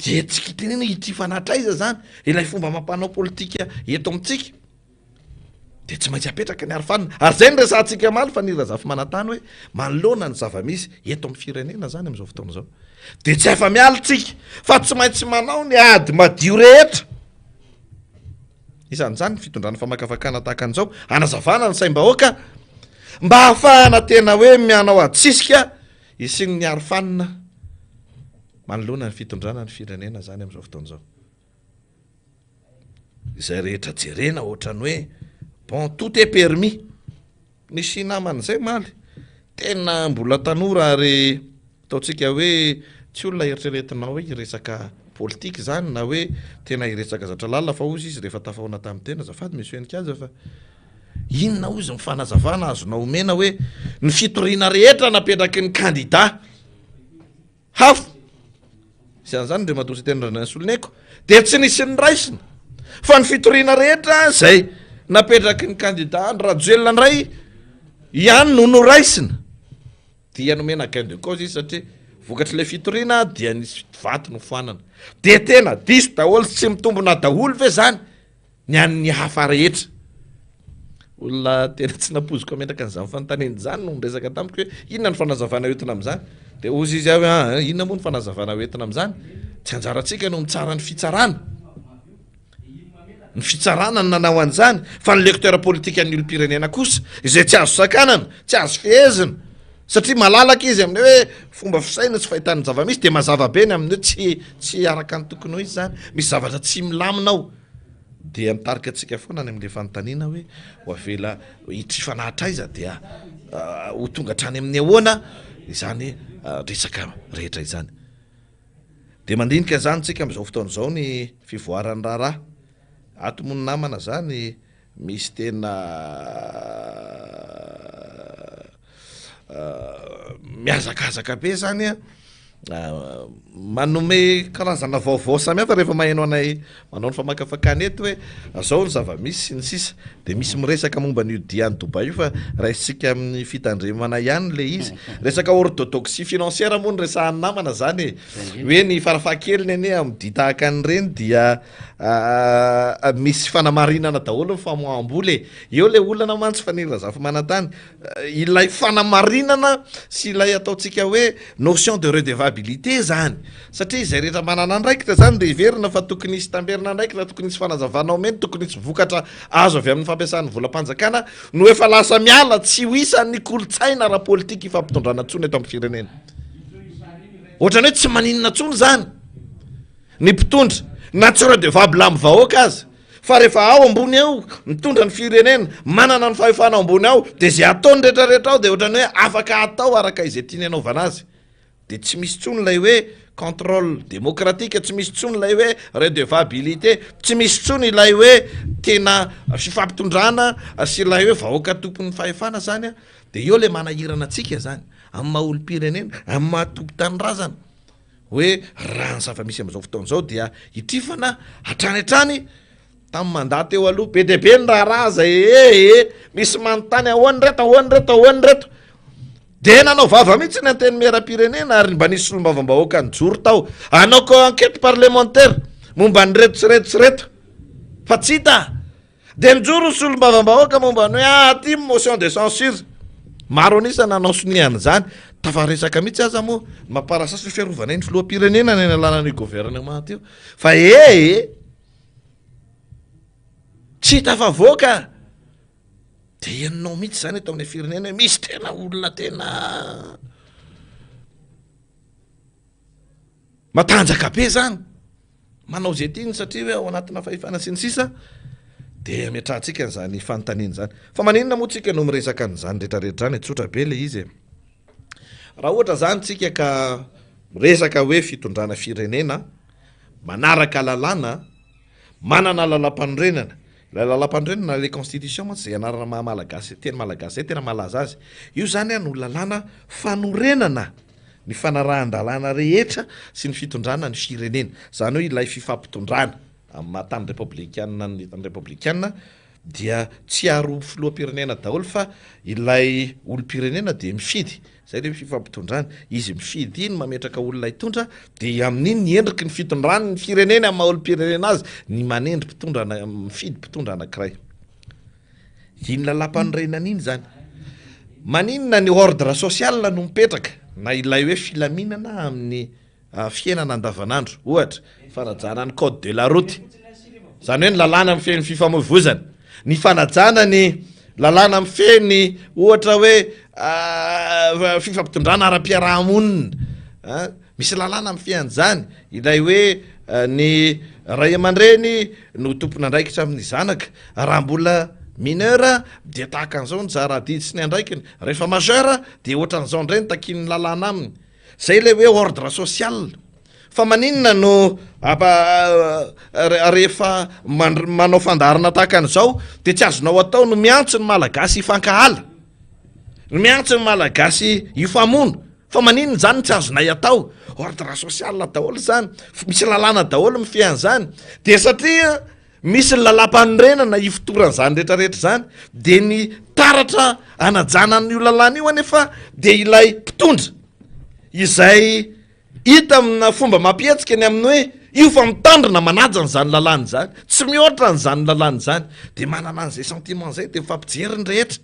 Dia tsy kitenena ity fanatraiza zany ilay fomba amam-panao politika eto amintsika. Dia tsy maintsy apetraka ny arofanina. Ary izay no resahantsika omaly fa ny Razafimanantany hoe manoloana ny zava-misy eto amin'ny firenena zany amin'izao fotoana izao. Dia tsy afa-miala tsika fa tsy maintsy manao ny ady madio rehetra. Isan'izany ny fitondrana famakafakana tahaka an'izao, hanazavana ny saim-bahoaka mba hahafahana tena hoe mianao adisisika hisian'ny arofanina manoloana ny fitondrana ny firenena zany amin'izao fotoana izao. Izay rehetra jerena ohatran'ny hoe bon tout est permis. Nisy namana izay omaly, tena mbola tanora ary ataontsika hoe tsy olona eritreretinao hoe hiresaka politika izany na hoe tena hiresaka zavatra lalina fa hozy izy rehefa tafahaona tamin'ny tena, azafady monsieur Heninkaja fa inona hozy ny fanazavana azonao omena hoe ny fitoriana rehetra napetraky ny kandida Hafa! Isan'izany Andriamatoa Siteny Randrianasoloniaiko dia tsy nisy niraisina fa ny fitoriana rehetra izay napetraky ny kandida Andry Rajoelina indray ihany no noraisina dia nomena gain de cause izy satria vokatr'ilay fitoriana dia nisy vato nofoanana. Dia tena diso daholo sy tsy mitombina daholo ve zany? Ny an'ny hafa rehetra. Olona tena tsy nampoiziko hametraka an'izany fanontaniana izany no niresaka tamiko hoe inona ny fanazavana hoentina amin'izany. Dia hozy izy aho hoe ah, inona moa ny fanazavana hoentina amin'izany? Tsy anjarantsika no mitsara ny fitsarana. Ny fitsarana no nanao an'izany, fa ny lecteur politikan'ny olom-pirenena kosa, izay tsy azo sakanana, tsy azo fehezina, satria malalaka izy amin'ny hoe fomba fisaina sy fahitany ny zava-misy, dia mazava be ny amin'ny hoe tsy tsy araka ny tokony ho izy izany. Misy zavatra tsy milamina ao. Dia mitarika antsika foana any amin'ilay fanontaniana hoe ho avela hitrifana hatraiza dia ho tonga hatrany amin'ny ahoana izany resaka rehetra izany. Dia mandinika izany tsika amin'izao fotoana izao ny fivoaran'ny raharaha. Ato moa ny namana izany misy tena mihazakazaka be zany a, manome karazana vaovao samihafa rehefa maheno anay manao ny famakafakana eto hoe zao ny zava-misy sy ny sisa, de misy miresaka momba an'io dia any Dubaï io fa raisintsika amin'ny fitandremana ihany le izy, resaka orthodoxie financière moa no resahan'ny namana zany e, hoe ny farafahakeliny anie amin'ny dia tahaka an'ireny dia misy fanamarinana daholo ny famoaham-bola e, eo le olana mantsy Faniry Razafimanantany. Ilay fanamarinana sy ilay ataontsika hoe notion de redevabilité zany, satria izay rehetra manana andraikitra zany dia heverina fa tokony hisy tamberina andraikitra, tokony hisy fanazavana omeny, tokony hisy vokatra azo avy amin'ny fampiasana ny volam-panjakana no efa lasa miala tsy ho isan'ny kolontsaina ara-politika ifampitondrana intsony eto amin'ny firenena. Ohatran'ny hoe tsy maninona intsony zany ny mpitondra na tsy redevable amin'ny vahoaka aza. Fa rehefa ao ambony ao, mitondra ny firenena, manana ny fahefana ao ambony ao, dia izay ataony rehetrarehetra ao dia ohatran'ny hoe afaka atao araka izay tiany hanaovana azy. Dia tsy misy intsony ilay hoe contrôle démocratique, tsy misy intsony ilay hoe redevabilité, tsy misy intsony ilay hoe tena fifampitondrana sy ilay hoe vahoaka tompon'ny fahefana zany an. Dia eo ilay manahirana antsika zany, amin'ny maha olom-pirenena, amin'ny maha tompon-tanindrazana. Hoe raha ny zava-misy amin'izao fotoana izao dia hitrifana hatrany hatrany tamin'ny mandat teo aloha. Be dia be ny raharaha izay ee, misy manontany ahoana ireto, ahoana ireto, ahoana ireto. Dia nanao vava mihitsy ny antenimieram-pirenena ary mba nisy solombavambahoaka nijoro tao hanao enquête parlementaire momba an'ireto sy ireto sy ireto fa tsy hita. Dia nijoro ny solombavambahoaka momba ny hoe ah aty ny motion de censure. Maro an'isa nanao sonia an'izany. Tafaresaka mihitsy aza moa ny mamparasasy ny fiarovana iny filoham-pirenena ny analana an'io gouvernement io. Fa ee e! Tsy tafavoaka. Dia henonao mihitsy izany eto amin'ny firenena hoe misy tena olona tena matanjaka be izany. Manao izay tiany satria hoe ao anatina fahefana sy ny sisa dia ametrahantsika an'izany fanontaniana izany. Fa maninona moa tsika no miresaka an'izany rehetrarehetra izany e? Tsotra be ilay izy e. Raha ohatra izany tsika ka miresaka hoe fitondrana firenena, manaraka lalàna, manana lalàmpanorenana, ilay lalàmpanorenana na ilay constitution mantsy izay anarana maha malagasy, teny malagasy izay tena mahalaza azy, io izany no lalàna fanorenana. ny fanarahan-dalàna rehetra sy ny fitondrana ny firenena, izany hoe ilay fifampitondrana amin'ny maha tany repoblikana ny tany repoblikana dia tsy ary ho filoham-pirenena daholo fa ilay olom-pirenena dia mifidy, izay ilay fifampitondrana, izy mifidy iny mametraka olona hitondra dia amin'iny ny endriky ny fitondrany ny fireneny amin'ny maha olom-pirenena azy ny manendry mpitondra mifidy mpitondra anankiray. Iny lalàmpanorenana iny izany. Maninona ny ordre social no mipetraka na ilay hoe filaminana amin'ny fiainana andavanandro. Ohatra, fanajana ny code de la route, izany hoe ny lalàna mifehy ny fifamoivoizana, ny fanajana ny lalàna mifehy ny ohatra hoe fifampitondrana ara-piaraha-monina. Misy lalàna mifehy an'izany, ilay hoe ny ray aman-dreny no tompon'andraikitra amin'ny zanaka, raha mbola mineur dia tahaka an'izao ny zara adidy sy ny andraikiny, rehefa majeur dia ohatran'izao indray ny takian'ny lalàna aminy. Izay ilay hoe ordre social. Fa maninona no rehefa manao fandaharana tahaka an'izao dia tsy azonao atao ny miantso ny Malagasy hifankahala, ny miantso ny Malagasy hifamono? Fa maninona izany no tsy azonay atao? Ordre social daholo izany, misy lalàna daholo mifehy an'izany. Dia satria misy ny lalàmpanorenana ifotoran'izany rehetrarehetra izany, dia ny taratra anajana an'io lalàna io anefa dia ilay mpitondra izay hita amina fomba mampihetsika ny amin'ny hoe io fa mitandrina manaja an'izany lalàna izany, tsy mihoatra an'izany lalàna izany. Dia manana an'izay sentiment izay dia mifampijery ny rehetra.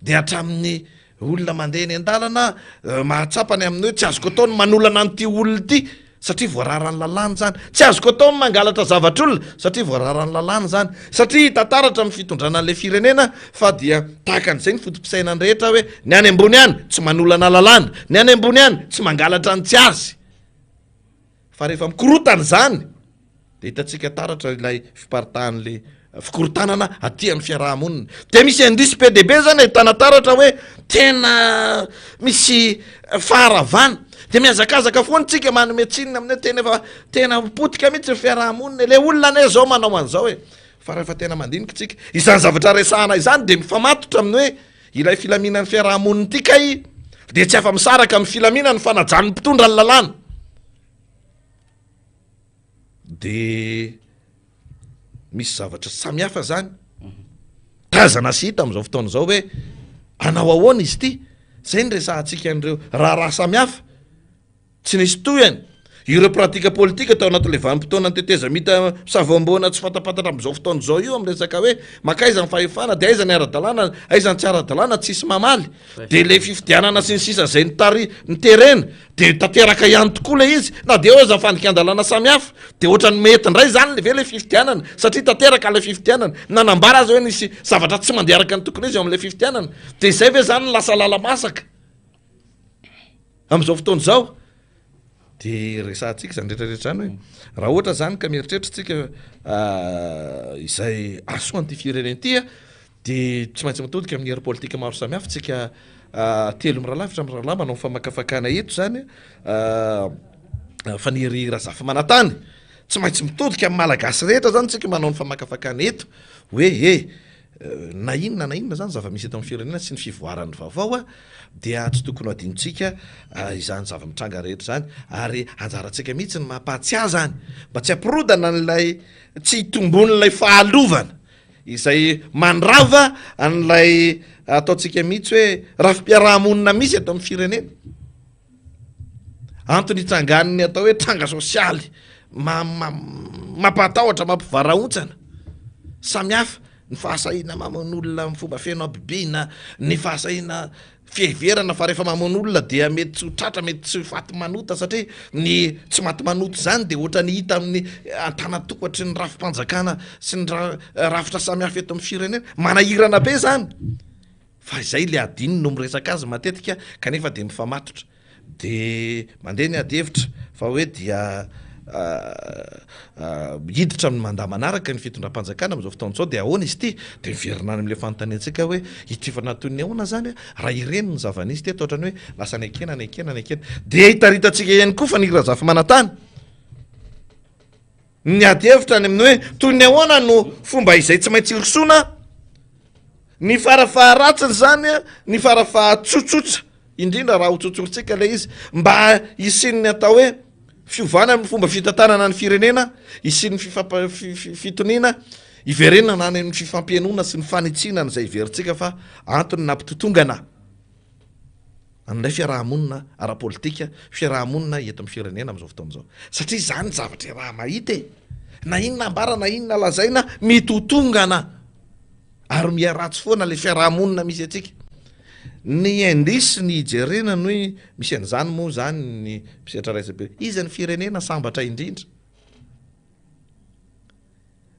Dia hatramin'ny olona mandeha eny an-dalana mahatsapa ny amin'ny hoe tsy azoko atao ny manolana an'ity olona ity satria voararan'ny lalàna izany. Tsy azoko atao ny mangalatra zavatr'olona satria voararan'ny lalàna izany. Satria hita taratra amin'ny fitondrana an'ilay firenena fa dia tahaka an'izay ny foto-pisainan'ny rehetra hoe ny any ambony any tsy manolana lalàna, ny any ambony any tsy mangalatra ny tsy azy. Fa rehefa mikorotana izany dia hitantsika taratra ilay fiparitahan'le fikorontanana aty amin'ny fiaraha-monina. Dia misy indice be dia be zany ahitana taratra hoe tena misy faharavana. Dia mihazakazaka foana tsika manome tsininy amin'ny hoe tena efa tena potika mihitsy ny fiaraha-monina. Ilay olona anie zao manao an'izao e. Fa rehefa tena mandinika tsika, izany zavatra resahana izany dia mifamatotra amin'ny hoe ilay filaminan'ny fiaraha-monina ity kay dia tsy afa-misaraka amin'ny filaminan'ny fanajan'ny mpitondra ny lalàna. De misy zavatra samihafa zany tazana sy hita am'izao fotoana izao hoe anao ahoana izy ity, zay ny resahantsika an'ireo raharaha samihafa tsy nisy tohiny, ireo pratika politika tao anatin'ilay vanim-potoana ny tetezamita misavoamboana tsy fantapantatra am'izao fotoana izao io amin'ny resaka hoe mankaiza ny fahefana de aiza ny ara-dalàna aiza ny tsy ara-dalàna tsisy mamaly de le fifidianana sy ny sisa zay nitari niterena De tanteraka ihany tokoa ilay izy na dia eo aza ny fandikan-dalàna samihafa. De ohatran'ny mety indray izany ve ilay fifidianana satria tanteraka ilay fifidianana. Nanambara aza hoe nisy zavatra tsy mandeha araka ny tokony izy eo amin'ilay fifidianana. De izay ve izany no lasa lala-masaka amin'izao fotoana izao? De resahantsika izany rehetra rehetra izany hoe raha ohatra izany ka mieritreritra tsika izay hahasoa an'ity firenena ity a, de tsy maintsy mitodika amin'ny hery politika maro samihafa tsika telo mirahalahy efatra mirahalahy manao ny famakafakana eto izany a, Faniry Razafimanantany, tsy maintsy mitodika amin'ny Malagasy rehetra izany tsika manao ny famakafakana eto hoe e, Na inona na inona izany zava-misy eto amin'ny firenena sy ny fivoaran'ny vaovao dia tsy tokony ho adinontsika izany zava-mitranga rehetra izany ary anjarantsika mihitsy ny mampahatsiahy izany mba tsy hampirodana an'ilay tsy hitombon'ilay fahalovana izay mandrava an'ilay ataontsika mihitsy hoe rafi-piarahamonina misy eto amin'ny firenena. Antony hitsangan'ny atao hoe tranga sosialy mampahatahotra, mampivarahontsana. Samy hafa ny fahasahiana mamono olona amin'ny fomba feno habibiana, ny fahasahiana fiheverana fa rehefa mamono olona dia mety tsy ho tratra, mety tsy ho faty manota satria ny tsy maty manota izany dia ohatran'ny hita amin'ny antanantokatry ny rafi-panjakana sy ny rafitra samihafa eto amin'ny firenena. Manahirana be izany. Fa izay le adino no miresaka azy matetika kanefa dia mifamatotra. De mandeha ny ady hevitra fa hoe dia hiditra amin'ny mandat manaraka ny fitondram-panjakana amin'izao fotoana izao dia ahoana izy ity? De miverina any amin'ilay fanontaniantsika hoe hitifana toy ny ahoana izany raha ireny ny zava-nisy teto ohatran'ny hoe lasa nekena nekena nekena. Dia hitaritantsika ihany koa Faniry Razafimanantany. Ny ady hevitra any amin'ny hoe toy ny ahoana no fomba izay tsy maintsy hirosoana, ny farafaharatsiny izany, ny farafahatsotsotra indrindra raha ho tsotsorintsika ilay izy, mba hisian'ny atao hoe fiovana amin'ny fomba fitantanana ny firenena, hisian'ny fifampa- fitoniana, hiverenana any amin'ny fifampihainoana sy ny fanitsiana an'izay heverintsika fa antony nampitotongana. an'ilay fiaraha-monina ara-politika, fiaraha-monina eto amin'ny firenena amin'izao fotoana izao. Satria izany zavatra iaraha-mahita e! Na inona ambara na inona lazaina, mitotongana ary miharatsy foana ilay fiaraha-monina misy antsika. Ny indice ny hijerena ny hoe misy an'izany moa izany ny mpisehatra iraisam-pirenena. Iza ny firenena sambatra indrindra?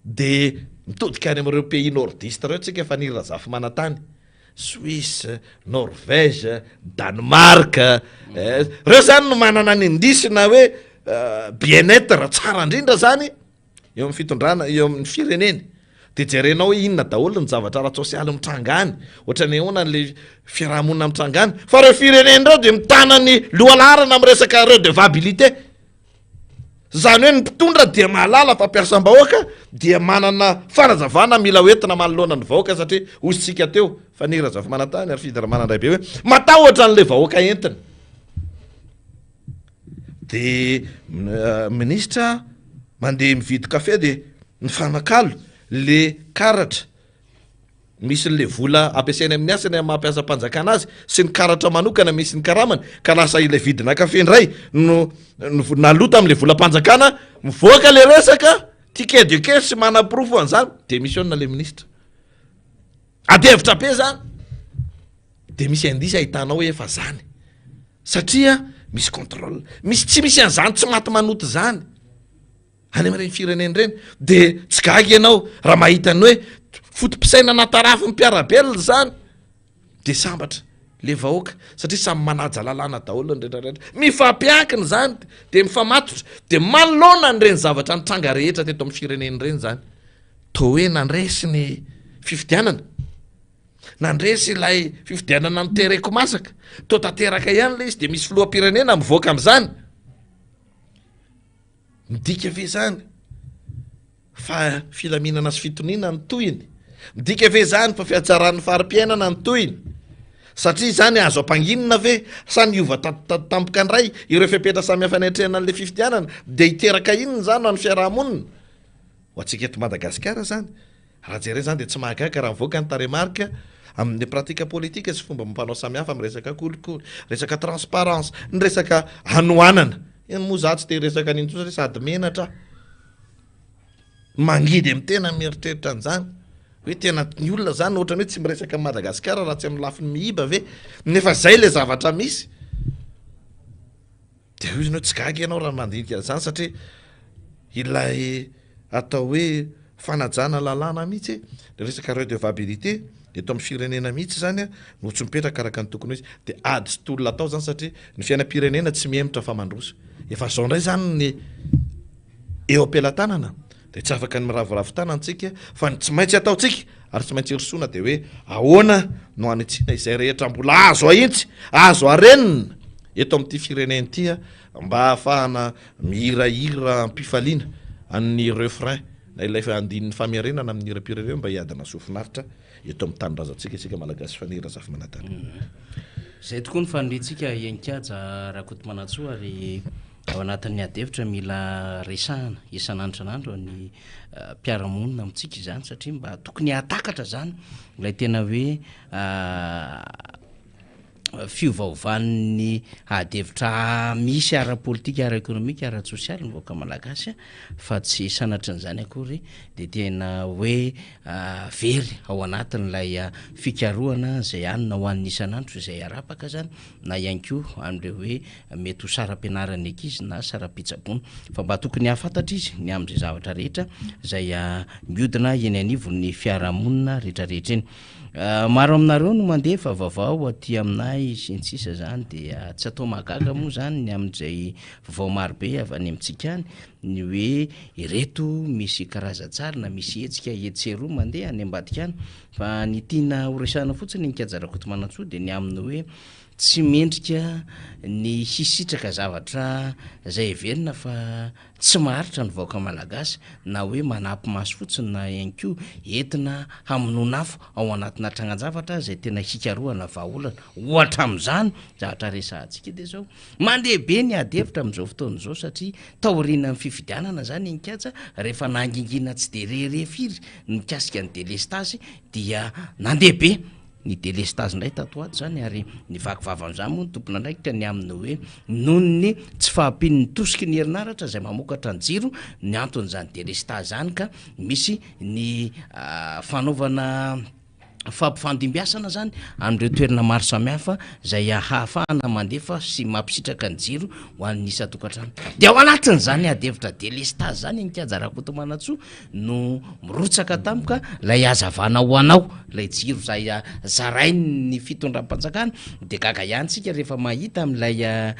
Dia mitodika any amin'ireo pays nordiste ireo tsika fa ny Razafimanantany, Suisse, Norvège, Danemark, ireo zany no manana ny indice na hoe bien être tsara indrindra zany eo amin'ny fitondrana, eo amin'ny fireneny. Dia jerenao hoe inona daholo ny zavatra ara-tsosialy mitranga any, ohatran'ny ahoana le fiarahamonina mitranga any. Fa ireo firenena ireo dia mitana ny lohalaharana amin'ny resaka redevabilité. Izany hoe ny mpitondra dia mahalala fa mpiasam-bahoaka dia manana fanazavana mila hoentina manoloana ny vahoaka satria hoy isika teo fa ny Razafimanantany ary Fidy Ramanandraibe hoe matahotra an'ilay vahoaka entina. Dia minisitra mandeha mividy kafe dia mifanakalo le karatra misy an'ilay vola ampiasainy amin'ny asany amin'ny maha mpiasam-panjakana azy sy ny karatra manokana misy ny karamany ka lasa ilay vidina kafe indray no naloa tamin'ilay volam-panjakana, mivoaka ilay resaka ticket de caisse sy manaporofo an'izany, démissionne ilay ministra. Ady hevitra be zany, de misy indice ahitanao hoe efa zany satria misy contrôle, misy tsy misy an'izany tsy maty manota izany. Any amin'ireny firenena ireny dia tsy gaga ianao raha mahita ny hoe foto-pisainana tarafin'ny mpiara-belona izany dia sambatra le vahoaka satria samy manaja lalàna daholo ny rehetra rehetra, mifampiankina izany dia mifamatotra dia manoloana an'ireny zavatra nitranga rehetra teto amin'ny firenena ireny izany toa hoe nandresy ny fifidianana, nandresy ilay fifidianana notereko masaka, toa tanteraka ihany ilay izy dia misy filoham-pirenena mivoaka amin'izany. Midika ve izany fa filaminana sy fitoniana ny tohiny? Midika ve izany fa fihatsaran'ny fari-piainana ny tohiny? Satria izany azo ampanginina ve sa niova tampoka indray ireo fepetra samihafa niatrehana an'ilay fifidianana? Dia hiteraka inona izany ho an'ny fiaraha-monina? Ho antsika eto Madagasikara izany? Raha jerena izany dia tsy mahagaga raha mivoaka ny tarehimarika amin'ny pratique politique sy fomba amam-panao samihafa amin'ny resaka kolikoly, resaka transparence, ny resaka hanoanana. Eny moa za tsy te hiresaka an'iny intsony satria sady menatra aho. Mangidy amin'ny tena mieritreritra an'izany. Hoe tena ny olona izany ohatran'ny hoe tsy miresaka amin'i Madagasikara raha tsy amin'ny lafiny miiba ve? Nefa izay ilay zavatra misy. Dia hoy izy hoe tsy gaga ianao raha mandinika an'izany satria ilay atao hoe fanajana lalàna mihitsy, ilay resaka redevabilité eto amin'ny firenena mihitsy izany no tsy mipetraka araka ny tokony ho izy. Dia ady sy tolona atao izany satria ny fiainam-pirenena tsy mihemotra fa mandroso. Efa izao indray izany ny eo am-pelatanana dia tsy afaka ny miraviravy tanana tsika fa ny tsy maintsy ataontsika ary tsy maintsy hirosoana dia hoe ahoana no hanitsiana izay rehetra mbola azo ahintsy, azo arenina eto amin'ity firenena ity mba hahafahana mihirahira am-pifaliana an'ny refrain na ilay andininy famerenana amin'ny hiram-pirenena mba hiadana soa finaritra eto amin'ny tanindrazantsika isika Malagasy Faniry Razafimanantany. Izay tokoa ny faniriantsika Heninkaja Rakotomanantsoa ary ao anatin'ny ady hevitra mila resahana isan'andro isan'andro ny mpiara-monina amintsika izany satria mba tokony hahatakatra izany ilay tena hoe fiovaovan'ny ady hevitra misy ara-politika, ara-ekonomika, ara-tsosialy ny vahoaka malagasy fa tsy sanatrin'izany akory dia tena hoe very ao anatin'ilay fikarohana izay hanina ho an'ny isan'andro izay arapaka izany na ihany koa an'ireo hoe mety ho saram-pianaran'ny ankizy na saram-pitsaboana fa mba tokony hahafantatra izy ny amin'izay zavatra rehetra izay mihodina eny anivon'ny fiarahamonina rehetrarehetra eny. Maro aminareo no mandefa vaovao aty aminay sy ny sisa zany dia tsy atao mahagaga moa zany ny amin'izay vaovao marobe avy any amintsika any ny hoe ireto misy karazan-tsary na misy hetsika etsy sy eroa mandeha any ambadika any fa ny tiana ho resahana fotsiny ny Kaja Rakotomanantsoa dia ny amin'ny hoe tsy mendrika ny hisitraka zavatra izay heverina fa Tsy maharitra ny vahoaka malagasy na hoe manapy maso fotsiny na ihany koa entina hamonoana afo ao anatina trangan-javatra izay tena hikarohana vahaolana. Ohatra amin'izany zavatra resahantsika dia izao, mandeha be ny ady hevitra amin'izao fotoana izao satria taorianan'ny fifidianana izany Inikatsa rehefa nangingina tsy dia re re firy ny mikasika ny delestazy dia nandeha be ny delestazy indray tato ho ato izany ary nivaky vava amin'izany moa ny tompon'andraikitra ny amin'ny hoe noho ny tsy fahampian'ny tosiky ny herinaratra izay mamokatra ny jiro ny anton'izany delestazy izany ka misy ny fanaovana fampifandimbiasana izany amin'ireo toerana maro samihafa izay hahafahana mandefa sy mampisitraka ny jiro ho an'ny isan-tokantrano. Dia ao anatin'izany ady hevitra delestazy izany i Mikanja Rakotomanantsoa no mirotsaka tampoka ilay hazavana ho anao, ilay jiro izay zarain'ny fitondram-panjakana, dia gaga ihany tsika rehefa mahita amin'ilay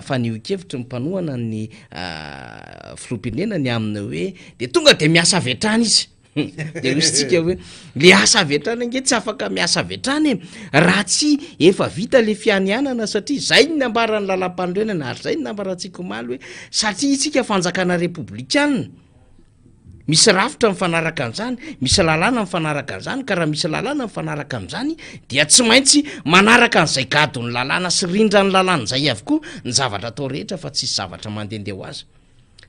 fanehoan-kevitry ny mpanohana ny filoham-pirenena ny amin'ny hoe dia tonga dia miasa avy hatrany izy. Dia hoy isika hoe le asa avy hatrany ange tsy afaka miasa avy hatrany e, raha tsy efa vita le fianianana satria izay ny nambaran'ny lalàmpanorenana ary izay ny nambarantsika omaly hoe satria isika fanjakana repoblikana, Misy rafitra mifanaraka amin'izany, misy lalàna mifanaraka amin'izany, ka raha misy lalàna mifanaraka amin'izany dia tsy maintsy manaraka an'izay gadon'ny lalàna sy rindran'ny lalàna izay avokoa ny zavatra atao rehetra fa tsisy zavatra mandehandeha ho azy.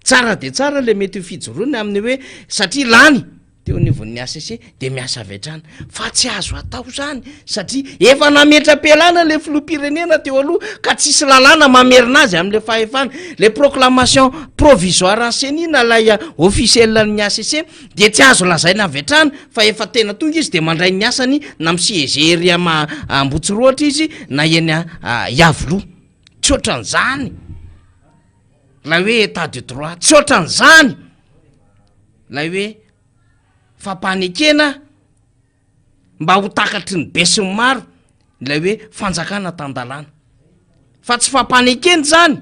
Tsara dia tsara ilay mety ho fijoroany amin'ny hoe satria lany teo anivon'ny HCC dia miasa avy hatrany fa tsy azo atao izany satria efa nametra-pialana ilay filoham-pirenena teo aloha ka tsisy lalàna mamerina azy amin'ilay fahefana. Ilay proclamation provisoire an'ny Ceni na ilay officiel an'ny HCC dia tsy azo lazaina avy hatrany fa efa tena tonga izy dia mandray ny asany na mi-siéger ery Ambotsirohatra izy na eny Iavoloha. Tsy ohatran'izany ilay hoe état de droit, tsy ohatran'izany ilay hoe fampanekena mba ho takatry ny besinimaro ilay hoe fanjakana tan-dalàna fa tsy fampanekena izany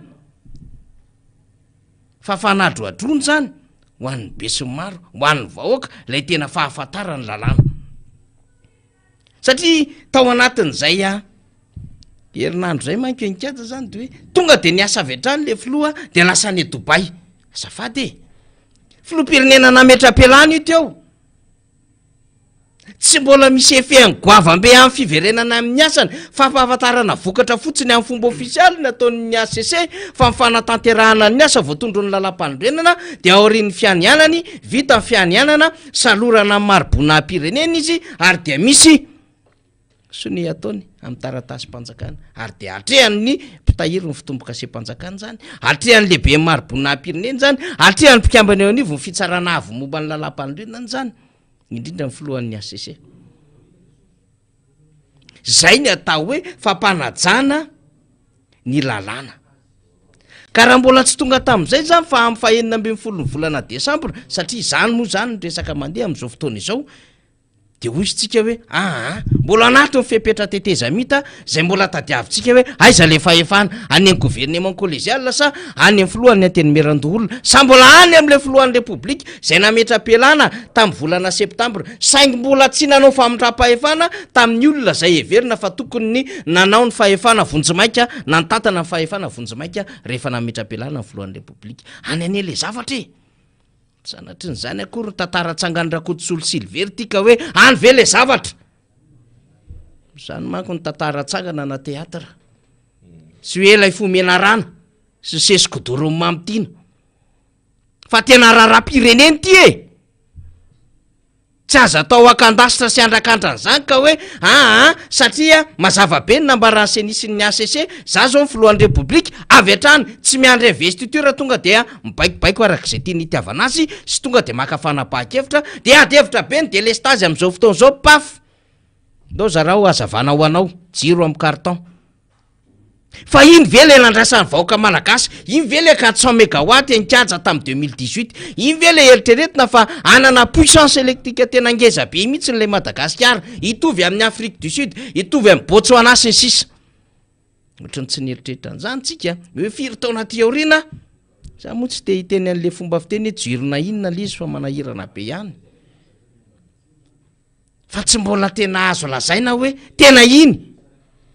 fa fanadroadroana izany ho an'ny besinimaro, ho an'ny vahoaka ilay tena fahafantarany lalàna satria tao anatin'izay a herinandro izay manko enikaja zany de hoe tonga de niasa avy hatrany le filoha de lasa any Dubaï, azafady e, filoham-pirenena nametra-pialana io teo. Tsy mbola misy effet-ny goavambe amin'ny fiverenana amin'ny asany, fampahafantarana vokatra fotsiny amin'ny fomba ofisialy ny ataon'ny HCC fa ny fanatanterahana ny asa voatondron'ny lalàmpanorenana dia aorian'ny fianianany, vita ny fianianana, salorana amin'ny mari-boninahim-pirenena izy ary dia misy sonia ataony amin'ny taratasim-panjakana ary dia atrehan'ny mpitahiry ny fitombokasem-panjakana izany, atrehan'ny lehiben'ny mari-boninahim-pirenena izany, atrehan'ny mpikambana eo anivon'ny fitsarana avo momba ny lalàmpanorenana izany. indrindra ny filohan'ny HCC. Zay ny atao hoe fampanajana ny lalàna. Ka raha mbola tsy tonga tamin'izay zany fa amin'ny fahenina ambin'ny folon'ny volana desambra, satria izany moa zany ny resaka mandeha amin'izao fotoana izao, Dia hoy isika hoe aa, mbola anatin'ny fepetra tetezamita izay mbola tadiavintsika hoe aiza ilay fahefana, any amin'ny gouvernement collégial sa any amin'ny filohan'ny antenimierandoholona, sa mbola any amin'ilay filohan'ny repoblika izay nametra-pialana tamin'ny volana septambra, saingy mbola tsy nanao famindram-pahefana tamin'ny olona izay heverina fa tokony nanao ny fahefana vonjimaika na nitantana ny fahefana vonjimaika rehefa nametra-pialana ny filohan'ny repoblika. Any anie ilay zavatra e! Sanatrin'izany akory ny tantara tsangan'i Rakotosolo Sylvere ity ka hoe any ve le zavatra? Izany manko ny tantara tsangana na théâtre. Tsy hoe ilay fo menarana sy sesy kodoron'i Mamy Tiana. Fa tena raharaham-pirenena ity e! Tsy azo atao akan-dasitra sy andrakandra an'izany ka hoe aa satria mazava be ny nambaran'ny ceni sy ny HCC, za zao ny filohan'ny repoblika, avy hatrany tsy miandry investiture tonga dia mibaikobaiko araka izay tiany hitiavana azy sy tonga dia maka fanapahan-kevitra dia ady hevitra be ny delestazy amin'izao fotoana izao, paf! Ndao zarao hazavana ho anao, jiro amin'ny carton. Fa iny ve le nandraisan'ny vahoaka malagasy? Iny ve le 400 megawatt eny kianja tamin'ny 2018? Iny ve le eritreretina fa hanana puissance électrique tena ngeza be mihitsy le Madagasikara, hitovy amin'ny Afrique du Sud, hitovy amin'i Botswana sy ny sisa. Ohatran'ny tsy nieritreritra an'izany tsika, hoe firy taona aty aoriana? Za moa tsy te hiteny an'le fomba fiteny hoe jirona inona le izy fa manahirana be ihany. Fa tsy mbola tena azo lazaina hoe tena iny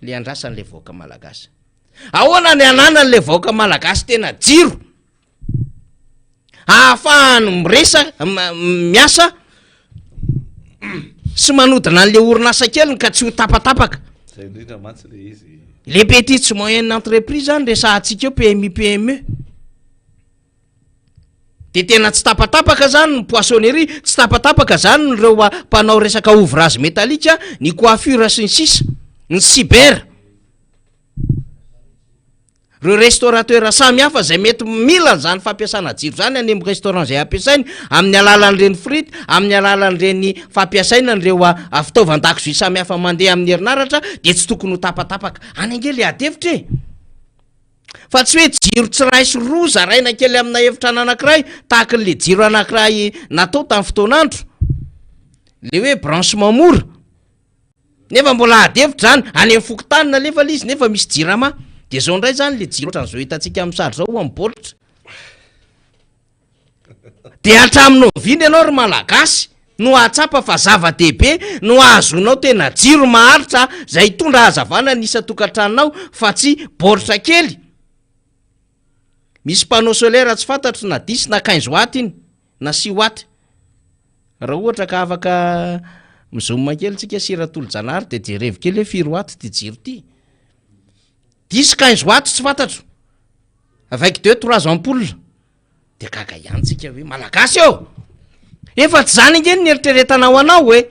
le andrasan'le vahoaka malagasy. Ahoana ny ananan'le vahoaka malagasy tena jiro ahafahany miresa miasa sy manodina an'le orinasa keliny ka tsy ho tapatapaka. Zay indrindra mantsy le izy. Le petite sy moyenne entreprise zany resahantsika eo PMI PME. De tena tsy tapatapaka zany ny poissonnerie, tsy tapatapaka zany ireo mpanao resaka ouvrage métallique, ny coiffure sy ny sisa, ny cyber. Reo restaurateur samy hafa zay mety mila an'izany fampiasana jiro zany any amin'ny restaurant zay ampiasainy, amin'ny alalan'ireny frite, amin'ny alalan'ireny fampiasaina an'ireo fitaovan-dakozia samy hafa mandeha amin'ny herinaratra de tsy tokony ho tapatapaka. Any ange le ady hevitra e! Fa tsy hoe jiro tsy iray sy roa zaraina kely amina efitrano anankiray tahaka an'le jiro anankiray natao tamin'ny fotoan'andro. Le hoe branchement mora. Nefa mbola ady hevitra zany, any amin'ny fokontany nalefa le izy nefa misy jirama. De zao indray zany le jiro ohatran'izao hitantsika amin'ny sary zao amin'ny baoritra. Dia hatramin'ny oviana ianao ry Malagasy no hahatsapa fa zava-dehibe no hahazoanao tena jiro maharitra izay hitondra hazavana ny isan-tokantranonao fa tsy baoritra kely? Misy panneau solaire tsy fantatro na dix na quinze watt iny na six watt. Raha ohatra ka afaka mi-zoom kely tsika sy Ratolojanahary dia jerevo kely hoe firy watt ity jiro ity. Dix quinze watt tsy fantatro. Avec deux trois ampoules. Dia gaga ihany tsika hoe Malagasy ô! Efa tsy zany ange ny nieritreretana ho anao e!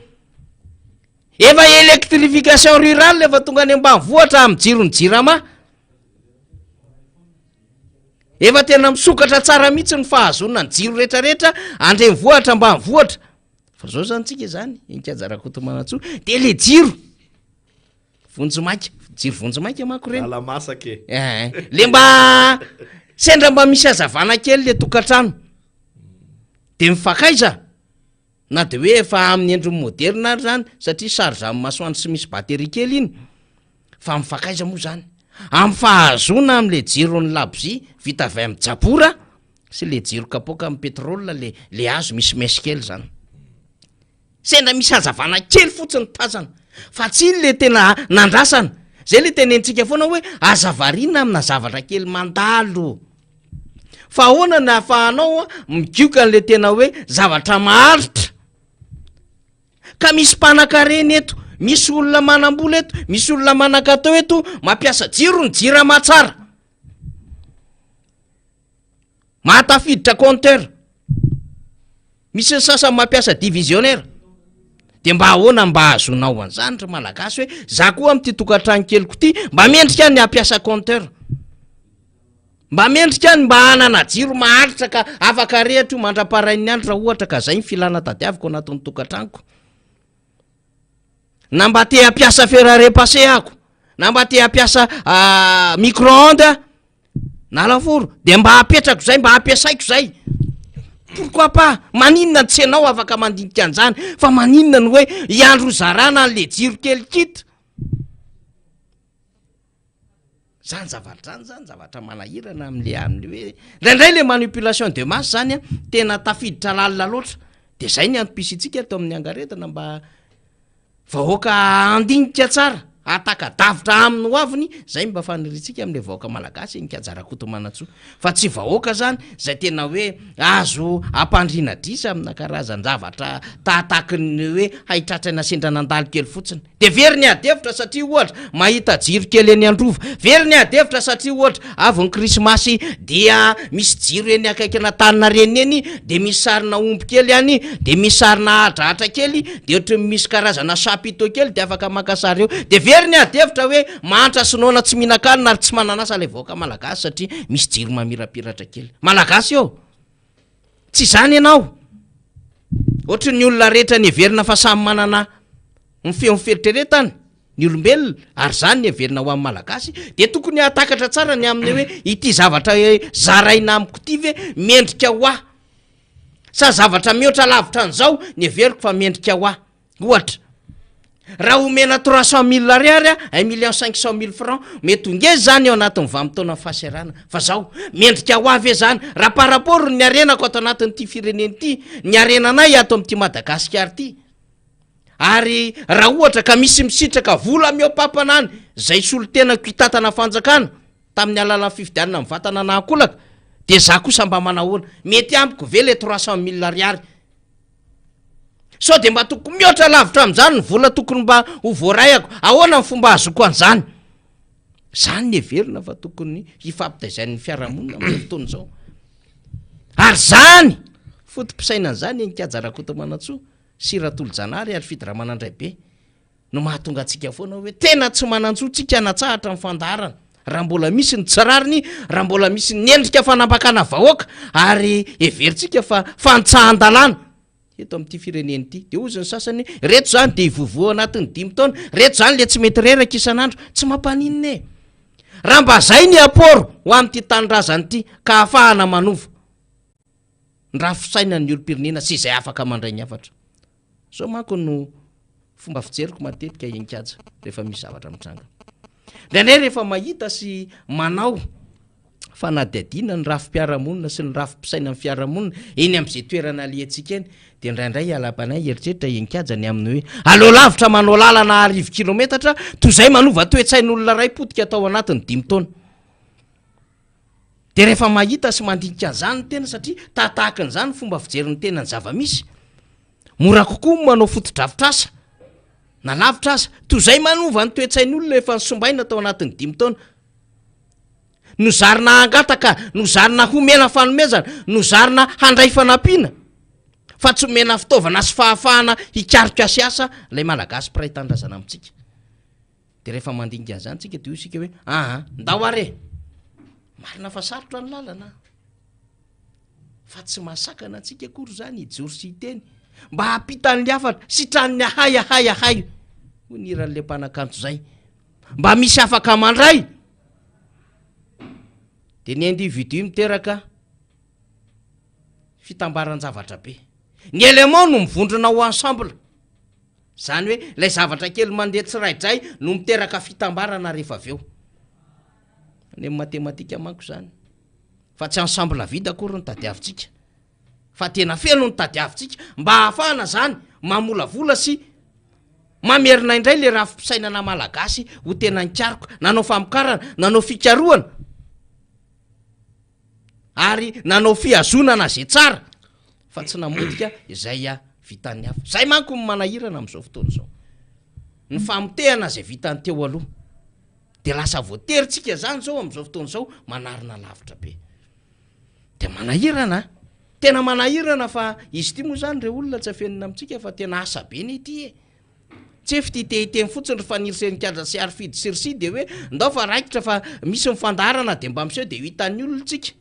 Efa électrification rurale efa tonga any ambanivohitra amin'ny jiron'ny jirama. Efa tena misokatra tsara mihitsy ny fahazoana ny jiro rehetrarehetra andrenivohitra ambanivohitra. Fa zao zany tsika zany, Inkaja Rakotomanantsoa, dia le jiro. Vonjimaika, jiro vonjimaika manko ireny. Lala-masaka e. Eh, le mba sendra mba misy hazavana kely le tokantrano. De mifankaiza na de hoe efa amin'ny endriny moderina ary zany satria charge amin'ny masoandro sy misy batterie kely iny. Fa mifankaiza moa zany? Amin'ny fahazoana amin'le jiron'ny labozia vita avy amin'ny jabora sy le jiro kapoaka amin'ny pétrole le le hazo misy mèche kely zany. Sendra misy hazavana kely fotsiny tazana fa tsy iny le tena nandrasana. Zay le tenenitsika foana hoe aza variana amina zavatra kely mandalo. Fa ahoana ny ahafahanao migioka an'le tena hoe zavatra maharitra? Ka misy mpanakarena eto, misy olona manam-bola eto, misy olona manan-katao eto mampiasa jiro ny jirama tsara. Mahatafiditra compteur. Misy ny sasany mampiasa divisionnaire. De mba ahoana mba ahazoanao an'izany ry Malagasy hoe za koa amin'ity tokantrano keliko ity mba mendrika ny hampiasa compteur. Mba mendrika ny mba hanana jiro maharitra ka afaka arehitra io mandra-parain'ny andro raha ohatra ka zay ny filana tadiaviko anatin'ny tokantranoko. Na mba te hampiasa fer à repasser ako, na mba te hampiasa micro-ondes aho. Na lafaoro, dia mba apetrako izay, mba ampiasaiko izay. Pourquoi pas? Maninona tsy ianao afaka mandinika an'izany fa maninona ny hoe hiandry ho zarana an'le jiro kely kit? Zany zavatra zany zany zavatra manahirana am'le am'le hoe indraindray le manipulation de masse zany a tena tafiditra lalina loatra de zay ny antom-pisiantsika ato amin'ny angaredona mba Vahoaka handinika tsara, hahataka-davitra amin'ny ho aviny, zay mba faniriantsika amin'ilay vahoaka malagasy, Mikajy Rakotomanantsoa. Fa tsy vahoaka zany zay tena hoe azo ampandriana adrisa amina karazan-javatra tahatahaky ny hoe haitratraina sendra nandalo kely fotsiny. De very ny ady hevitra satria ohatra mahita jiro kely eny Androva, very ny ady hevitra satria ohatra avy ny krismasy dia misy jiro eny akaikin'Antaninarenina eny de misy sarina omby kely any, de misy sarina ahadrahatra kely, de ohatry ny misy karazana chapiteau kely de afaka maka sary eo, de very ny ady hevitra hoe mahantra sy noana tsy mihinan-kanina ary tsy manana asa ilay vahoaka malagasy satria misy jiro mamirapiratra kely. Malagasy ô! Tsy izany ianao! Ohatry ny olona rehetra niheverina fa samy manana ny feon'ny fieritreretany ny olombelona ary izany ny heverina ho an'ny malagasy dia tokony hahatakatra tsara ny amin'ny hoe ity zavatra zaraina amiko ity ve mendrika ho ahy Sa zavatra mihoatra lavitra an'izao ny heveriko fa mendrika ho ahy. Ohatra, raha omena trois cent mille ariary aho, un million cinq cent mille francs, mety ho ngeza izany ao anatin'ny vanim-potoanan'ny fahaserana. Fa zao, mendrika ho ahy ve izany? Raha par rapport ny harenako ato anatin'ity firenena ity, ny harenanay ato amin'ity Madagasikara ity, ary raha ohatra ka misy misitraka vola mihoa-pampana any, izay solontenako hitantana fanjakana, tamin'ny alalan'ny fifidianana mivantana na ankolaka dia za kosa mba manahoana? Mety amiko ve le 300 mille ariary? Sao dia mba tokony mihoatra lavitra amin'izany ny vola tokony mba ho voaraiako? Ahoana ny fomba ahazoako an'izany? Zany ny heverina fa tokony hifampitaizain'ny fiarahamonina amin'izao fotoana izao. Ary zany foto-pisainan'izany i Nikaja Rakotomanantsoa sy Ratolojanahary ary Fidy Ramanandraibe. no mahatonga antsika foana hoe tena tsy manan-jo tsika hanatsahatra ny fandaharana raha mbola misy ny tsy rariny, raha mbola misy ny endrika fanambakana vahoaka ary heverintsika fa fanitsahan-dalàna eto amin'ity firenena ity. Dia hozy ny sasany hoe reto izany dia hivovoa anatin'ny dimy taona, reto izany le tsy mety reraka isan'andro, tsy mampaninona e! Raha mba zay ny apport ho amin'ity tanindrazana ity ka ahafahana manova ny rafi-pisainan'ny olom-pirenena sy izay afaka mandray ny hafatra. Zao manko no fomba fijeriko matetika Enkaja rehefa misy zavatra mitranga. Indraindray rehefa mahita sy manao fanadihadiana ny rafi-piarahamonina sy ny rafi-pisainan'ny fiarahamonina eny amin'izay toerana alehantsika eny dia indraindray ialabana eritreritra Enkaja ny amin'ny hoe aleo lavitra manao lalana arivo kilometatra toy izay manova toe-tsain'olona iray potika tao anatin'ny dimy taona. Dia rehefa mahita sy mandinika an'izany ny tena satria tahatahaky an'izany ny fomba fijerin'ny tena ny zava-misy, mora kokoa ny manao fotodrafitrasa na lavitra aza, toy izay manova ny toe-tsain'olona efa nosombaina tao anatin'ny dimy taona. Nozarina hangataka, nozarina homena fanomezana, nozarina handray fanampiana, fa tsy omena fitaovana sy fahafahana hikaroka sy asa ilay Malagasy mpiray tanindrazana amintsika. De rehefa mandinika an'izany tsika de hoy isika hoe aa ndao ary e! Marina fa sarotra ny lalana fa tsy mahasakana antsika akory izany hijoro sy hiteny mba hampita an'le hafatra, sitran'ny ahay ahay ahay hoy ny hiran'le mpanakanto zay, mba misy afaka mandray de ny individu miteraka fitambaran-javatra be, ny élément no mivondrona ho ensemble. Izany hoe ilay zavatra kely mandeha tsiraidray no miteraka fitambarana rehefa avy eo. Any amin'ny matematika manko izany. Fa tsy ensemble vide akory no tadiavintsika. Fa tena feno no tadiavintsika mba hahafahana izany mamolavola sy mamerina indray ilay rafi-pisainana malagasy ho tena nikaroka, nanao famokarana, nanao fikarohana ary nanao fihazonana izay tsara fa tsy namotika izay vitan'ny hafa. Izay manko no manahirana amin'izao fotoana izao. Ny famotehana izay vitan'ny teo aloha. Dia lasa voatery tsika izany izao amin'izao fotoana izao manarina lavitra be. Dia manahirana a! Tena manahirana fa izy ity moa izany re olona tsy afenina amintsika fa tena asa be anie ity e! Tsy hoe fitia te hiteny fotsiny ry Faniry Senikandra sy Harifidy sy ry sy dia hoe ndao fa raikitra fa misy ny fandaharana dia mba miseho dia ho hitan'ny olona tsika.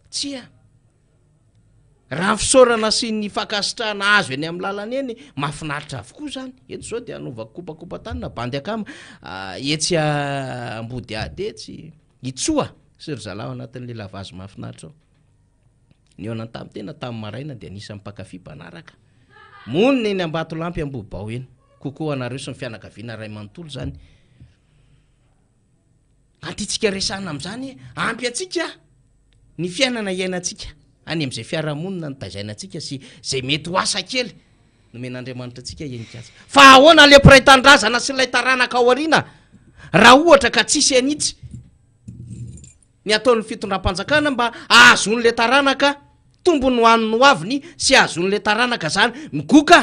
Tsia. Raha ny fisaorana sy ny fankasitrahana azo eny amin'ny lalana eny, mahafinaritra avokoa izany. Eto izao dia hanaovako kopakopa-tany na bandy akama etsy Ambodihady etsy, Itsoa sy ry zalahy ao anatin'ilay lavazy mahafinaritra ao. Nihaona tamin'ny tena tamin'ny maraina dia anisan'ny mpankafy mpanaraka. Monina eny Ambatolampy Ambohibao eny. Coucou anareo sy ny fianakaviana iray manontolo izany. Antiantsika resahina amin'izany, ampy antsika ny fiainana iainantsika any amin'izay fiarahamonina nitaizaina antsika sy izay mety ho asa kely nomen'Andriamanitra antsika henikasa. Fa ahoana ilay mpiray tanindrazana sy ilay taranaka ao aoriana raha ohatra ka tsisy an'itsy ny ataon'ny fitondram-panjakana mba hahazoan'ilay taranaka tombony ho an'ny hoaviny sy hahazoan'ilay taranaka izany migoka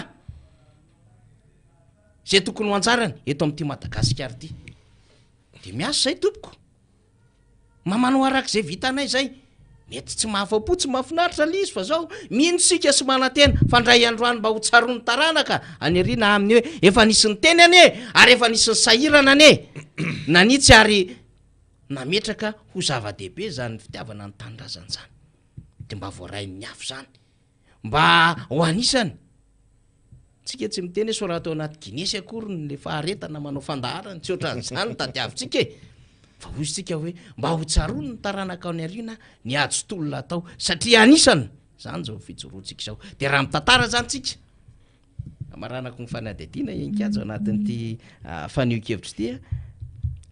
izay tokony ho anjarany eto amin'ity Madagasikara ity. Dia miasa izay tompoko. Mba manao araka izay vitanay izay. Mety tsy mahafa-po, tsy mahafinaritra ilay izy fa zao, mino isika sy manantena fa indray andro any mba ho tsaroan'ny taranaka any aoriana aminy hoe efa nisy niteny anie ary efa nisy nisahirana anie nanitsy ary nametraka ho zava-dehibe izany fitiavana ny tanindrazana izany. Dia mba voarain'ny hafa izany. Mba ho anisany. Tsika tsy miteny hoe soraty ao anaty Guinness akory ny le faharetana manao fandaharana, tsy ohatran'izany no tadiavintsika e! Fa hoy isika hoe mba ho tsaroany ny taranaka any aoriana ny ady sy tolona atao satria anisany izany izao fijoroantsika izao. Dia raha mitantara izany tsika, amaranako ny fanadihadiana Heninkajo anatin'ity fanehoan-kevitra ity a,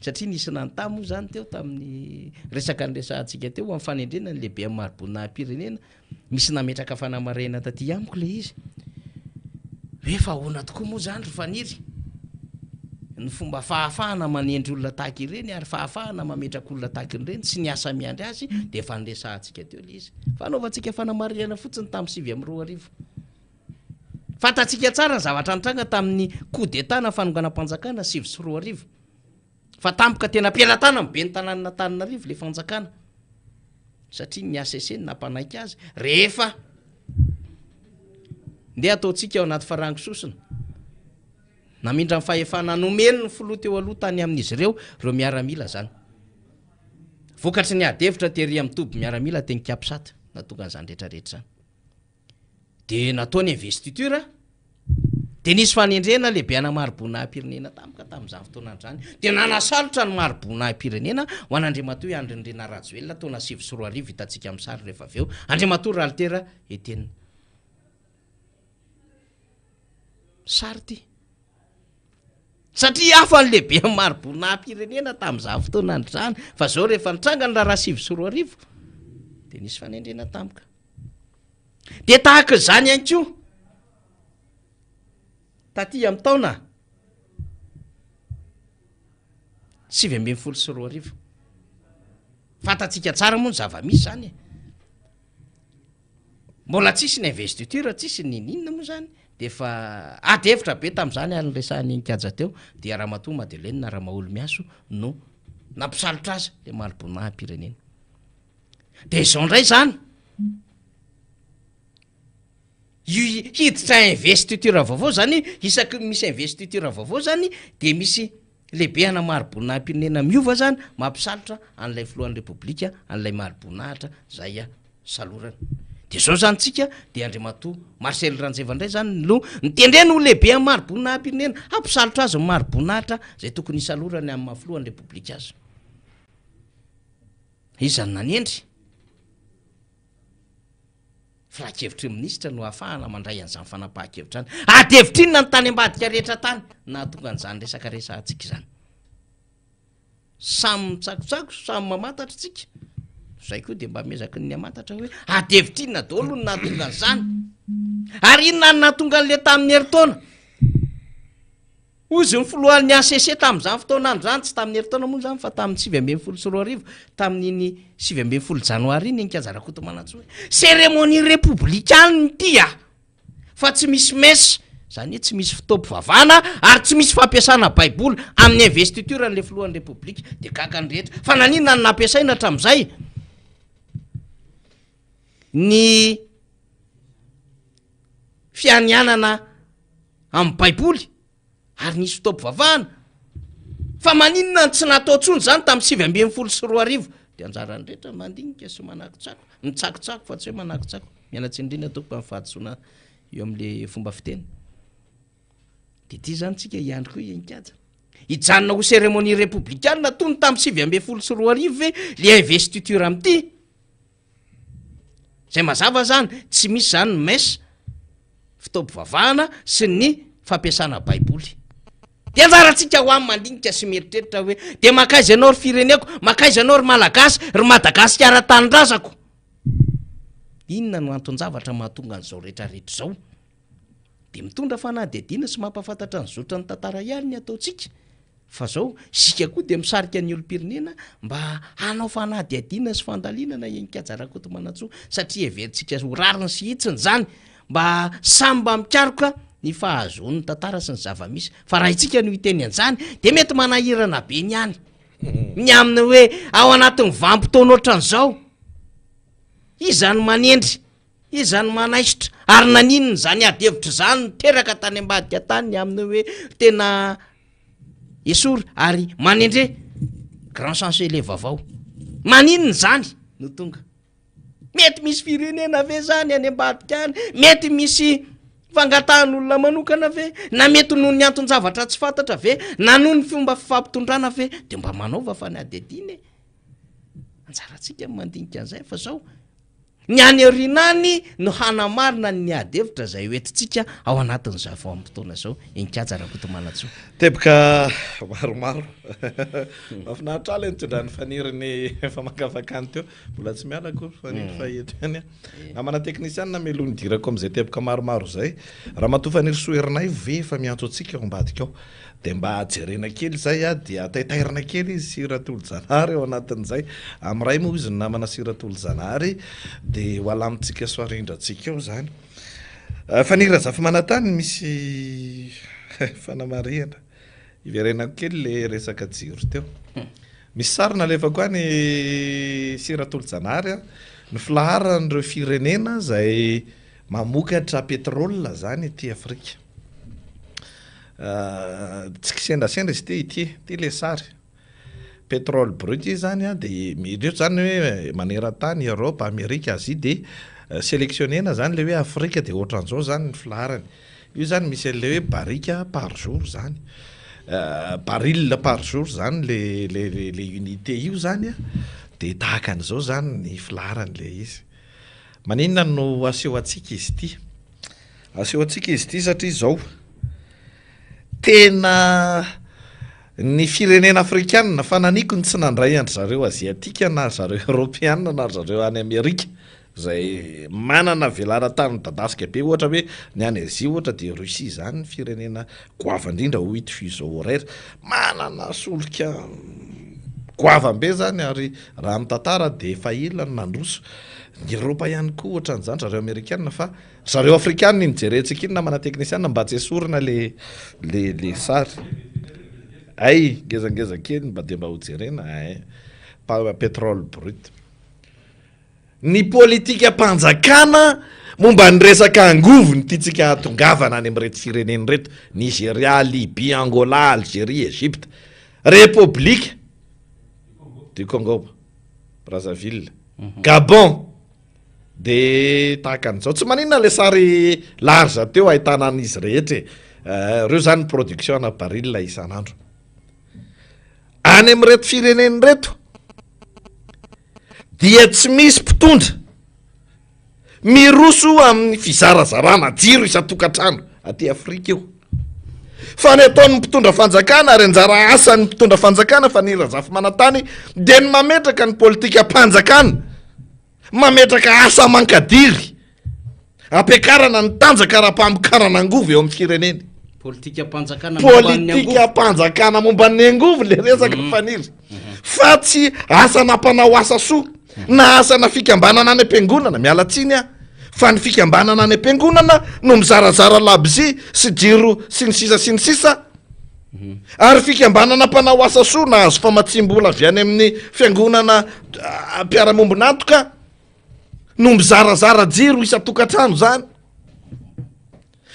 satria nisy nanontany moa izany teo tamin'ny resaka niresahantsika teo amin'ny fanendrena ny lehiben'ny mari-boninahim-pirenena, Misy nametraka fanamarihana taty amiko ilay izy hoe fa ahoana tokoa moa izany ry Faniry ny fomba fahafahana manendry olona tahaka ireny ary fahafahana mametraka olona tahaka ireny sy ny asa miandry azy dia efa niresahantsika teo ilay izy. Fanaovantsika fanamarihana fotsiny tamin'ny 2009. Fantatsika tsara ny zavatra nitranga tamin'ny coup d'état na fanonganam-panjakana 2009. Fa tampoka tena am-pelatanan'ny ben'ny tanànan'Antananarivo ilay fanjakana satria ny HCC no nampanaiky azy rehefa ndeha ataontsika ao anaty farango sosona. Namindra ny fahefana nomeny ny filoha teo aloha tany amin'izy ireo ireo miaramila izany. Vokatry ny ady hevitra tery amin'ny toby miaramila teny Capsat nahatonga an'izany rehetrarehetra izany. Dia natao ny investiture, dia nisy fanendrena lehibe ana mari-boninahim-pirenena tampoka tamin'izany fotoana izany, dia nanasalotra ny mari-boninahim-pirenena ho an'Andriamatoa Andry Nirina Rajoelina taona 2009 hitantsika amin'ny sary rehefa avy eo, Andriamatoa Ralitera Etienne. Sary ity. Satria hafa ny lehiben'ny mari-boninahim-pirenena tamin'izany fotoana izany, fa izao rehefa nitranga ny raharaha 2009 dia nisy fanendrena tampoka. Dia tahaka izany ihany koa taty amin'ny taona 2019. Fantatsika tsara moa ny zava-misy izany e. Mbola tsisy ny investiture, tsisy ny n'inona moa izany, dia efa ady hevitra be tamin'izany ary niresahan'i Nikaja teo, dia Ramatoa Madeleine Ramaholimihaso no nampisalotra azy ilay mari-boninahim-pirenena. Dia izao indray izany, io hiditra investiture vaovao izany, isaky ny misy investiture vaovao izany dia misy lehibe ana mari-boninahim-pirenena miova izany, mampisalotra an'ilay filohan'ny repoblika, an'ilay mari-boninahitra izay salorana. Dia izao izany tsika dia Andriamatoa Marcel Ranjeva indray izany no nitendreny ho lehibe amin'ny mari-boninahim-pirenena, hampisalotra azy ny mari-boninahitra izay tokony hisalorany amin'ny maha filohan'ny repoblika azy. Iza no nanendry? Filan-kevitry ny minisitra no ahafahana mandray an'izany fanapahan-kevitra izany. Ady hevitra inona no tany ambadika rehetra tany nahatonga an'izany resaka resahantsika izany? Samy mitsakotsako, samy mamantatra isika. Izay koa dia mba miezaky ny hamantatra hoe ady hevitra inona daholo no nahatonga an'izany? Ary inona no nahatonga an'ilay tamin'ny herintaona? Hozy ny filohan'ny HCC tamin'izany fotoana andro izany, tsy tamin'ny herintaona moa izany fa tamin'ny 2019, tamin'iny 19 janoary iny, Nikaja Rakotomanantsoa hoe, cérémonie républicaine ity a! Fa tsy misy messe, izany hoe tsy misy fotoam-pivavahana ary tsy misy fampiasana baiboly amin'ny investiture an'ilay filohan'ny repoblika. Dia gaga ny rehetra. Fa naninona no nampiasaina hatramin'izay ny fianianana amin'ny baiboly ary nisy fotoam-pivavahana fa maninona no tsy natao tsony zany tamin'ny 2019 de anjaran'ny rehetra mandinika sy manakotsako mitsakotsako fa tsy hoe manakotsako miala tsiny indrindra tompoko amin'ny fahadisoana eo amin'le fomba fiteny de ty zany tsika hiandry koa hiankaja hijanona ho cérémonie républicaine toy ny tamin'ny 2019 ve le investiture amin'ity. Izay mazava izany, tsy misy izany ny messe, fotoam-pivavahana sy ny fampiasana baiboly. Dia anjarantsika ho any mandinika sy mieritreritra hoe dia mankaiza ianao ry fireneko, mankaiza ianao ry Malagasy, ry Madagasikara tanindrazako. Inona no anton-javatra mahatonga an'izao rehetrarehetra izao? Dia mitondra fanadihadiana sy mampahafantatra ny zotran'ny tantara ihany ny ataontsika. Fa zao, isika koa dia misarika ny olom-pirenena mba hanao fanadihadiana sy fandalinana eny Kaja Rakotomanantsoa satria heverintsika ho rariny sy hitsiny izany mba samy mba mikaroka ny fahazoany ny tantara sy ny zava-misy. Fa raha isika no hiteny an'izany dia mety manahirana be ny any. Ny amin'ny hoe ao anatin'ny vanim-potoana ohatran'izao, iza no manendry Iza no manaisotra? Ary naninona izany ady hevitra izany no teraka tany ambadika tany ny amin'ny hoe tena esory ary manendre grand chancelier vaovao? Maninona izany no tonga? Mety misy firenena ve izany any ambadika any? Mety misy fangatahan'olona manokana ve? Na mety noho ny anton-javatra tsy fantatra ve? Na noho ny fomba fifampitondrana ve? Dia mba manaova fanadihadiana e! Anjarantsika ny mandinika an'izay fa zao Ny any aoriana any no hanamarina ny ady hevitra izay ho entintsika ao anatin'izao vanim-potoana izao. Enikaja Rakotomanantsoa. Teboka maromaro. Mahafinaritra ahy ilay nitondran'i Faniry ny famakafakany teo. Mbola tsy miala akory Faniry fa eto ihany aho. Namana teknisianina mialoha ny hidirako amin'izay teboka maromaro izay. Ramatoa Fanirisoa Ernaivo ve efa miantso antsika ao ambadika ao? Dia mba jerena kely izay a, dia taitairina kely izy sy Ratolojanahary ao anatin'izay. Amin'iray moa izy ny namana sy Ratolojanahary dia ho alamintsika sy ho arindrantsika ao izany. Faniry Razafimanantany misy fanamarihana. Iverenako kely le resaka jiro teo. Misy sary nalefako any sy Ratolojanahary a, ny filaharan'ireo firenena izay mamokatra pétrole izany aty Afrika. Tsy kisendrasendra izy ity, ity, ity ilay sary. Pétrole brut izy izany an, dia ireto izany hoe maneran-tany, Europe, Amerika, Asie, dia sélectionner-na izany ilay hoe Afrika dia ohatran'izao izany ny filaharany. Io izany misy an'ilay hoe barika par jour izany. Baril par jour izany ilay ilay ilay unité io izany an, dia tahaka an'izao izany ny filaharan'ilay izy. Maninona no aseho antsika izy ity? Aseho antsika izy ity satria izao, tena ny firenena afrikanina, fa naniko ny tsy nandray an-dry zareo aziatika na ry zareo eoropeanina na ry zareo any Amerika, izay manana velaran-tany midadasika be, ohatra hoe ny any Azia ohatra dia Russie izany ny firenena goavana indrindra huit fuseaux horaires, manana solika goavambe izany ary raha ny tantara dia efa ela no nandroso. Ny Eropa ihany koa ohatran'izany zareo Amerikana fa zareo Afrikana iny jerentsika iny namana teknisiana mba tsy esorina le le le sary. Ay, ngezangeza kely mba dia mba ho jerena ay. Pa pétrole brut. Ny politikam-panjakana momba ny resaka angovo no tiantsika hahatongavana any amin'ireto firenena ireto, Nigeria, Libye, Angola, Algerie, Egypte, République du Congo, Brazzaville, Gabon, de tahaka an'izao. Tsy maninona le sary large teo ahitana an'izy rehetra e. Ireo zany production ana baril isan'andro. Any amin'ireto firenena ireto dia tsy misy mpitondra Miroso amin'ny fizarazarana jiro isan-tokantrano aty Afrika io. Fa ny ataon'ny mpitondra fanjakana ary anjara asan'ny mpitondra fanjakana Faniry Razafimanantany dia ny mametraka ny politikam-panjakana, mametraka asa aman-kadiry ampiakarana ny tanjaka ara-pamokarana angovo eo amin'ny fireneny. Politikam-panjakana momba ny angovo. Politikam-panjakana momba ny angovo le resaka Faniry. Fa tsy asana mpanao asa soa na asana fikambanana any am-piangonana, miala tsiny aho, fa ny fikambanana any am-piangonana no mizarazara labozia sy jiro sy ny sisa sy ny sisa, ary fikambanana mpanao asa soa nahazo famatsiam-bola avy any amin'ny fiangonana mpiara-miombon'antoka no mizarazara jiro isan-tokantrano zany.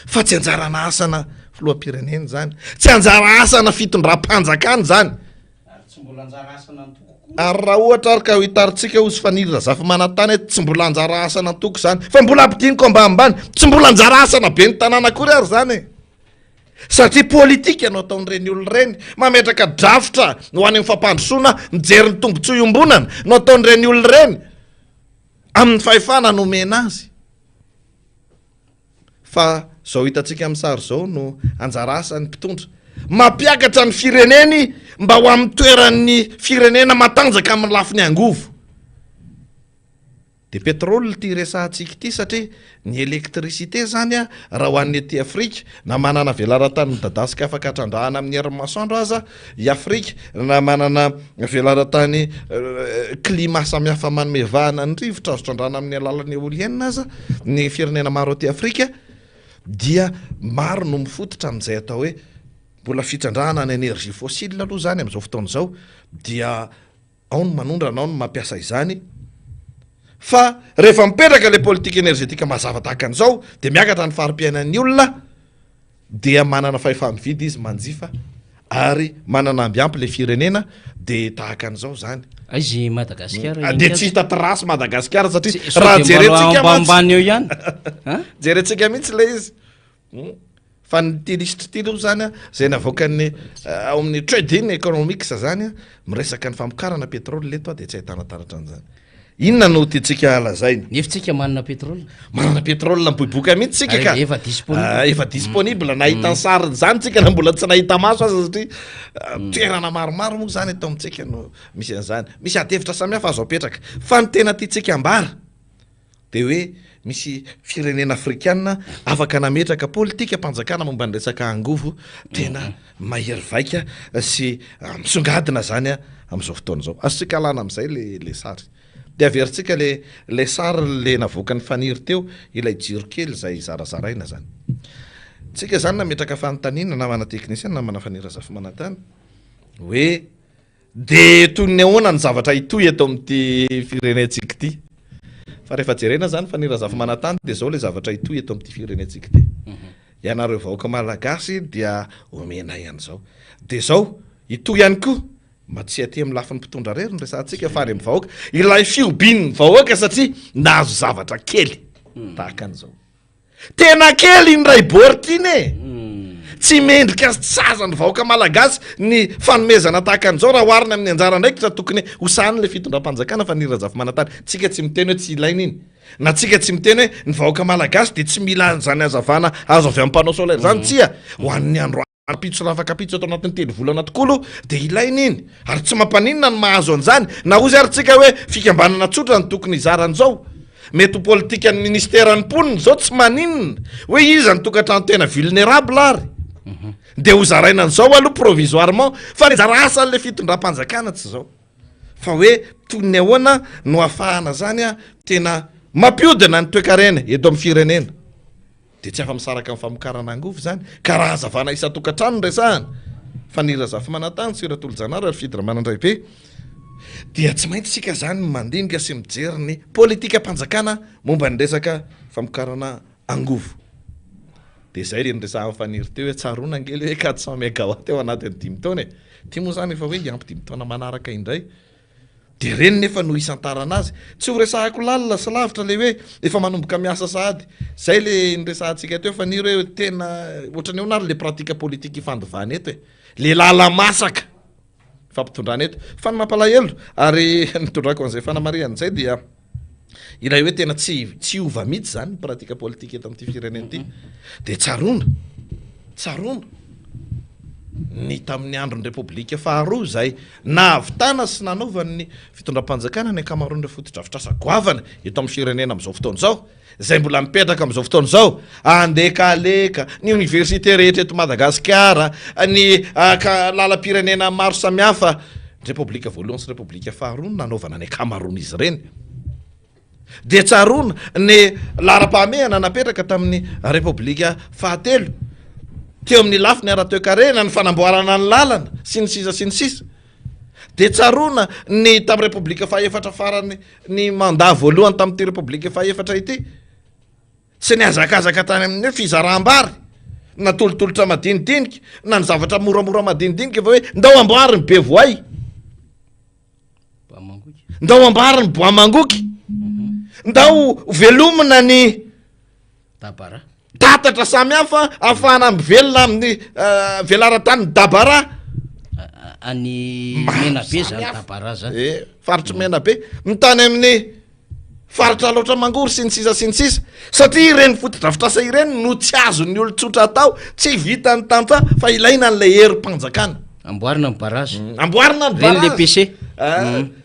Fa tsy anjarana asana filoham-pirenena izany, tsy anjara asana fitondram-panjakana izany. Ary tsy mbola anjara asana antoko koa. Ary raha ohatra ary ka ho hitarintsika hozy Faniry Razafimanantany hoe tsy mbola anjara asana antoko izany, fa mbola ampidiniko ambanimbany, tsy mbola anjara asana ben'ny tanàna akory ary izany e. Satria politika no ataon'ireny olona ireny, mametraka drafitra ho any amin'ny fampandrosoana, mijery ny tombontsoa iombonana no ataon'ireny olona ireny. Amin'ny fahefana nomena azy. Fa izao hitantsika amin'ny sary izao no anjara asan'ny mpitondra. Mampiakatra ny fireneny mba ho amin'ny toeran'ny firenena matanjaka amin'ny lafiny angovo. Dia pétrole ity resahantsika ity satria ny électricité zany a, raha ho an'ny aty Afrika, na manana velaran-tany midadasika afaka trandrahana amin'ny herin'ny masoandro aza i Afrika, na manana velaran-tany climat samihafa manome vahana ny rivotra azo trandrahana amin'ny alalan'ny éolienne aza ny firenena maro aty Afrika, dia maro no mifototra amin'izay atao hoe mbola fitrandrahana ny énergie fossile aloha zany amin'izao fotoana izao dia Ao ny manondrana, ao ny mampiasa izany, fa rehefa mipetraka ilay politique énergétique mazava tahaka an'izao dia miakatra ny fari-piainan'ny olona, dia manana fahefa-mividy izy manjifa ary manana amby ampy ilay firenena dia tahaka an'izao izany. Aiza i Madagasikara? Dia tsy hita trace Madagasikara satria raha jerentsika mantsy eo ihany. Jerentsika mihitsy ilay izy. Fa ny ity lisitra ity aloha zany zay navoakan'ny ao amin'ny Trading Economics zany miresaka ny famokarana pétrole eto dia tsy ahitana taratra an'izany. Inona no tiantsika lazaina? Nefa tsika manana pétrole. Manana pétrole miboiboika mihitsy tsika ka. Efa disponible. Ah, efa disponible mm. Nahita ny sariny zany tsika na mbola tsy nahita maso aza satria ah, mm. toerana maromaro moa zany eto amintsika no misy an'izany. Misy adihevitra samihafa azo apetraka. Fa ny tena tiantsika ambara Dia hoe misy firenena afrikana afaka nametraka politikam-panjakana momba ny resaka angovo tena mahery vaika sy misongadina izany amin'izao fotoana izao. Azontsika alana amin'izay le le sary. Dia averintsika le le sary le navoakan'i Faniry teo, ilay jiro kely izay zarazaraina izany. Tsika izany nametraka fanontaniana namana teknisiana, namana Faniry Razafimanantany, hoe Dia toy ny ahoana ny zavatra hitohy eto amin'ity firenentsika ity? Fa rehefa jerena izany fa ny Razafimanantany dia izao ilay zavatra hitohy eto amin'ity firenentsika ity. Ianareo vahoaka malagasy dia omenay an'izao. Dia izao, hitohy ihany koa, mba tsy aty amin'ny lafiny mpitondra irery no resahantsika fa any amin'ny vahoaka, ilay fihobian'ny vahoaka satria nahazo zavatra kely tahaka an'izao. Tena kely iny ray baoritra iny e! Tsy mendrika sy tsy sahaza ny vahoaka malagasy ny fanomezana tahaka an'izao raha oharina amin'ny anjara andraikitra tokony ho sahanin'ilay fitondram-panjakana fa ny Razafimanantany tsika tsy miteny hoe tsy ilaina iny na tsika tsy miteny hoe ny vahoaka malagasy dia tsy mila an'izany hazavana azo avy amin'ny panneau solaire izany tsia ho an'ny andro Ampitso na afak'ampitso ato anatin'ny telo volana tokoa aloha dia ilaina iny ary tsy mampaninona ny mahazo an'izany na hozy ary tsika hoe fikambanana tsotra no tokony hizara an'izao. Mety ho politikan'ny ministeran'ny mponina izao tsy maninona hoe iza ny tokantrano tena vulnerable ary dia ho zaraina an'izao aloha provisoirement fa ny anjara asan'ilay fitondram-panjakana tsy izao fa hoe toy ny ahoana no ahafahana zany tena mampiodina ny toekarena eto amin'ny firenena. Dia tsy afa-misaraka amin'ny famokarana angovo izany, ka raha hazavana isan-tokantrano no resahana, Faniry Razafimanantany sy Ratolojanahary ary Fidy Ramanandraibe, dia tsy maintsy isika izany mandinika sy mijery ny politikam-panjakana momba ny resaka famokarana angovo. Dia izay ilay niresahan'i Faniry teo hoe tsaroana ange ilay hoe 400 megawatt ao anatin'ny dimy taona e! Ity moa izany efa hoe hiampy dimy taona manaraka indray. Dia ireny nefa no isantarana azy. Tsy ho resahako lalina sy lavitra ilay hoe efa manomboka miasa sahady. Izay ilay niresahantsika teo fa ny hoe tena ohatran'ny ahoana ary ilay pratique politique ifandovana eto e. Ilay lala-masaka ifampitondrana eto. Fa ny mampalahelo ary nitondrako an'izay fanamarihana izay dia ilay hoe tena tsy tsy hiova mihitsy izany ny pratique politique eto amin'ity firenena ity. Dia tsaroana, tsaroana ny tamin'ny andron'ny Repoblika faharoa izay nahavitana sy nanaovan'ny fitondram-panjakana ny ankamaroan'ireo fotodrafitrasa goavana eto amin'ny firenena amin'izao fotoana izao, izay mbola mipetraka amin'izao fotoana izao, Andekaleka, ny oniversite rehetra eto Madagasikara, ny lalam-pirenena maro samihafa. Ny Repoblika voalohany sy Repoblika faharoa no nanaovana ny ankamaroan'izy ireny. Dia tsaroana ny laharam-pahamehana napetraka tamin'ny Repoblika fahatelo teo amin'ny lafiny ara-toekarena, ny fanamboarana ny lalana, sy ny sisa sy ny sisa. Dia tsaroana ny tamin'ny Repoblika fahefatra farany, ny mandat voalohany tamin'ity Repoblika fahefatra ity, sy ny hazakazaka tany amin'ny hoe fizaram-bary, na tolotolotra madinidinika, na ny zavatra moramora madinidinika fa hoe ndao amboary ny Bevoay. Ndao ambary ny bois mangoky. Ndao velomina ny Dabara. Tatatra samihafa ahafahana mivelona amin'ny eh, velaran-tany Dabara. Any Menabe zany Dabara zany. Eh, faritry Menabe. Ny tany amin'ny. Faritra Alaotra Mangoro sy ny sisa sy ny sisa Satria ireny fotodrafitrasa ireny no tsy azon'ny olon-tsotra atao, tsy vitan'ny tantsaha fa ilaina an'ilay herim-panjakana. Amboarina ny barrage. Amboarina ny Ireny le barrage. PC.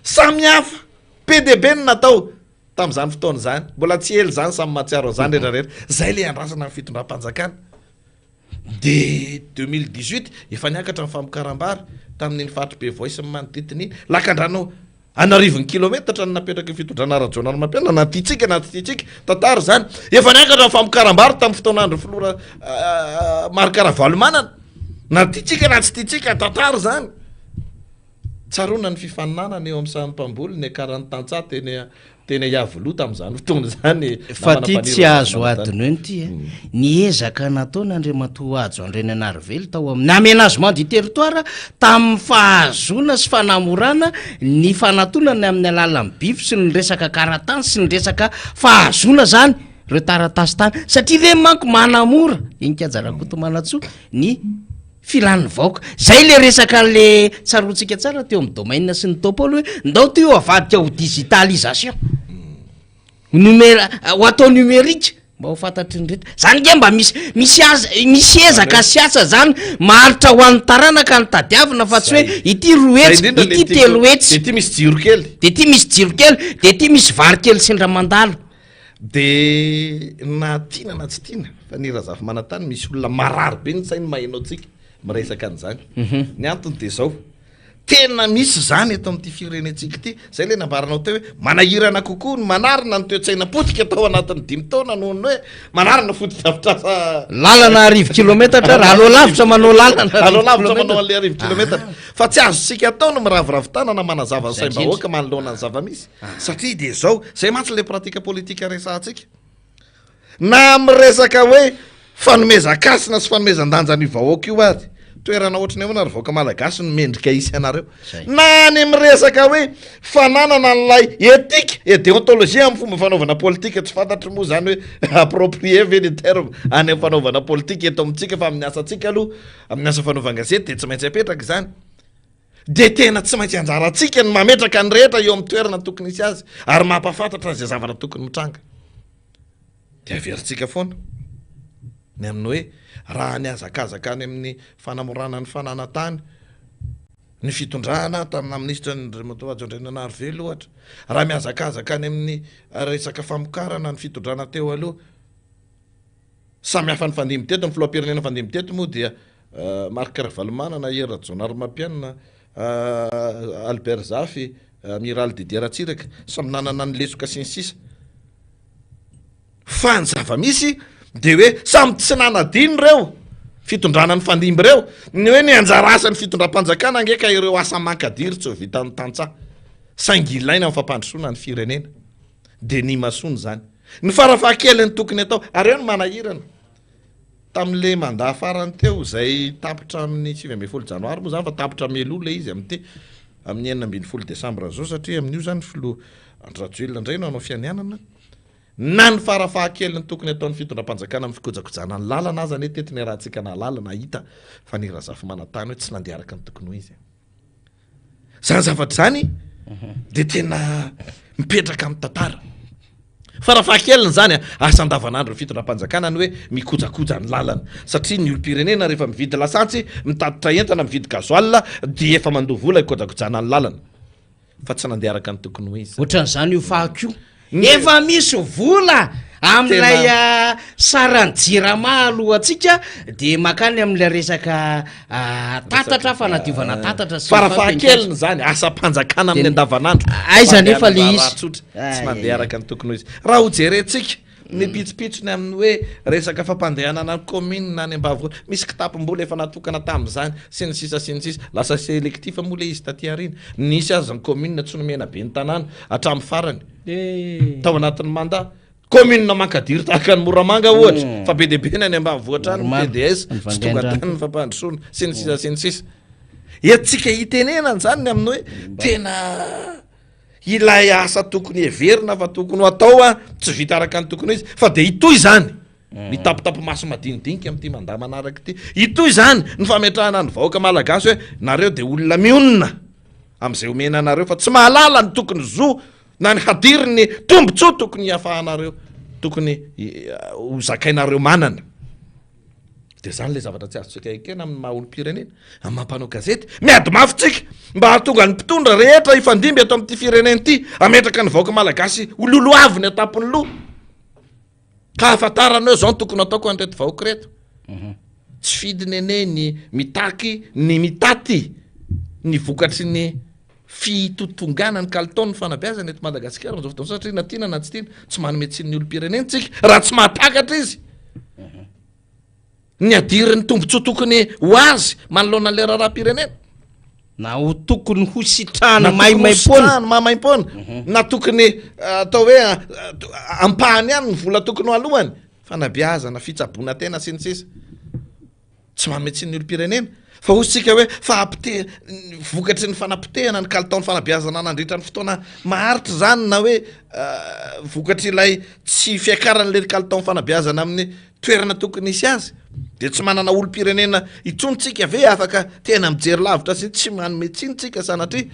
Samy hafa. Be dia be ny natao tamin'izany fotoana izany. Mbola tsy ela izany samy mahatsiaro an'izany rehetra rehetra. Izay ilay andrasana ny fitondram-panjakana. Dia 2018, efa niakatra ny famokaram-bary tamin'iny faritry Bevoay sy ny manodidina iny. Lakandrano an'arivony kilometatra no napetraky ny fitondrana Rajaonarimampianina, na tiantsika na tsy tiantsika. Tantara izany. Efa niakatra ny famokaram-bary tamin'ny fotoan'andron'ny filoha Marc Ravalomanana. Na tiantsika na tsy tiantsika, tantara izany. Tsaroana ny fifaninanana eo amin'ny samy mpamboly niakaran'ny tantsaha teny teny Iavoloha tamin'izany fotoana izany. Fa ty tsy azo adinoina ity e. Ny ezaka nataon'Andriamatoa Hajo Andriananarivelo tao amin'ny aménagement du territoire tamin'ny fahazoana sy fanamorana ny fanatonana amin'ny alalan'ny bif sy ny resaka karatany sy ny resaka fahazoana izany ireo taratasy tany satria ireny manko manamora, Heninkaja Rakotomanantsoa, ny Filan'ny vahoaka. Zay le resaka an'le tsaroantsika tsara teo amin'ny domaine sy ny topo aloha hoe ndao ty ho avadika ho digitalisation. Numera- ho atao numérique mba ho fantatry ny rehetra. Zany nge mba misy misy aza misy ezaka sy asa zany maharitra ho an'ny taranaka no tadiavina fa tsy hoe ity roa Zay hetsy, indrindra le ity tiako- telo hetsy. De ty misy jiro kely. De ty misy jiro kely, de ty misy vary kely sendra mandalo. De na tiana na tsy tiana fa ny Razafimanantany misy olona marary be ny sainy maheno antsika miresaka an'izany. Ny antony de zao, tena misy zany eto amin'ity firenentsika ity, zay le nambaranao teo hoe manahirana kokoa ny manarina ny toe-tsaina potika tao anatin'ny dimy taona noho ny hoe manarina fotodrafitrasa Lalana arivo kilometatra raha aleo lavitra manao lalana arivo Aleo lavitra manao kilometatra. an'le arivo kilometatra. Fa tsy azontsika atao ny miraviravy tanana manazava ny saim-bahoaka manoloana ny zava-misy. Satria dia izao, izay mantsy ilay pratique politique resahantsika. Na amin'ny resaka hoe fanomezan-kasina sy fanomezan-danja an'io vahoaka io ary, toerana ohatry ny ahoana ry vahoaka malagasy no mendrika hisy anareo. Na any amin'ny resaka hoe fananana an'ilay éthique et déontologie amin'ny fomba fanaovana politique, tsy fantatro moa izany hoe approprié ve ny terme any amin'ny fanaovana politique eto amintsika fa amin'ny asantsika aloha, amin'ny asa fanaovan-gazety dia tsy maintsy apetraka izany. Dia tena tsy maintsy anjarantsika ny mametraka ny rehetra eo amin'ny toerana tokony hisy azy ary mampahafantatra izay zavatra tokony mitranga. Dia averintsika foana ny amin'ny hoe raha nihazakazaka any amin'ny fanamorana ny fananan-tany ny fitondrana tamin'ny minisitra Andriamatoa Hajo Andriananarivelo ohatra, raha mihazakazaka any amin'ny resaka famokarana ny fitondrana teo aloha, Samy hafa nifandimby teto, ny filoham-pirenena nifandimby teto moa dia Marc Ravalomanana, Hery Rajaonarimampianina, Albert Zafy, Amiral Didier Ratsiraka, samy nanana ny lesoka sy ny sisa. Fa ny zava-misy dia hoe samy tsy nanadino ireo fitondrana nifandimby ireo, ny hoe ny anjara asan'ny fitondram-panjakana ange ka ireo asa mankadiry tsy ho vitan'ny tantsaha, saingy ilaina amin'ny fampandrosoana ny firenena. Dia ny imasoana izany. Ny farafahakeliny tokony atao, ary eo no manahirana, tamin'ilay mandat farany teo izay tapitra amin'ny 19 janoary moa izany fa tapitra mialoha ilay izy amin'ity, amin'ny 16 desambra izao satria amin'io izany ny filoha Andry Rajoelina indray no hanao fianianana, na ny farafahakeliny tokony ataon'ny fitondram-panjakana amin'ny fikojakojana ny lalana aza anie teto niarahantsika nahalala nahita fa ny Razafimanantany hoe tsy nandeha araka ny tokony ho izy. Zany zavatra zany de tena mipetraka amin'ny tantara. Farafahakeliny zany a, asa andavanandro ny fitondram-panjakana ny hoe mikojakoja ny lalana, satria ny olom-pirenena rehefa mividy lasantsy, mitatitra entana, mividy gasoil dia efa mandoa vola hikojakojana ny lalana. Fa tsy nandeha araka ny tokony ho izy. Ohatran'izany io fako io. Efa misy vola amin'ilay saran'ny jirama alohantsika dia makany amin'ilay resaka tatatra fanadiovana tatatra sy Farafahakeliny izany asam-panjakana amin'ny andavanandro. Aiza nefa le izy? Tsotra, tsy mandeha araka ny tokony ho izy. Raha hojerentsika ny pitsopitsony amin'ny hoe resaka fampandehanana ny kaominina any ambanivohitra, misy kitapom-bola efa natokana tamin'izany sy ny sisa sy ny sisa. Lasa selectif moa ilay izy taty aoriana. Nisy aza ny kaominina tsy nomena ben'ny tanàna hatramin'ny farany tao anatin'ny mandat. Kaominina mankadiry tahaka an'i Moramanga ohatra, fa be dia be ny any ambanivohitra any ny PDS, tsy tonga tany ny fampandrosoana sy ny sisa sy ny sisa. Entintsika hitenenana izany ny amin'ny hoe tena Ilay asa tokony heverina fa tokony ho atao an, tsy vita araka ny tokony ho izy, fa dia hitohy izany ny tapitapimaso madinidinika amin'ity mandat manaraka ity. Hitohy izany ny fametrahana ny vahoaka malagasy hoe nareo dia olona mionona amin'izay omena anareo fa tsy mahalala ny tokony zo. Na ny hadirin'ny tombontsoa tokony hiafahanareo, tokony ho zakainareo manana. Dia izany ilay zavatra tsy azontsika ekena amin'ny maha olom-pirenena, amin'ny maha mpanao gazety. Miady mafy tsika mba hahatonga ny mpitondra rehetra hifandimby eto amin'ity firenena ity, hametraka ny vahoaka malagasy ho lolohaviny an-tampon'ny loha. Ka ahafantarana hoe izao no tokony hataoko an'ireto vahoaka ireto. Tsy fidiny anie ny mitaky ny mitaty ny vokatry ny fitotongana ny kalitaon'ny fanabeazana eto Madagasikara amin'izao fotoana izao satria na tiana na tsy tiana tsy manome tsiny ny olom-pirenena tsika raha tsy mahatakatra izy ny hadirin'ny tombontsoa tokony ho azy manoloana an'ilay raharaham-pirenena. Na ho tokony ho sitrahana maimaimpoana. Maimaimpoana. Na tokony atao hoe ampahany ihany ny vola tokony ho alohany. Fanabeazana, fitsaboana tena sy ny sisa. Tsy manome tsiny ny olom-pirenena. Fa hoy isika hoe fahapote-, vokatry ny fanapotehana ny kalitaon'ny fanabeazana nandritra ny fotoana maharitra izany na hoe vokatr'ilay tsy fiakaran'ilay kalitaon'ny fanabeazana amin'ny toerana tokony hisy azy. Dia tsy manana olom-pirenena intsony tsika ve afaka tena mijery lavitra sy tsy manome tsiny tsika sanatria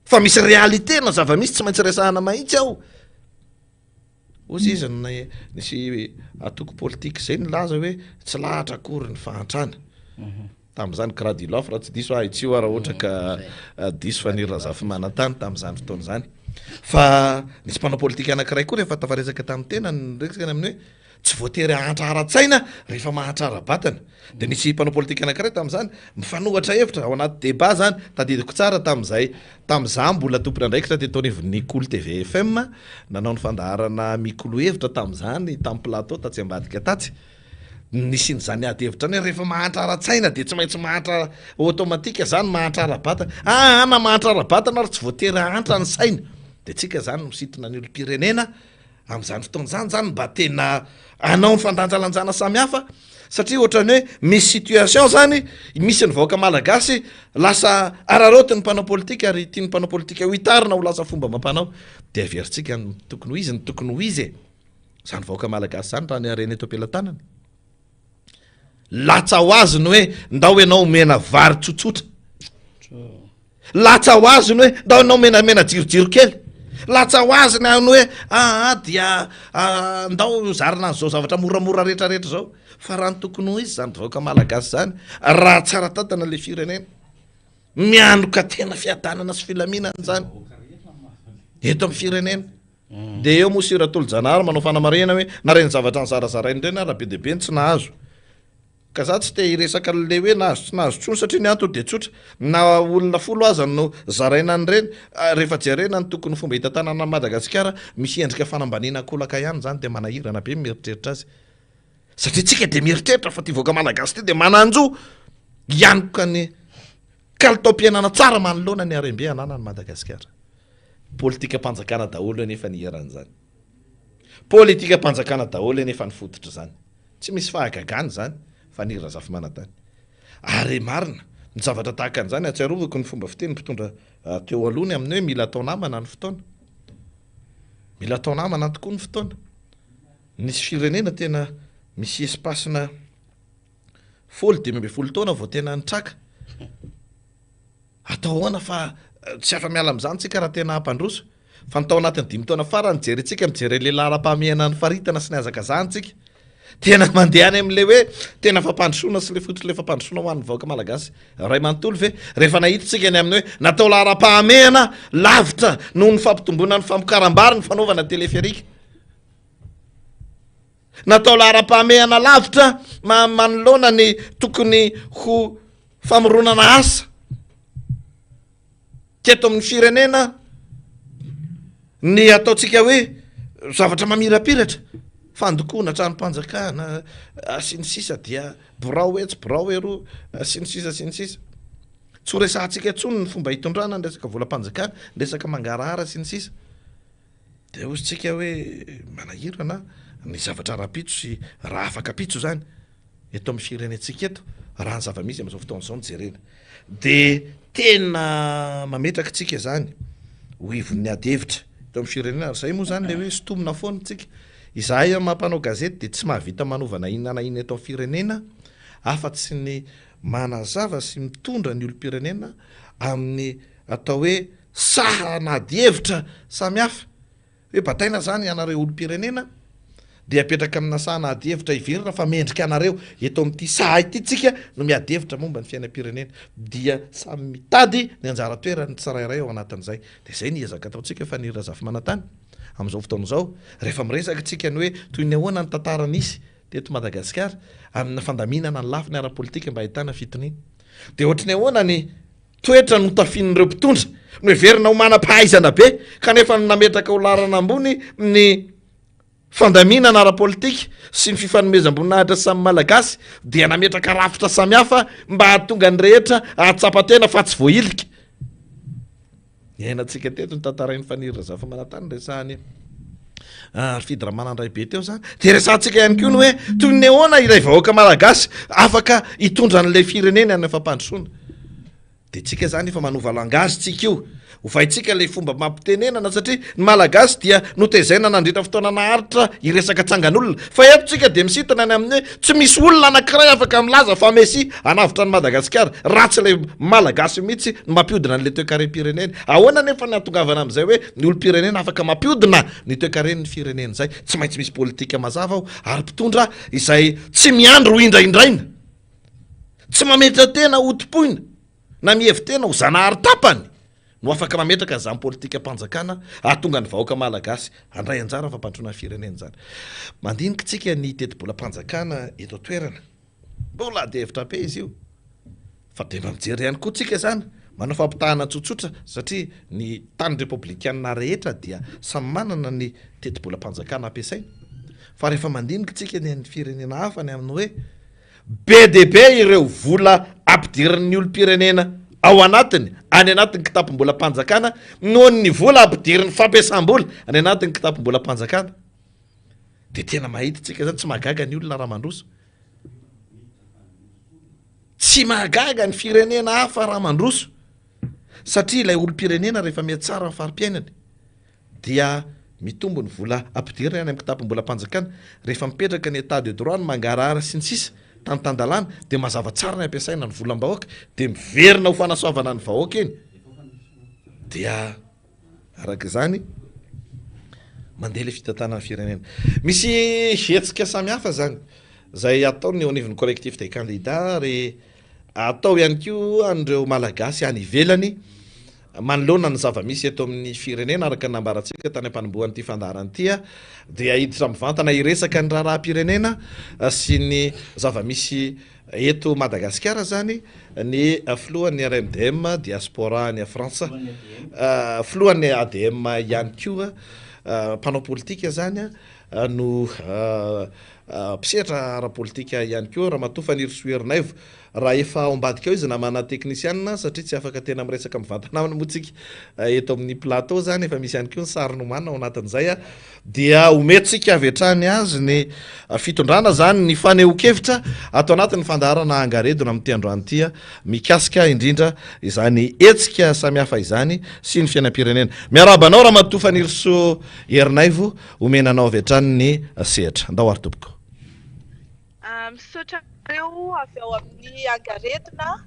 fa misy réalité na zava-misy tsy maintsy resahana mahitsy ao. Hozy izy nisy antoko politika izay nilaza hoe tsy lahatra akory ny fahantrana. Tamin'izany Gradilov raha tsy diso aho, ahitsio aho raha ohatra ka diso Faniry Razafimanantany tamin'izany fotoana izany. Fa nisy mpanao politika anankiray koa rehefa tafaresaka tamin'ny tenany niresaka ny amin'ny hoe Tsy voatery hahantra ara-tsaina rehefa mahantra ara-batana. Dia nisy mpanao politika anankiray tamin'izany, mifanohatra hevitra ao anaty débat izany, tadidiko tsara tamin'izay, tamin'izaho mbola tompon'andraikitra teto anivon'ny Kolo TV FM, nanao ny fandaharana Mikolo hevitra tamin'izany, tamin'ny plateau tatsy ambadika tatsy. Nisian'izany ady hevitra izany hoe rehefa mahantra ara-tsaina dia tsy maintsy mahantra automatique izany mahantra ara-batana. Aa na mahantra ara-batana ary tsy voatery hahantra ny saina. Dia tsika izany misintona ny olom-pirenena Amin'izany fotoana izany izany mba tena hanao ny fandanjalanjana samihafa satria ohatran'ny hoe misy situation zany misy ny vahoaka malagasy lasa araraotin'ny mpanao politika ary tian'ny mpanao politika ho hitarina ho lasa fomba amam-panao dia averintsika ny tokony ho izy ny tokony ho izy e! Izany vahoaka malagasy izany raha ny harena eto am-pelatanana. Latsa ho azy ny hoe ndao ianao omena vary tsotsotra. Latsa ho azy ny hoe ndao ianao omena mena jirojiro kely. Latsa ho azy ny hoe aa dia ndao zarina an'izao zavatra moramora rehetrarehetra izao. Fa raha ny tokony ho izy izany vahoaka malagasy izany, raha tsara tantana ilay firenena, mianoka tena fiadanana sy filaminana izany eto amin'ny firenena. Dia eo moa Sir Atolojanahary manao fanamarihana hoe na ireny zavatra nizarazaraina ireny ara be dia be ny tsy nahazo. Ka za tsy te hiresaka an'ilay hoe nahazo tsy nahazo intsony satria ny antony dia tsotra, na olona folo aza no zaraina an'ireny, rehefa jerena ny tokony fomba hitantanana an'i Madagasikara, misy endrika fanambaniana ankolaka ihany izany dia manahirana be ny mieritreritra azy. Satria tsika dia mieritreritra fa ity vahoaka malagasy ity dia manan-jo hianoka ny kalitaom-piainana tsara manoloana ny harem-be ananan'i Madagasikara. Politikam-panjakana daholo anefa ny eran'izany. Politikam-panjakana daholo anefa ny fototr'izany. Tsy misy fahagagana izany fa ny Razafimanantany. Ary marina, ny zavatra tahaka an'izany, ahatsiarovako ny fomba fiteny mpitondra teo aloha ny amin'ny hoe mila atao namana ny fotoana. Mila atao namana tokoa ny fotoana. Nisy firenena tena misy espace-na folo, 15 taona vao tena nitraka. Atao ahoana fa tsy afa-miala amin'izany tsika raha tena hampandroso. Fa ny tao anatin'ny dimy taona farany jerentsika mijery an'ilay laharam-pahamehana ny faritana sy ny hazakazahana tsika. Tena mandeha any amin'ilay hoe tena fampandrosoana sy ilay fototr'ilay fampandrosoana ho an'ny vahoaka malagasy iray manontolo ve? Rehefa nahita tsika ny amin'ny hoe natao laharam-pahamehana lavitra noho ny fampitomboana ny famokaram-bary ny fanaovana teleferika. Natao laharam-pahamehana lavitra manoloana ny tokony ho famoronana asa teto amin'ny firenena ny ataontsika hoe zavatra mamirapiratra, fandokoana tranom-panjakana sy ny sisa dia birao etsy birao eroa sy ny sisa sy ny sisa. Tsy ho resahantsika intsony ny fomba hitondrana ny resaka volam-panjakana, ny resaka mangarahara sy ny sisa. Dia hoy isika hoe manahirana ny zavatra rahampitso sy raha afaka ampitso izany eto amin'ny firenentsika eto raha ny zava-misy amin'izao fotoana izao no jerena. Dia tena mametraka isika izany ho ivon'ny ady hevitra eto amin'ny firenena ary izay moa izany ilay hoe sintomina foana isika. Izahay amin'ny maha mpanao gazety dia tsy mahavita manova na inona na inona eto amin'ny firenena afa-tsy ny manazava sy mitondra ny olom-pirenena amin'ny atao hoe saha an'ady hevitra samihafa. Hoe bataina izany ianareo olom-pirenena dia apetraka amina sahana ady hevitra heverina fa mendrika anareo. Eto amin'ity saha ity tsika no miady hevitra momba ny fiainam-pirenena. Dia samy mitady ny anjara toerany ny tsirairay ao anatin'izay. Dia izay ny ezaka ataontsika Faniry Razafimanantany amin'izao fotoana izao. Rehefa miresaka tsika ny hoe toy ny ahoana ny tantara nisy teto Madagasikara amina fandaminana ny lafiny ara-politika mba ahitana fitoniana. Dia ohatry ny ahoana ny toetra notafian'ireo mpitondra noheverina ho manam-pahaizana be kanefa nametraka ho laharana ambony ny fandaminana ara-politika sy ny fifanomezam-boninahitra samy Malagasy dia nametraka rafitra samihafa mba hahatonga ny rehetra hahatsapa tena fa tsy voahilika. Niainantsika teto ny tantarain'i Faniry Razafimanantany resahany Harifidy Ramanandraibe teo zany. Dia resahantsika ihany koa ny hoe toy ny ahoana ilay vahoaka malagasy afaka hitondra an'ilay fireneny any amin'ny fampandrosoana. Dia tsika zany efa manova langage tsika io. Ovaintsika ilay fomba mampitenenana satria ny malagasy dia notezaina nandritra fotoana naharitra hiresaka tsangan'olona. Fa eto tsika dia misintona any amin'ny hoe tsy misy olona anankiray afaka milaza fa Messi hanavotra an'i Madagasikara raha tsy ilay malagasy mihitsy no mampihodina an'ilay toekarem-pirenena. Ahoana anefa ny hahatongavana amin'izay hoe ny olom-pirenena afaka mampihodina ny toekaren'ny firenena izay? Tsy maintsy misy politika mazava ao ary mpitondra izay tsy miandry ho indraindraina, tsy mametra-tena ho tompoina na mihevi-tena ho zanahary tapany no afaka mametraka an'izany politikam-panjakana hahatonga ny vahoaka malagasy handray anjara amin'ny fampandrosoana ny firenena izany. Mandinika isika ny tetibolam-panjakana eto an-toerana. Mbola ady hevitra be izy io. Fa dia mba mijery ihany koa tsika izany, manao fampitahana tsotsotra satria ny tany repoblikanina rehetra dia samy manana ny tetibolam-panjakana ampiasainy. Fa rehefa mandinika tsika ny an'ny firenena hafa ny amin'ny hoe be dia be ireo vola ampidirin'ny olom-pirenena ao anatiny any anatin'ny kitapom-bolam-panjakana noho ny vola ampidirin'ny fampiasam-bola any anatin'ny kitapom-bolam-panjakana. Dia tena mahita tsika izany, tsy mahagaga ny olona raha mandroso. Tsy mahagaga ny firenena hafa raha mandroso satria ilay olom-pirenena rehefa mihatsara ny fari-piainany dia mitombo ny vola ampidiriny any amin'ny kitapom-bolam-panjakana. Rehefa mipetraka ny état de droit, ny mangarahara sy ny sisa tany tan-dalàna dia mazava tsara ny ampiasaina ny volam-bahoaka dia miverina ho fanasoavana ny vahoaka iny dia Araka izany, mandeha ilay fitantanana ny firenena. Misy hetsika samihafa izany izay ataon'ny eo anivon'ny Collectif des candidats ary atao ihany koa an'ireo Malagasy any ivelany manoloana ny zava-misy eto amin'ny firenena. Araka ny nambarantsika tany am-panombohan'ity fandaharana ity dia hiditra mivantana hiresaka ny raharaham-pirenena sy ny zava-misy Eto Madagasikara izany ny filohan'ny RMDM diaspora any Frantsa, filohan'ny ADM ihany koa, mpanao politika izany no mpisehatra ara-politika ihany koa Ramatoa Fanirisoa Ernaivo. Raha efa ao ambadika ao izy namana teknisianina satria tsy afaka tena miresaka mivantana aminy moa tsika eto amin'ny plateau izany, efa misy ihany koa ny sary nomanina ao anatin'izay. Dia omentsika avy hatrany azy ny fitondrana izany ny fanehoan-kevitra ato anatin'ny fandaharana Angaredona amin'ity androany ity mikasika indrindra izany hetsika samihafa izany sy ny fiainam-pirenena. Miarahaba anao Ramatoa Fanirisoa Ernaivo, omena anao avy hatrany ny sehatra. Andao ary tompoko. Misaotra anareo avy ao amin'ny Angaredona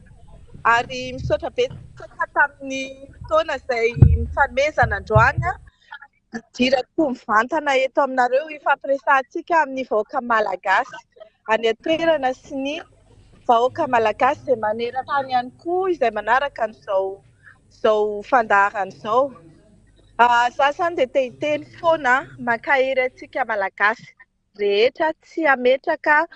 ary misaotra betsaka tamin'ny fotoana izay nifanomezana androany. Hidirako mivantana eto aminareo hifampiresahantsika amin'ny vahoaka malagasy any an-toerana sy ny vahoaka malagasy izay maneran-tany ihany koa izay manaraka an'izao izao fandaharana izao. Za izany dia te hiteny foana mankahery antsika malagasy rehetra tsy hametraka,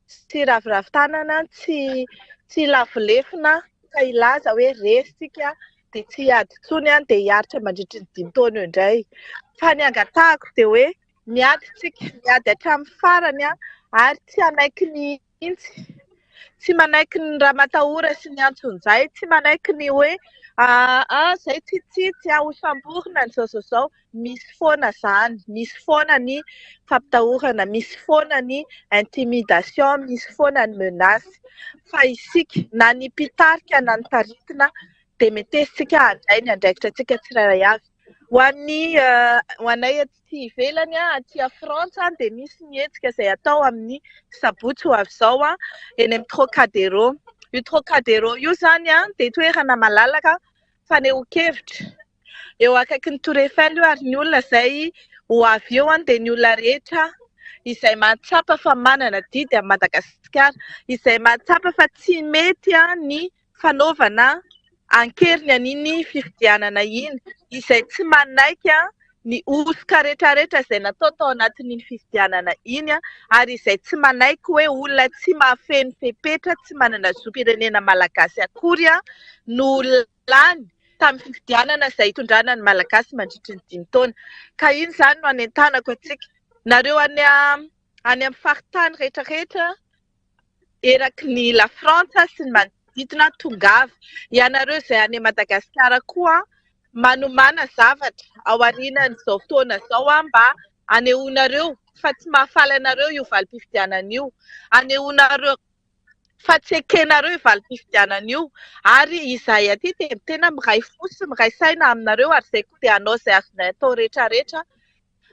tsy hiraviravy tanana, tsy tsy hilavo lefona ka hilaza hoe resy tsika dia tsy hiady intsony an, dia hiaritra mandritry ny dimy taona eo indray. Fa ny angatahako dia hoe miady tsika, miady hatramin'ny farany an, ary tsy hanaiky mihitsy. Tsy manaiky ny ramatahora sy ny antsonjay, tsy manaiky ny hoe aa zay tsy tsitsy a, hosamborina ny zao zao zao. Misy foana zany, misy foana ny fampitahorana, misy foana ny intimidation, misy foana ny menace. Fa isika na ny mpitarika na ny taritina dia metesitsika handray ny andraikitra antsika tsirairay avy. Ho an'ny ho anay aty ivelany, aty Frantsa dia misy ny hetsika izay atao amin'ny sabotsy ho avy izao eny amin'ny Trocadéro. Io Trocadéro io izany dia toerana malalaka fanehoan-kevitra. Eo akaikin'ny Tour Eiffel io ary ny olona izay Ho avy eo dia ny olona rehetra izay mahatsapa fa manana adidy amin'i Madagasikara, izay mahatsapa fa tsy mety ny fanaovana an-keriny an'iny fifidianana iny, izay tsy manaiky ny hosoka rehetrarehetra izay natao tao anatin'iny fifidianana iny ary izay tsy manaiky hoe olona tsy mahafeno fepetra, tsy manana zom-pirenena malagasy akory no lany tamin'ny fifidianana izay hitondrana ny Malagasy mandritry ny dimy taona. Ka iny izany no anentanako antsika. Nareo any any amin'ny faritany rehetrarehetra eraky ny La Frantsa sy ny manodidina tongava. Ianareo izay any Madagasikara koa manomàna zavatra ao aorianan'izao fotoana izao mba anehoanareo fa tsy mahafaly anareo io valim-pifidianana io. Anehoanareo fa tsy ekenareo io valim-pifidianana io ary izahay aty dia tena miray fo sy miray saina aminareo ary izay koa dia hanao izay azonay atao rehetrarehetra